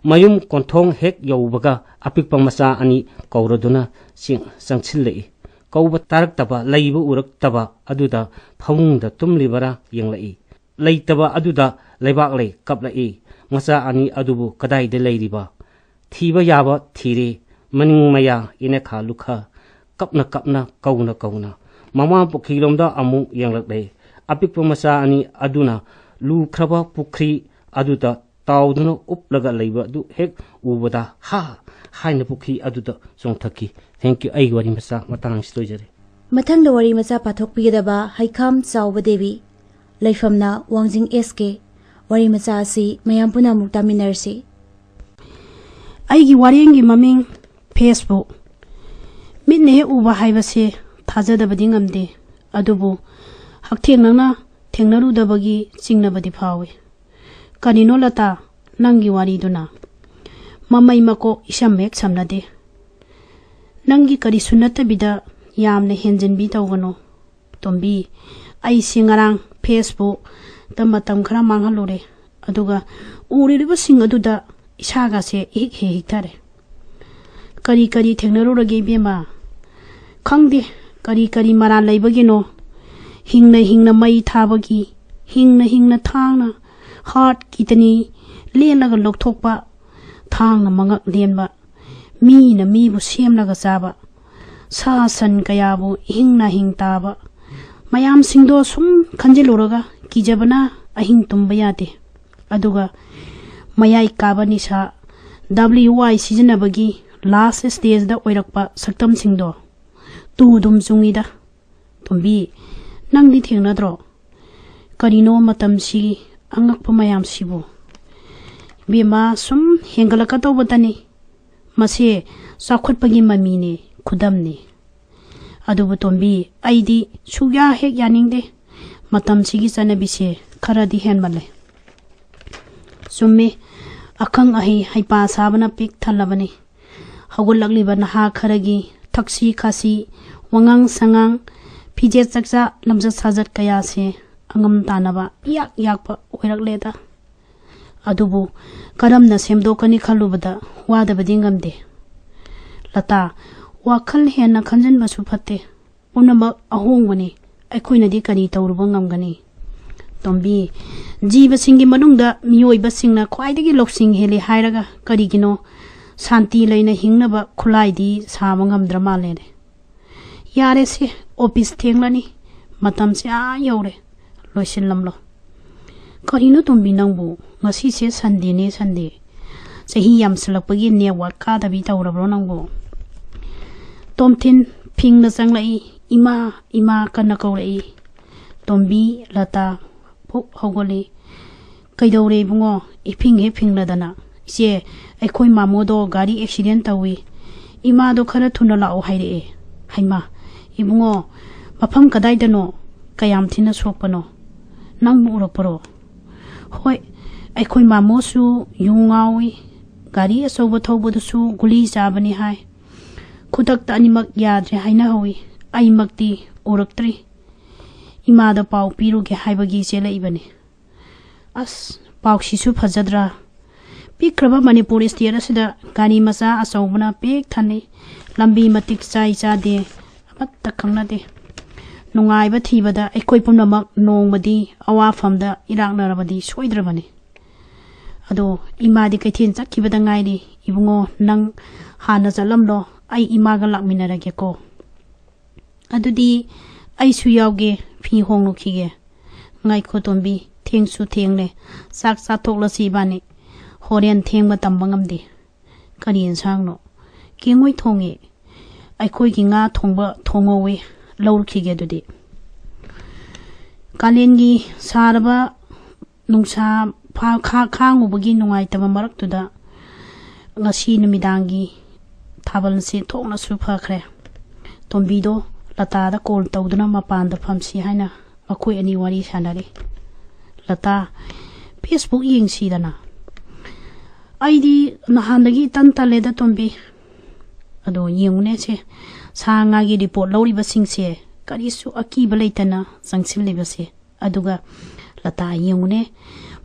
ꯃꯌꯨꯝ ꯀꯣꯟꯊꯣꯡ ꯍꯦꯛ ꯌꯧꯕꯒ ꯑꯄꯤꯛꯄ ꯃꯆꯥ ꯑꯅꯤ ꯀꯧꯔꯗꯨꯅ ꯆꯦꯡ-, ꯆꯪꯁꯤꯜꯂꯛꯏ꯫ ꯀꯧꯕ ꯇꯥꯔꯛꯇꯕ, ꯂꯩꯕ ꯎꯔꯛꯇꯕ ꯑꯗꯨꯗ ꯐꯃꯨꯡꯗ ꯇꯨꯝꯂꯤꯕꯔꯥ ꯌꯦꯡꯂꯛꯏ꯫ ꯂꯩꯇꯕ ꯑꯗꯨꯗ ꯂꯩꯕꯥꯛ ꯂꯩ ꯀꯞꯂꯛꯏ꯫ ꯃꯆꯥ ꯑꯅꯤ ꯑꯗꯨꯕꯨ ꯀꯗꯥꯏꯗ ꯂꯩꯔꯤꯕ? ꯊꯤꯕ ꯌꯥꯕ ꯊꯤꯔꯦ꯫ ꯃꯅꯤꯡ ꯃꯌꯥ, ꯏꯅꯈꯥ ꯂꯨꯈꯥ, ꯀꯞꯅ ꯀꯞꯅ, ꯀꯧꯅ ꯀꯧꯅ꯫ ꯃꯃꯥ ꯄꯨꯈ꯭ꯔꯤꯔꯣꯝꯗ ꯑꯃꯨꯛ ꯌꯦꯡꯂꯛꯂꯦ꯫ ꯑꯄꯤꯛꯄ ꯃꯆꯥ ꯑꯅꯤ ꯑꯗꯨꯅ ꯂꯨꯈ꯭ꯔꯕ ꯄꯨꯈ꯭ꯔꯤ ꯑꯗꯨꯗ ꯇꯥꯎꯗꯨꯅ ꯎꯞꯂꯒ ꯂꯩꯕ ꯑꯗꯨ ꯍꯦꯛ ꯎꯕꯗ, "ꯍꯥ!" ꯍꯥꯏꯅ ꯄꯨꯈ꯭ꯔꯤ ꯑꯗꯨꯗ ꯆꯣꯡꯊꯈꯤ꯫ Thank you꯫ ꯑꯩꯒꯤ ꯋꯥꯔꯤ ꯃꯆꯥ ꯃꯇꯥꯡ ꯑꯁꯤꯗ ꯂꯣꯏꯖꯔꯦ꯫ ꯃꯊꯪꯗ ꯋꯥꯔꯤ ꯃꯆꯥ ꯄꯥꯊꯣꯛꯄꯤꯒꯗꯕ ꯍꯩꯈꯥꯝ ꯆꯥꯎꯕ ꯗꯦꯕꯤ, ꯂꯩꯐꯝꯅ ꯋꯥꯡꯖꯤꯡ ꯑꯦꯁ ꯀꯦ꯫ ꯋꯥꯔꯤ ꯃꯆꯥ ꯑꯁꯤ ꯃꯌꯥꯝ ꯄꯨꯟꯅ ꯑꯃꯨꯛ ꯇꯥꯃꯤꯟꯅꯔꯁꯤ꯫ ꯑꯩꯒꯤ ꯋꯥꯔꯦꯡꯒꯤ ꯃꯃꯤꯡ ꯐꯦꯁꯕꯨꯛ꯫ ꯃꯤꯠꯅ ꯍꯦꯛ ꯎꯕ ꯍꯥꯏꯕꯁꯦ ꯊꯥꯖꯗꯕꯗꯤ ꯉꯝꯗꯦ, ꯑꯗꯨꯕꯨ ꯍꯛꯊꯦꯡꯅꯅ ꯊꯦꯡꯅꯔꯨꯗꯕꯒꯤ ꯆꯤꯡꯅꯕꯗꯤ ꯐꯥꯎꯏ꯫ ꯀꯔꯤꯅꯣ ꯂꯇꯥ, ꯅꯪꯒꯤ ꯋꯥꯔꯤꯗꯨꯅ? ꯃꯃꯩ ꯃꯀꯣꯛ ꯏꯁꯝ ꯍꯦꯛ ꯁꯝꯅꯗꯦ꯫ ꯅꯪꯒꯤ ꯀꯔꯤꯁꯨ ꯅꯠꯇꯕꯤꯗ ꯌꯥꯝꯅ ꯍꯦꯟꯖꯤꯟꯕꯤ ꯇꯧꯒꯅꯨ꯫ ꯇꯣꯝꯕꯤ, ꯑꯩꯁꯤ ꯉꯔꯥꯡ ꯐꯦꯁꯕꯨꯛꯇ ꯃꯇꯝ ꯈꯔ ꯃꯥꯡꯍꯜꯂꯨꯔꯦ, ꯑꯗꯨꯒ ꯎꯔꯤꯕꯁꯤꯡ ꯑꯗꯨꯗ ꯏꯁꯥꯒꯁꯦ ꯏꯍꯤꯛ ꯍꯦꯛ ꯍꯤꯛꯊꯔꯦ꯫ ꯀꯔꯤ ꯀꯔꯤ ꯊꯦꯡꯅꯔꯨꯔꯒꯦ ꯏꯕꯦꯝꯃ? ꯈꯪꯗꯦ, ꯀꯔꯤ ꯀꯔꯤ ꯃꯔꯥꯜ ꯂꯩꯕꯒꯤꯅꯣ? ꯍꯤꯡꯅ ꯍꯤꯡꯅ ꯃꯩ ꯊꯥꯕꯒꯤ, ꯍꯤꯡꯅ ꯍꯤꯡꯅ ꯊꯥꯡꯅ ꯍꯥꯔꯠ ꯀꯤꯗꯅꯤ ꯂꯦꯜꯂꯒ ꯂꯧꯊꯣꯛꯄ, ꯊꯥꯡꯅ ꯃꯉꯛ ꯂꯦꯟꯕ, ꯃꯤꯅ ꯃꯤꯕꯨ ꯁꯦꯝꯂꯒ ꯆꯥꯕ, ꯁꯥ ꯁꯟ ꯀꯌꯥꯕꯨ ꯏꯍꯤꯡ ꯅꯥꯍꯤꯡ ꯇꯥꯕ, ꯃꯌꯥꯝꯁꯤꯡꯗꯣ ꯁꯨꯝ ꯈꯟꯖꯤꯜꯂꯨꯔꯒ ꯀꯤꯖꯕꯅ ꯑꯍꯤꯡ ꯇꯨꯝꯕ ꯌꯥꯗꯦ꯫ ꯑꯗꯨꯒ ꯃꯌꯥꯏ ꯀꯥꯕ ꯅꯤꯁꯥ, ꯗꯕ꯭ꯂꯤꯌꯨ ꯑꯥꯏ ꯁꯤꯖꯤꯟꯅꯕꯒꯤ ꯂꯥꯁ ꯁ꯭ꯇꯦꯖꯇ ꯑꯣꯏꯔꯛꯄ ꯁꯛꯇꯝꯁꯤꯡꯗꯣ ꯇꯨ ꯑꯗꯨꯝ ꯆꯨꯡꯉꯤꯗ꯫ ꯇꯣꯝꯕꯤ, ꯅꯪꯗꯤ ꯊꯦꯡꯅꯗ꯭ꯔꯣ? ꯀꯔꯤꯅꯣ ꯃꯇꯝꯁꯤ ꯑꯉꯛꯄ ꯃꯌꯥꯝꯁꯤꯕꯨ? ꯏꯕꯦꯝꯃ, ꯁꯨꯝ ꯍꯦꯟꯒꯠꯂꯛꯀꯗꯧꯕꯇꯅꯤ꯫ ꯃꯁꯦ ꯆꯥꯎꯈꯠꯄꯒꯤ ꯃꯃꯤꯅꯦ, ꯈꯨꯗꯝꯅꯦ꯫ ꯑꯗꯨꯕꯨ ꯇꯣꯝꯕꯤ, ꯑꯩꯗꯤ ꯁꯨꯛꯌꯥ ꯍꯦꯛ ꯌꯥꯅꯤꯡꯗꯦ꯫ ꯃꯇꯝꯁꯤꯒꯤ ꯆꯠꯅꯕꯤꯁꯦ ꯈꯔꯗꯤ ꯍꯦꯟꯃꯜꯂꯦ꯫ ꯆꯨꯝꯃꯤ, ꯑꯈꯪ ꯑꯍꯩ ꯍꯩꯄꯥ ꯁꯥꯕꯅ ꯄꯤꯛ ꯊꯜꯂꯕꯅꯤ꯫ ꯍꯧꯒꯠꯂꯛꯂꯤꯕ ꯅꯍꯥ ꯈꯔꯒꯤ ꯊꯛꯁꯤ ꯈꯥꯁꯤ, ꯋꯥꯉꯥꯡ ꯁꯉꯥꯡ, ꯐꯤꯖꯦꯠ ꯆꯛꯆꯥ, ꯂꯝꯆꯠ ꯁꯥꯖꯠ ꯀꯌꯥꯁꯦ ꯑꯉꯝ ꯇꯥꯅꯕ ꯏꯌꯥꯛ ꯌꯥꯛꯄ ꯑꯣꯏꯔꯛꯂꯦꯗ꯫ ꯑꯗꯨꯕꯨ ꯀꯔꯝꯅ ꯁꯦꯝꯗꯣꯛꯀꯅꯤ ꯈꯜꯂꯨꯕꯗ ꯋꯥꯗꯕꯗꯤ ꯉꯝꯗꯦ꯫ ꯂꯇꯥ, ꯋꯥꯈꯜ ꯍꯦꯟꯅ ꯈꯟꯖꯤꯟꯕꯁꯨ ꯐꯠꯇꯦ꯫ ꯄꯨꯝꯅꯃꯛ ꯑꯍꯣꯡꯕꯅꯤ꯫ ꯑꯩꯈꯣꯏꯅꯗꯤ ꯀꯔꯤ ꯇꯧꯔꯨꯕ ꯉꯝꯒꯅꯤ? ꯇꯣꯝꯕꯤ, ꯖꯤꯕꯁꯤꯡꯒꯤ ꯃꯅꯨꯡꯗ ꯃꯤꯑꯣꯏꯕꯁꯤꯡꯅ ꯈ꯭ꯋꯥꯏꯗꯒꯤ ꯂꯧꯁꯤꯡ ꯍꯦꯜꯂꯤ ꯍꯥꯏꯔꯒ ꯀꯔꯤꯒꯤꯅꯣ ꯁꯥꯟꯇꯤ ꯂꯩꯅ ꯍꯤꯡꯅꯕ ꯈꯨꯠꯂꯥꯏꯗꯤ ꯁꯥꯕ ꯉꯝꯗ꯭ꯔ ꯃꯥꯜꯂꯦꯅꯦ? ꯌꯥꯔꯦꯁꯦ, ꯑꯣꯐꯤꯁ ꯊꯦꯡꯂꯅꯤ, ꯃꯇꯝꯁꯦ ꯑꯥ ꯌꯧꯔꯦ, ꯂꯣꯏꯁꯤꯜꯂꯝꯂꯣ꯫ ꯀꯔꯤꯅꯣ ꯇꯣꯝꯕꯤ ꯅꯪꯕꯨ? ꯉꯁꯤꯁꯦ ꯁꯟꯗꯦꯅꯦ, ꯁꯟꯗꯦ꯫ ꯆꯍꯤ ꯌꯥꯝꯁꯤꯜꯂꯛꯄꯒꯤ ꯅꯦꯠꯋꯥꯛ ꯀꯥꯗꯕꯤ ꯇꯧꯔꯕ꯭ꯔꯣ ꯅꯪꯕꯨ? ꯇꯣꯝꯊꯤꯟ ꯐꯤꯡꯅ ꯆꯪꯂꯛꯏ, "ꯏꯃꯥ, ꯏꯃꯥ" ꯀꯟꯅ ꯀꯧꯔꯛꯏ꯫ ꯇꯣꯝꯕꯤ, ꯂꯇꯥ ꯐꯨꯛ ꯍꯧꯒꯠꯂꯤ꯫ "ꯀꯩꯗꯧꯔꯦ ꯏꯕꯨꯡꯉꯣ? ꯏꯐꯤꯡ ꯍꯦꯛ ꯐꯤꯡꯂꯗꯅ?" "ꯏꯆꯦ, ꯑꯩꯈꯣꯏ ꯃꯥꯃꯣꯗꯣ ꯒꯥꯔꯤ ꯑꯦꯛꯁꯤꯗꯦꯟ ꯇꯧꯏ꯫ ꯏꯃꯥꯗꯣ ꯈꯔ ꯊꯨꯅ ꯂꯥꯛꯑꯣ ꯍꯥꯏꯔꯛꯑꯦ꯫" "ꯍꯩꯃꯥ! ꯏꯕꯨꯡꯉꯣ, ꯃꯐꯝ ꯀꯗꯥꯏꯗꯅꯣ? ꯀꯌꯥꯝ ꯊꯤꯅ ꯁꯣꯛꯄꯅꯣ? ꯅꯪꯕꯨ ꯎꯔꯛꯄꯔꯣ?" "ꯍꯣꯏ, ꯑꯩꯈꯣꯏ ꯃꯥꯃꯣꯁꯨ ꯌꯨ ꯉꯥꯎꯏ꯫ ꯒꯥꯔꯤ ꯑꯆꯧꯕ ꯊꯧꯕꯗꯨꯁꯨ ꯒꯨꯂꯤ ꯆꯥꯕꯅꯤ ꯍꯥꯏ꯫ ꯈꯨꯗꯛꯇ ꯑꯅꯤꯃꯛ ꯌꯥꯗ꯭ꯔꯦ ꯍꯥꯏꯅꯍꯧꯏ꯫ ꯑꯩꯃꯛꯇꯤ ꯎꯔꯛꯇ꯭ꯔꯤ꯫ ꯏꯃꯥꯗ ꯄꯥꯎ ꯄꯤꯔꯨꯒꯦ ꯍꯥꯏꯕꯒꯤ ꯆꯦꯜꯂꯛꯏꯕꯅꯤ꯫" ꯑꯁ, ꯄꯥꯎꯁꯤꯁꯨ ꯐꯖꯗ꯭ꯔꯥ? ꯄꯤꯛꯈ꯭ꯔꯕ ꯃꯅꯤꯄꯨꯔ ꯁ꯭ꯇꯦꯠ ꯑꯁꯤꯗ ꯒꯥꯔꯤ ꯃꯆꯥ ꯑꯆꯧꯕꯅ ꯄꯤꯛ ꯊꯟꯅꯩ꯫ ꯂꯝꯕꯤ ꯃꯇꯤꯛ ꯆꯥꯏ ꯆꯥꯗꯦ ꯑꯃꯠꯇ ꯈꯪꯅꯗꯦ꯫ ꯅꯨꯡꯉꯥꯏꯕ ꯊꯤꯕꯗ ꯑꯩꯈꯣꯏ ꯄꯨꯝꯅꯃꯛ ꯅꯣꯡꯃꯗꯤ ꯑꯋꯥꯐꯝꯗ ꯏꯔꯥꯛꯅꯔꯕꯗꯤ ꯁꯣꯏꯗ꯭ꯔꯕꯅꯤ꯫ ꯑꯗꯣ ꯏꯃꯥꯗꯤ ꯀꯩꯊꯦꯜ ꯆꯠꯈꯤꯕꯗ ꯉꯥꯏꯔꯤ꯫ "ꯏꯕꯨꯡꯉꯣ, ꯅꯪ ꯍꯥꯟꯅ ꯆꯠꯂꯝꯂꯣ, ꯑꯩ ꯏꯃꯥꯒ ꯂꯥꯛꯃꯤꯟꯅꯔꯒꯦꯀꯣ꯫" "ꯑꯗꯨꯗꯤ ꯑꯩꯁꯨ ꯌꯥꯎꯒꯦ, ꯐꯤ ꯍꯣꯡꯂꯨꯈꯤꯒꯦ꯫" "ꯉꯥꯏꯈꯣ ꯇꯣꯝꯕꯤ, ꯊꯦꯡꯁꯨ ꯊꯦꯡꯂꯦ, ꯆꯥꯛ ꯆꯥꯊꯣꯛꯂꯁꯤ ꯏꯕꯥꯅꯤ꯫ ꯍꯣꯔꯦꯟ ꯊꯦꯡꯕ ꯇꯝꯕ ꯉꯝꯗꯦ꯫" "ꯀꯔꯤ ꯌꯦꯟꯁꯥꯡꯅꯣ?" "ꯀꯦꯡꯉꯣꯏ ꯊꯣꯡꯉꯦ꯫ ꯑꯩꯈꯣꯏꯒꯤ ꯉꯥ ꯊꯣꯡꯕ ꯊꯣꯡꯍꯧꯋꯦ, ꯂꯧꯔꯨꯈꯤꯒꯦ ꯑꯗꯨꯗꯤ꯫" ꯀꯥꯂꯦꯟꯒꯤ ꯁꯥꯔꯕ ꯅꯨꯡꯁꯥ ꯐꯥ-, ꯈꯥ-, ꯈꯥꯡꯉꯨꯕꯒꯤ ꯅꯨꯡꯉꯥꯏꯇꯕ ꯃꯔꯛꯇꯨꯗ ꯉꯁꯤ ꯅꯨꯃꯤꯗꯥꯡꯒꯤ ꯊꯥꯕꯜꯁꯦ ꯊꯣꯛꯅꯁꯨ ꯐꯈ꯭ꯔꯦ꯫ ꯇꯣꯝꯕꯤꯗꯣ ꯂꯇꯥꯗ ꯀꯣꯜ ꯇꯧꯗꯨꯅ ꯃꯄꯥꯟꯗ ꯐꯝꯁꯤ ꯍꯥꯏꯅ ꯃꯈꯣꯏ ꯑꯅꯤ ꯋꯥꯔꯤ ꯁꯥꯟꯅꯔꯤ꯫ "ꯂꯇꯥ, ꯐꯦꯁꯕꯨꯛ ꯌꯦꯡꯁꯤꯗꯅ꯫" "ꯑꯩꯗꯤ ꯅꯍꯥꯟꯗꯒꯤ ꯏꯇꯟ ꯇꯜꯂꯦꯗ ꯇꯣꯝꯕꯤ꯫" ꯑꯗꯣ ꯌꯦꯡꯉꯨꯅꯦ ꯁꯦ, ꯁꯥ ꯉꯥꯒꯤ ꯔꯤꯄꯣꯔꯠ ꯂꯧꯔꯤꯕꯁꯤꯡꯁꯦ ꯀꯔꯤꯁꯨ ꯑꯀꯤꯕ ꯂꯩꯇꯅ ꯆꯪꯁꯤꯜꯂꯤꯕꯁꯦ꯫ ꯑꯗꯨꯒ ꯂꯇꯥ ꯌꯦꯡꯉꯨꯅꯦ,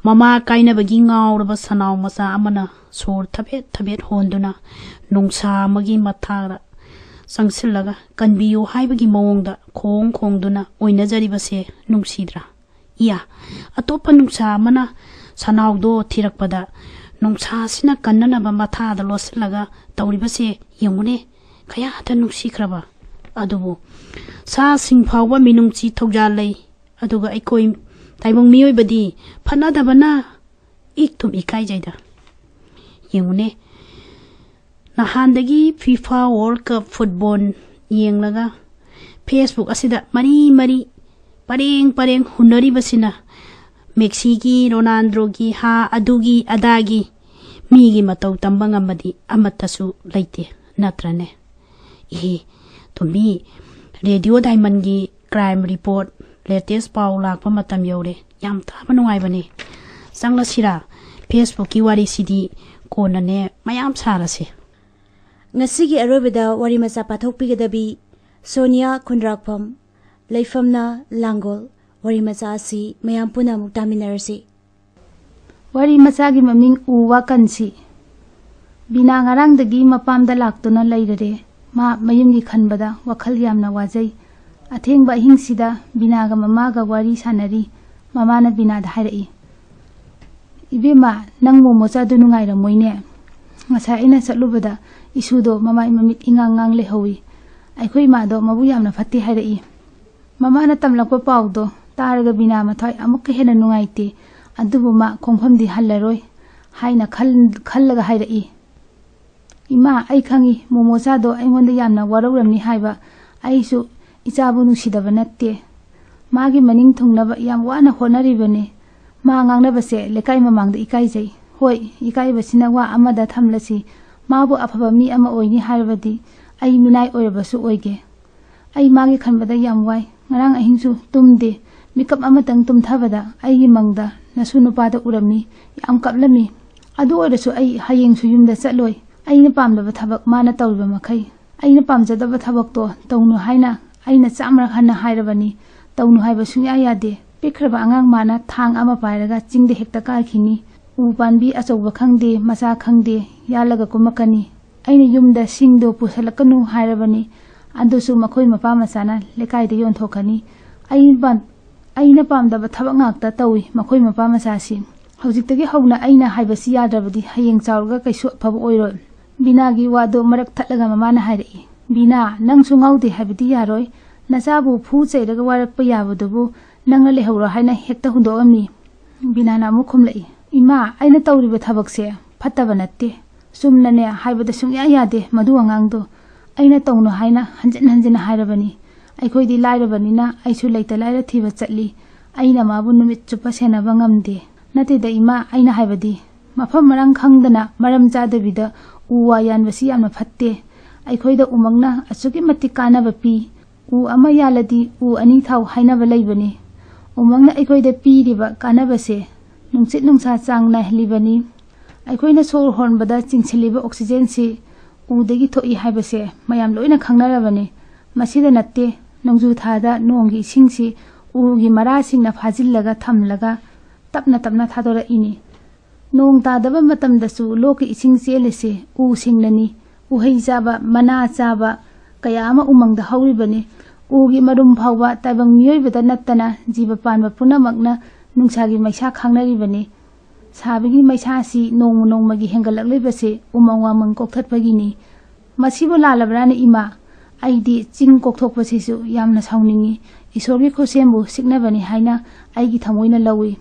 ꯃꯃꯥ ꯀꯥꯏꯅꯕꯒꯤ ꯉꯥꯎꯔꯕ ꯁꯅꯥꯎ ꯃꯆꯥ ꯑꯃꯅ ꯁꯣꯔ ꯊꯕꯦꯠ ꯊꯕꯦꯠ ꯍꯣꯟꯗꯨꯅ ꯅꯨꯡꯁꯥ ꯑꯃꯒꯤ ꯃꯊꯥꯗ ꯆꯪꯁꯤꯜꯂꯒ ꯀꯟꯕꯤꯌꯨ ꯍꯥꯏꯕꯒꯤ ꯃꯑꯣꯡꯗ ꯈꯣꯡ ꯈꯣꯡꯗꯨꯅ ꯑꯣꯏꯅꯖꯔꯤꯕꯁꯦ ꯅꯨꯡꯁꯤꯗ꯭ꯔꯥ? ꯏꯌꯥ, ꯑꯇꯣꯞꯄ ꯅꯨꯡꯁꯥ ꯑꯃꯅ ꯁꯅꯥꯎꯗꯣ ꯊꯤꯔꯛꯄꯗ ꯅꯨꯡꯁꯥꯁꯤꯅ ꯀꯟꯅꯅꯕ ꯃꯊꯥꯗ ꯂꯣꯠꯁꯤꯜꯂꯒ ꯇꯧꯔꯤꯕꯁꯦ ꯌꯦꯡꯉꯨꯅꯦ, ꯀꯌꯥꯗ ꯅꯨꯡꯁꯤꯈ꯭ꯔꯕ꯫ ꯑꯗꯨꯕꯨ ꯁꯥꯁꯤꯡ ꯐꯥꯎꯕ ꯃꯤꯅꯨꯡꯁꯤ ꯊꯧꯖꯥꯜ ꯂꯩ, ꯑꯗꯨꯒ ꯑꯩꯈꯣꯏ ꯇꯥꯏꯕꯪ ꯃꯤꯑꯣꯏꯕꯗꯤ ꯐꯅꯗꯕꯅ ꯏꯛꯇꯨꯝ ꯏꯀꯥꯏꯖꯩꯗ꯫ ꯌꯦꯡꯉꯨꯅꯦ, ꯅꯍꯥꯟꯗꯒꯤ ꯐꯤꯐꯥ ꯋꯥꯔꯜ ꯀꯞ ꯐꯨꯠꯕꯣꯜ ꯌꯦꯡꯂꯒ Facebook ꯑꯁꯤꯗ ꯃꯔꯤ ꯃꯔꯤ ꯄꯔꯦꯡ ꯄꯔꯦꯡ ꯍꯨꯟꯅꯔꯤꯕꯁꯤꯅ ꯃꯦꯛꯁꯤꯒꯤ, ꯔꯣꯅꯥꯜꯗꯣꯒꯤ, ꯍꯥ, ꯑꯗꯨꯒꯤ ꯑꯗꯥꯒꯤ ꯃꯤꯒꯤ ꯃꯇꯧ ꯇꯝꯕ ꯉꯝꯕꯗꯤ ꯑꯃꯠꯇꯁꯨ ꯂꯩꯇꯦ, ꯅꯠꯇ꯭ꯔꯅꯦ? ꯏꯍꯦ, ꯇꯣꯝꯕꯤ, ꯔꯦꯗꯤꯑꯣ ꯗꯥꯏꯃꯟꯒꯤ ꯀ꯭ꯔꯥꯏꯝ ꯔꯤꯄꯣꯔꯠ, ꯂꯦꯇꯦꯁ ꯄꯥꯎ ꯂꯥꯛꯄ ꯃꯇꯝ ꯌꯧꯔꯦ꯫ ꯌꯥꯝ ꯇꯥꯕ ꯅꯨꯡꯉꯥꯏꯕꯅꯦ꯫ ꯆꯪꯂꯁꯤꯔꯥ? ꯐꯦꯁꯕꯨꯛꯀꯤ ꯋꯥꯔꯤꯁꯤꯗꯤ ꯀꯣꯟꯅꯅꯦ ꯃꯌꯥꯝ ꯁꯥꯔꯁꯦ꯫ ꯉꯁꯤꯒꯤ ꯑꯔꯣꯏꯕꯗ ꯋꯥꯔꯤ ꯃꯆꯥ ꯄꯥꯊꯣꯛꯄꯤꯒꯗꯕꯤ ꯁꯣꯅꯤꯌꯥ ꯈꯨꯟꯗ꯭ꯔꯥꯛꯐꯝ, ꯂꯩꯐꯝꯅ ꯂꯥꯡꯒꯣꯜ꯫ ꯋꯥꯔꯤ ꯃꯆꯥ ꯑꯁꯤ ꯃꯌꯥꯝ ꯄꯨꯟꯅ ꯑꯃꯨꯛ ꯇꯥꯃꯤꯟꯅꯔꯁꯤ꯫ ꯋꯥꯔꯤ ꯃꯆꯥꯒꯤ ꯃꯃꯤꯡ ꯎ ꯋꯥ ꯀꯟꯁꯤ꯫ ꯕꯤꯅꯥ ꯉꯔꯥꯡꯗꯒꯤ ꯃꯄꯥꯝꯗ ꯂꯥꯛꯇꯨꯅ ꯂꯩꯔꯔꯦ꯫ ꯃꯥ ꯃꯌꯨꯝꯒꯤ ꯈꯟꯕꯗ ꯋꯥꯈꯜ ꯌꯥꯝꯅ ꯋꯥꯖꯩ꯫ ꯑꯊꯦꯡꯕ ꯑꯍꯤꯡꯁꯤꯗ ꯕꯤꯅꯥꯒ ꯃꯃꯥꯒ ꯋꯥꯔꯤ ꯁꯥꯟꯅꯔꯤ꯫ ꯃꯃꯥꯅ ꯕꯤꯅꯥꯗ ꯍꯥꯏꯔꯛꯏ, "ꯏꯕꯦꯝꯃ, ꯅꯪ ꯃꯣꯃꯣ ꯆꯥꯗꯨ ꯅꯨꯡꯉꯥꯏꯔꯝꯃꯣꯏꯅꯦ꯫ ꯉꯁꯥꯏ ꯑꯩꯅ ꯆꯠꯂꯨꯕꯗ ꯏꯁꯨꯗꯣ ꯃꯃꯥꯏ ꯃꯃꯤꯠ ꯏꯉꯥꯡ ꯉꯥꯡ ꯂꯩꯍꯧꯏ꯫ ꯑꯩꯈꯣꯏ ꯏꯃꯥꯗꯣ ꯃꯕꯨ ꯌꯥꯝꯅ ꯐꯠꯇꯦ ꯍꯥꯏꯔꯛꯏ"꯫ ꯃꯃꯥꯅ ꯇꯝꯂꯛꯄ ꯄꯥꯎꯗꯣ ꯇꯥꯔꯒ ꯕꯤꯅꯥ ꯃꯊ꯭ꯋꯥꯏ ꯑꯃꯨꯛꯀ ꯍꯦꯟꯅ ꯅꯨꯡꯉꯥꯏꯇꯦ꯫ ꯑꯗꯨꯕꯨ ꯃꯥ ꯈꯣꯡꯐꯝꯗꯤ ꯍꯜꯂꯔꯣꯏ ꯍꯥꯏꯅ ꯈꯜ-, ꯈꯜꯂꯒ ꯍꯥꯏꯔꯛꯏ꯫ "ꯏꯃꯥ, ꯑꯩ ꯈꯪꯏ, ꯃꯣꯃꯣꯆꯥꯗꯣ ꯑꯩꯉꯣꯟꯗ ꯌꯥꯝꯅ ꯋꯥꯔꯧꯔꯝꯅꯤ ꯍꯥꯏꯕ꯫ ꯑꯩꯁꯨ ꯏꯆꯥꯕꯨ ꯅꯨꯡꯁꯤꯗꯕ ꯅꯠꯇꯦ꯫ ꯃꯥꯒꯤ ꯃꯅꯤꯡ ꯊꯨꯡꯅꯕ ꯌꯥꯝ ꯋꯥꯅ ꯍꯣꯠꯅꯔꯤꯕꯅꯤ꯫ ꯃꯥ ꯉꯥꯡꯅꯕꯁꯦ ꯂꯩꯀꯥꯏ ꯃꯃꯥꯡꯗ ꯏꯀꯥꯏꯖꯩ꯫ ꯍꯣꯏ, ꯏꯀꯥꯏꯕꯁꯤꯅ ꯋꯥ ꯑꯃꯗ ꯊꯝꯂꯁꯤ, ꯃꯥꯕꯨ ꯑꯐꯕ ꯃꯤ ꯑꯃ ꯑꯣꯏꯅꯤ ꯍꯥꯏꯔꯕꯗꯤ ꯑꯩ ꯃꯤꯅꯥꯏ ꯑꯣꯏꯔꯕꯁꯨ ꯑꯣꯏꯒꯦ꯫ ꯑꯩ ꯃꯥꯒꯤ ꯈꯟꯕꯗ ꯌꯥꯝ ꯋꯥꯏ꯫ ꯉꯔꯥꯡ ꯑꯍꯤꯡꯁꯨ ꯇꯨꯝꯗꯦ꯫ ꯃꯤꯀꯞ ꯑꯃꯇꯪ ꯇꯨꯝꯊꯕꯗ ꯑꯩꯒꯤ ꯃꯪꯗ ꯅꯁꯨ ꯅꯨꯄꯥꯗ ꯎꯔꯝꯃꯤ꯫ ꯌꯥꯝ ꯀꯞꯂꯝꯃꯤ꯫ ꯑꯗꯨ ꯑꯣꯏꯔꯁꯨ ꯑꯩ ꯍꯌꯦꯡꯁꯨ ꯌꯨꯝꯗ ꯆꯠꯂꯣꯏ꯫ ꯑꯩꯅ ꯄꯥꯝꯗꯕ ꯊꯕꯛ ꯃꯥꯅ ꯇꯧꯔꯤꯕ ꯃꯈꯩ꯫ ꯑꯩꯅ ꯄꯥꯝꯖꯗꯕ ꯊꯕꯛꯇꯣ ꯇꯧꯅꯨ ꯍꯥꯏꯅ ꯑꯩꯅ ꯆꯥꯝꯃꯔꯛ ꯍꯟꯅ ꯍꯥꯏꯔꯕꯅꯤ꯫ ꯇꯧꯅꯨ ꯍꯥꯏꯕ ꯁꯨꯡꯌꯥ ꯌꯥꯗꯦ"꯫ ꯄꯤꯛꯈ꯭ꯔꯕ ꯑꯉꯥꯡ ꯃꯥꯅ ꯊꯥꯡ ꯑꯃ ꯄꯥꯏꯔꯒ ꯆꯤꯡꯗ ꯍꯦꯛꯇ ꯀꯥꯈꯤꯅꯤ꯫ ꯎ ꯄꯥꯝꯕꯤ ꯑꯆꯧꯕ ꯈꯪꯗꯦ, ꯃꯆꯥ ꯈꯪꯗꯦ, ꯌꯥꯜꯂꯒ ꯀꯨꯝꯃꯛꯀꯅꯤ꯫ ꯑꯩꯅ ꯌꯨꯝꯗ ꯁꯤꯡꯗꯣ ꯄꯨꯁꯜꯂꯛꯀꯅꯨ ꯍꯥꯏꯔꯕꯅꯤ꯫ ꯑꯗꯨꯁꯨ ꯃꯈꯣꯏ ꯃꯄꯥ ꯃꯆꯥꯅ ꯂꯩꯀꯥꯏꯗ ꯌꯣꯟꯊꯣꯛꯀꯅꯤ꯫ ꯑꯩ ꯄꯥꯝ-, ꯑꯩꯅ ꯄꯥꯝꯗꯕ ꯊꯕꯛ ꯉꯥꯛꯇ ꯇꯧꯏ ꯃꯈꯣꯏ ꯃꯄꯥ ꯃꯆꯥꯁꯤ꯫ ꯍꯧꯖꯤꯛꯇꯒꯤ ꯍꯧꯅ ꯑꯩꯅ ꯍꯥꯏꯕꯁꯤ ꯌꯥꯗ꯭ꯔꯕꯗꯤ ꯍꯌꯦꯡ ꯆꯥꯎꯔꯒ ꯀꯩꯁꯨ ꯑꯐꯕ ꯑꯣꯏꯔꯣꯏ꯫ ꯕꯤꯅꯥꯒꯤ ꯋꯥꯗꯨ ꯃꯔꯛ ꯊꯠꯂꯒ ꯃꯃꯥꯅ ꯍꯥꯏꯔꯛꯏ, "ꯕꯤꯅꯥ, ꯅꯪꯁꯨ ꯉꯥꯎꯗꯦ ꯍꯥꯏꯕꯗꯤ ꯌꯥꯔꯣꯏ꯫ ꯅꯆꯥꯕꯨ ꯐꯨ ꯆꯩꯔꯒ ꯋꯥꯔꯛꯄ ꯌꯥꯕꯗꯨꯕꯨ ꯅꯪꯅ ꯂꯩꯍꯧꯔꯣ ꯍꯥꯏꯅ ꯍꯦꯛꯇ ꯍꯨꯟꯗꯣꯛꯑꯝꯃꯤ"꯫ ꯕꯤꯅꯥꯅ ꯑꯃꯨꯛ ꯈꯨꯝꯂꯛꯏ, "ꯏꯃꯥ, ꯑꯩꯅ ꯇꯧꯔꯤꯕ ꯊꯕꯛꯁꯦ ꯐꯠꯇꯕ ꯅꯠꯇꯦ꯫ ꯆꯨꯝꯅꯅꯦ ꯍꯥꯏꯕꯗ ꯁꯨꯡꯌꯥ ꯌꯥꯗꯦ ꯃꯗꯨ ꯑꯉꯥꯡꯗꯣ꯫ ꯑꯩꯅ ꯇꯧꯅꯨ ꯍꯥꯏꯅ ꯍꯟꯖꯤꯟ ꯍꯟꯖꯤꯟ ꯍꯥꯏꯔꯕꯅꯤ꯫ ꯑꯩꯈꯣꯏꯗꯤ ꯂꯥꯏꯔꯕꯅꯤꯅ ꯑꯩꯁꯨ ꯂꯩꯇ ꯂꯥꯏꯔ ꯊꯤꯕ ꯆꯠꯂꯤ꯫ ꯑꯩꯅ ꯃꯥꯕꯨ ꯅꯨꯃꯤꯠ ꯆꯨꯞꯄ ꯁꯦꯟꯅꯕ ꯉꯝꯗꯦ꯫ ꯅꯠꯇꯦꯗ ꯏꯃꯥ, ꯑꯩꯅ ꯍꯥꯏꯕꯗꯤ ꯃꯐꯝ ꯃꯔꯥꯡ ꯈꯪꯗꯅ ꯃꯔꯝ ꯆꯥꯗꯕꯤꯗ ꯎ ꯋꯥ ꯌꯥꯟꯕꯁꯤ ꯌꯥꯝꯅ ꯐꯠꯇꯦ꯫ ꯑꯩꯈꯣꯏꯗ ꯎꯃꯪꯅ ꯑꯁꯨꯛꯀꯤ ꯃꯇꯤꯛ ꯀꯥꯟꯅꯕ ꯄꯤ꯫ ꯎ ꯑꯃ ꯌꯥꯜꯂꯗꯤ ꯎ ꯑꯅꯤ ꯊꯥꯎ ꯍꯥꯏꯅꯕ ꯂꯩꯕꯅꯤ꯫ ꯎꯃꯪꯅ ꯑꯩꯈꯣꯏꯗ ꯄꯤꯔꯤꯕ ꯀꯥꯟꯅꯕꯁꯦ ꯅꯨꯡꯁꯤꯠ ꯅꯨꯡꯁꯥ ꯆꯥꯡ ꯅꯥꯏꯍꯜꯂꯤꯕꯅꯤ꯫ ꯑꯩꯈꯣꯏꯅ ꯁꯣꯔ ꯍꯣꯟꯕꯗ ꯆꯤꯡꯁꯤꯜꯂꯤꯕ oxygenꯁꯤ ꯎꯗꯒꯤ ꯊꯣꯛꯏ ꯍꯥꯏꯕꯁꯦ ꯃꯌꯥꯝ ꯂꯣꯏꯅ ꯈꯪꯅꯔꯕꯅꯤ꯫ ꯃꯁꯤꯗ ꯅꯠꯇꯦ, ꯅꯣꯡꯖꯨ ꯊꯥꯗ ꯅꯣꯡꯒꯤ ꯏꯁꯤꯡꯁꯤ ꯎꯒꯤ ꯃꯔꯥꯁꯤꯡꯅ ꯐꯥꯖꯤꯜꯂꯒ ꯊꯝꯂꯒ ꯇꯞꯅ ꯇꯞꯅ ꯊꯥꯗꯣꯔꯛꯏꯅꯤ꯫ ꯅꯣꯡ ꯇꯥꯗꯕ ꯃꯇꯝꯗꯁꯨ ꯂꯣꯛꯀꯤ ꯏꯁꯤꯡ ꯆꯦꯜꯂꯤꯁꯦ ꯎꯁꯤꯡꯅꯅꯤ꯫ ꯎꯍꯩ ꯆꯥꯕ, ꯃꯅꯥ ꯆꯥꯕ ꯀꯌꯥ ꯑꯃ ꯎꯃꯪꯗ ꯍꯧꯔꯤꯕꯅꯤ꯫ ꯎꯒꯤ ꯃꯔꯨꯝ ꯐꯥꯎꯕ ꯇꯥꯏꯕꯪ ꯃꯤꯑꯣꯏꯕꯗ ꯅꯠꯇꯅ ꯖꯤꯕ ꯄꯥꯟꯕ ꯄꯨꯝꯅꯃꯛꯅ ꯅꯨꯡꯁꯥꯒꯤ ꯃꯩꯁꯥ ꯈꯥꯡꯅꯔꯤꯕꯅꯤ꯫ ꯁꯥꯕꯒꯤ ꯃꯩꯁꯥꯁꯤ ꯅꯣꯡꯃ ꯅꯣꯡꯃꯒꯤ ꯍꯦꯟꯒꯠꯂꯛꯂꯤꯕꯁꯤ ꯎꯃꯪ ꯋꯥꯃꯪ ꯀꯣꯛꯊꯠꯄꯒꯤꯅꯤ꯫ ꯃꯁꯤꯕꯨ ꯂꯥꯜꯂꯕ꯭ꯔꯥꯅꯦ ꯏꯃꯥ? ꯑꯩꯗꯤ ꯆꯤꯡ ꯀꯣꯛꯊꯣꯛꯄꯁꯤꯁꯨ ꯌꯥꯝꯅ ꯁꯥꯎꯅꯤꯡꯏ꯫ ꯏꯁꯣꯔꯒꯤ ꯈꯨꯠꯁꯦꯝꯕꯨ ꯁꯤꯛꯅꯕꯅꯤ ꯍꯥꯏꯅ ꯑꯩꯒꯤ ꯊꯃꯣꯏꯅ ꯂꯧꯏ꯫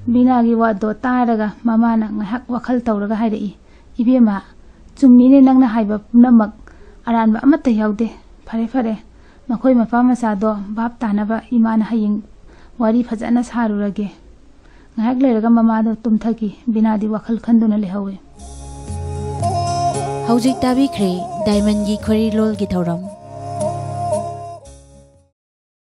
ꯕꯤꯅꯥꯒꯤ ꯋꯥꯗꯣ ꯇꯥꯔꯒ ꯃꯃꯥꯅ ꯉꯥꯏꯍꯥꯛ ꯋꯥꯈꯜ ꯇꯧꯔꯒ ꯍꯥꯏꯔꯛꯏ, "ꯏꯕꯦꯝꯃ, ꯆꯨꯝꯃꯤꯅꯦ ꯅꯪꯅ ꯍꯥꯏꯕ ꯄꯨꯝꯅꯃꯛ, ꯑꯔꯥꯟꯕ ꯑꯃꯠꯇ ꯌꯥꯎꯗꯦ꯫ ꯐꯔꯦ ꯐꯔꯦ, ꯃꯈꯣꯏ ꯃꯄꯥ ꯃꯆꯥꯗꯣ ꯚꯥꯞ ꯇꯥꯅꯕ ꯏꯃꯥꯅ ꯍꯌꯦꯡ ꯋꯥꯔꯤ ꯐꯖꯅ ꯁꯥꯔꯨꯔꯒꯦ"꯫ ꯉꯥꯏꯍꯥꯛ ꯂꯩꯔꯒ ꯃꯃꯥꯗꯣ ꯇꯨꯝꯊꯈꯤ꯫ ꯕꯤꯅꯥꯗꯤ ꯋꯥꯈꯜ ꯈꯟꯗꯨꯅ ꯂꯩꯍꯧꯏ꯫ ꯍꯧꯖꯤꯛ ꯇꯥꯕꯤꯈ꯭ꯔꯦ ꯗꯥꯏꯃꯟꯒꯤ ꯈꯣꯏꯔꯤ ꯂꯣꯜꯒꯤ ꯊꯧꯔꯝ꯫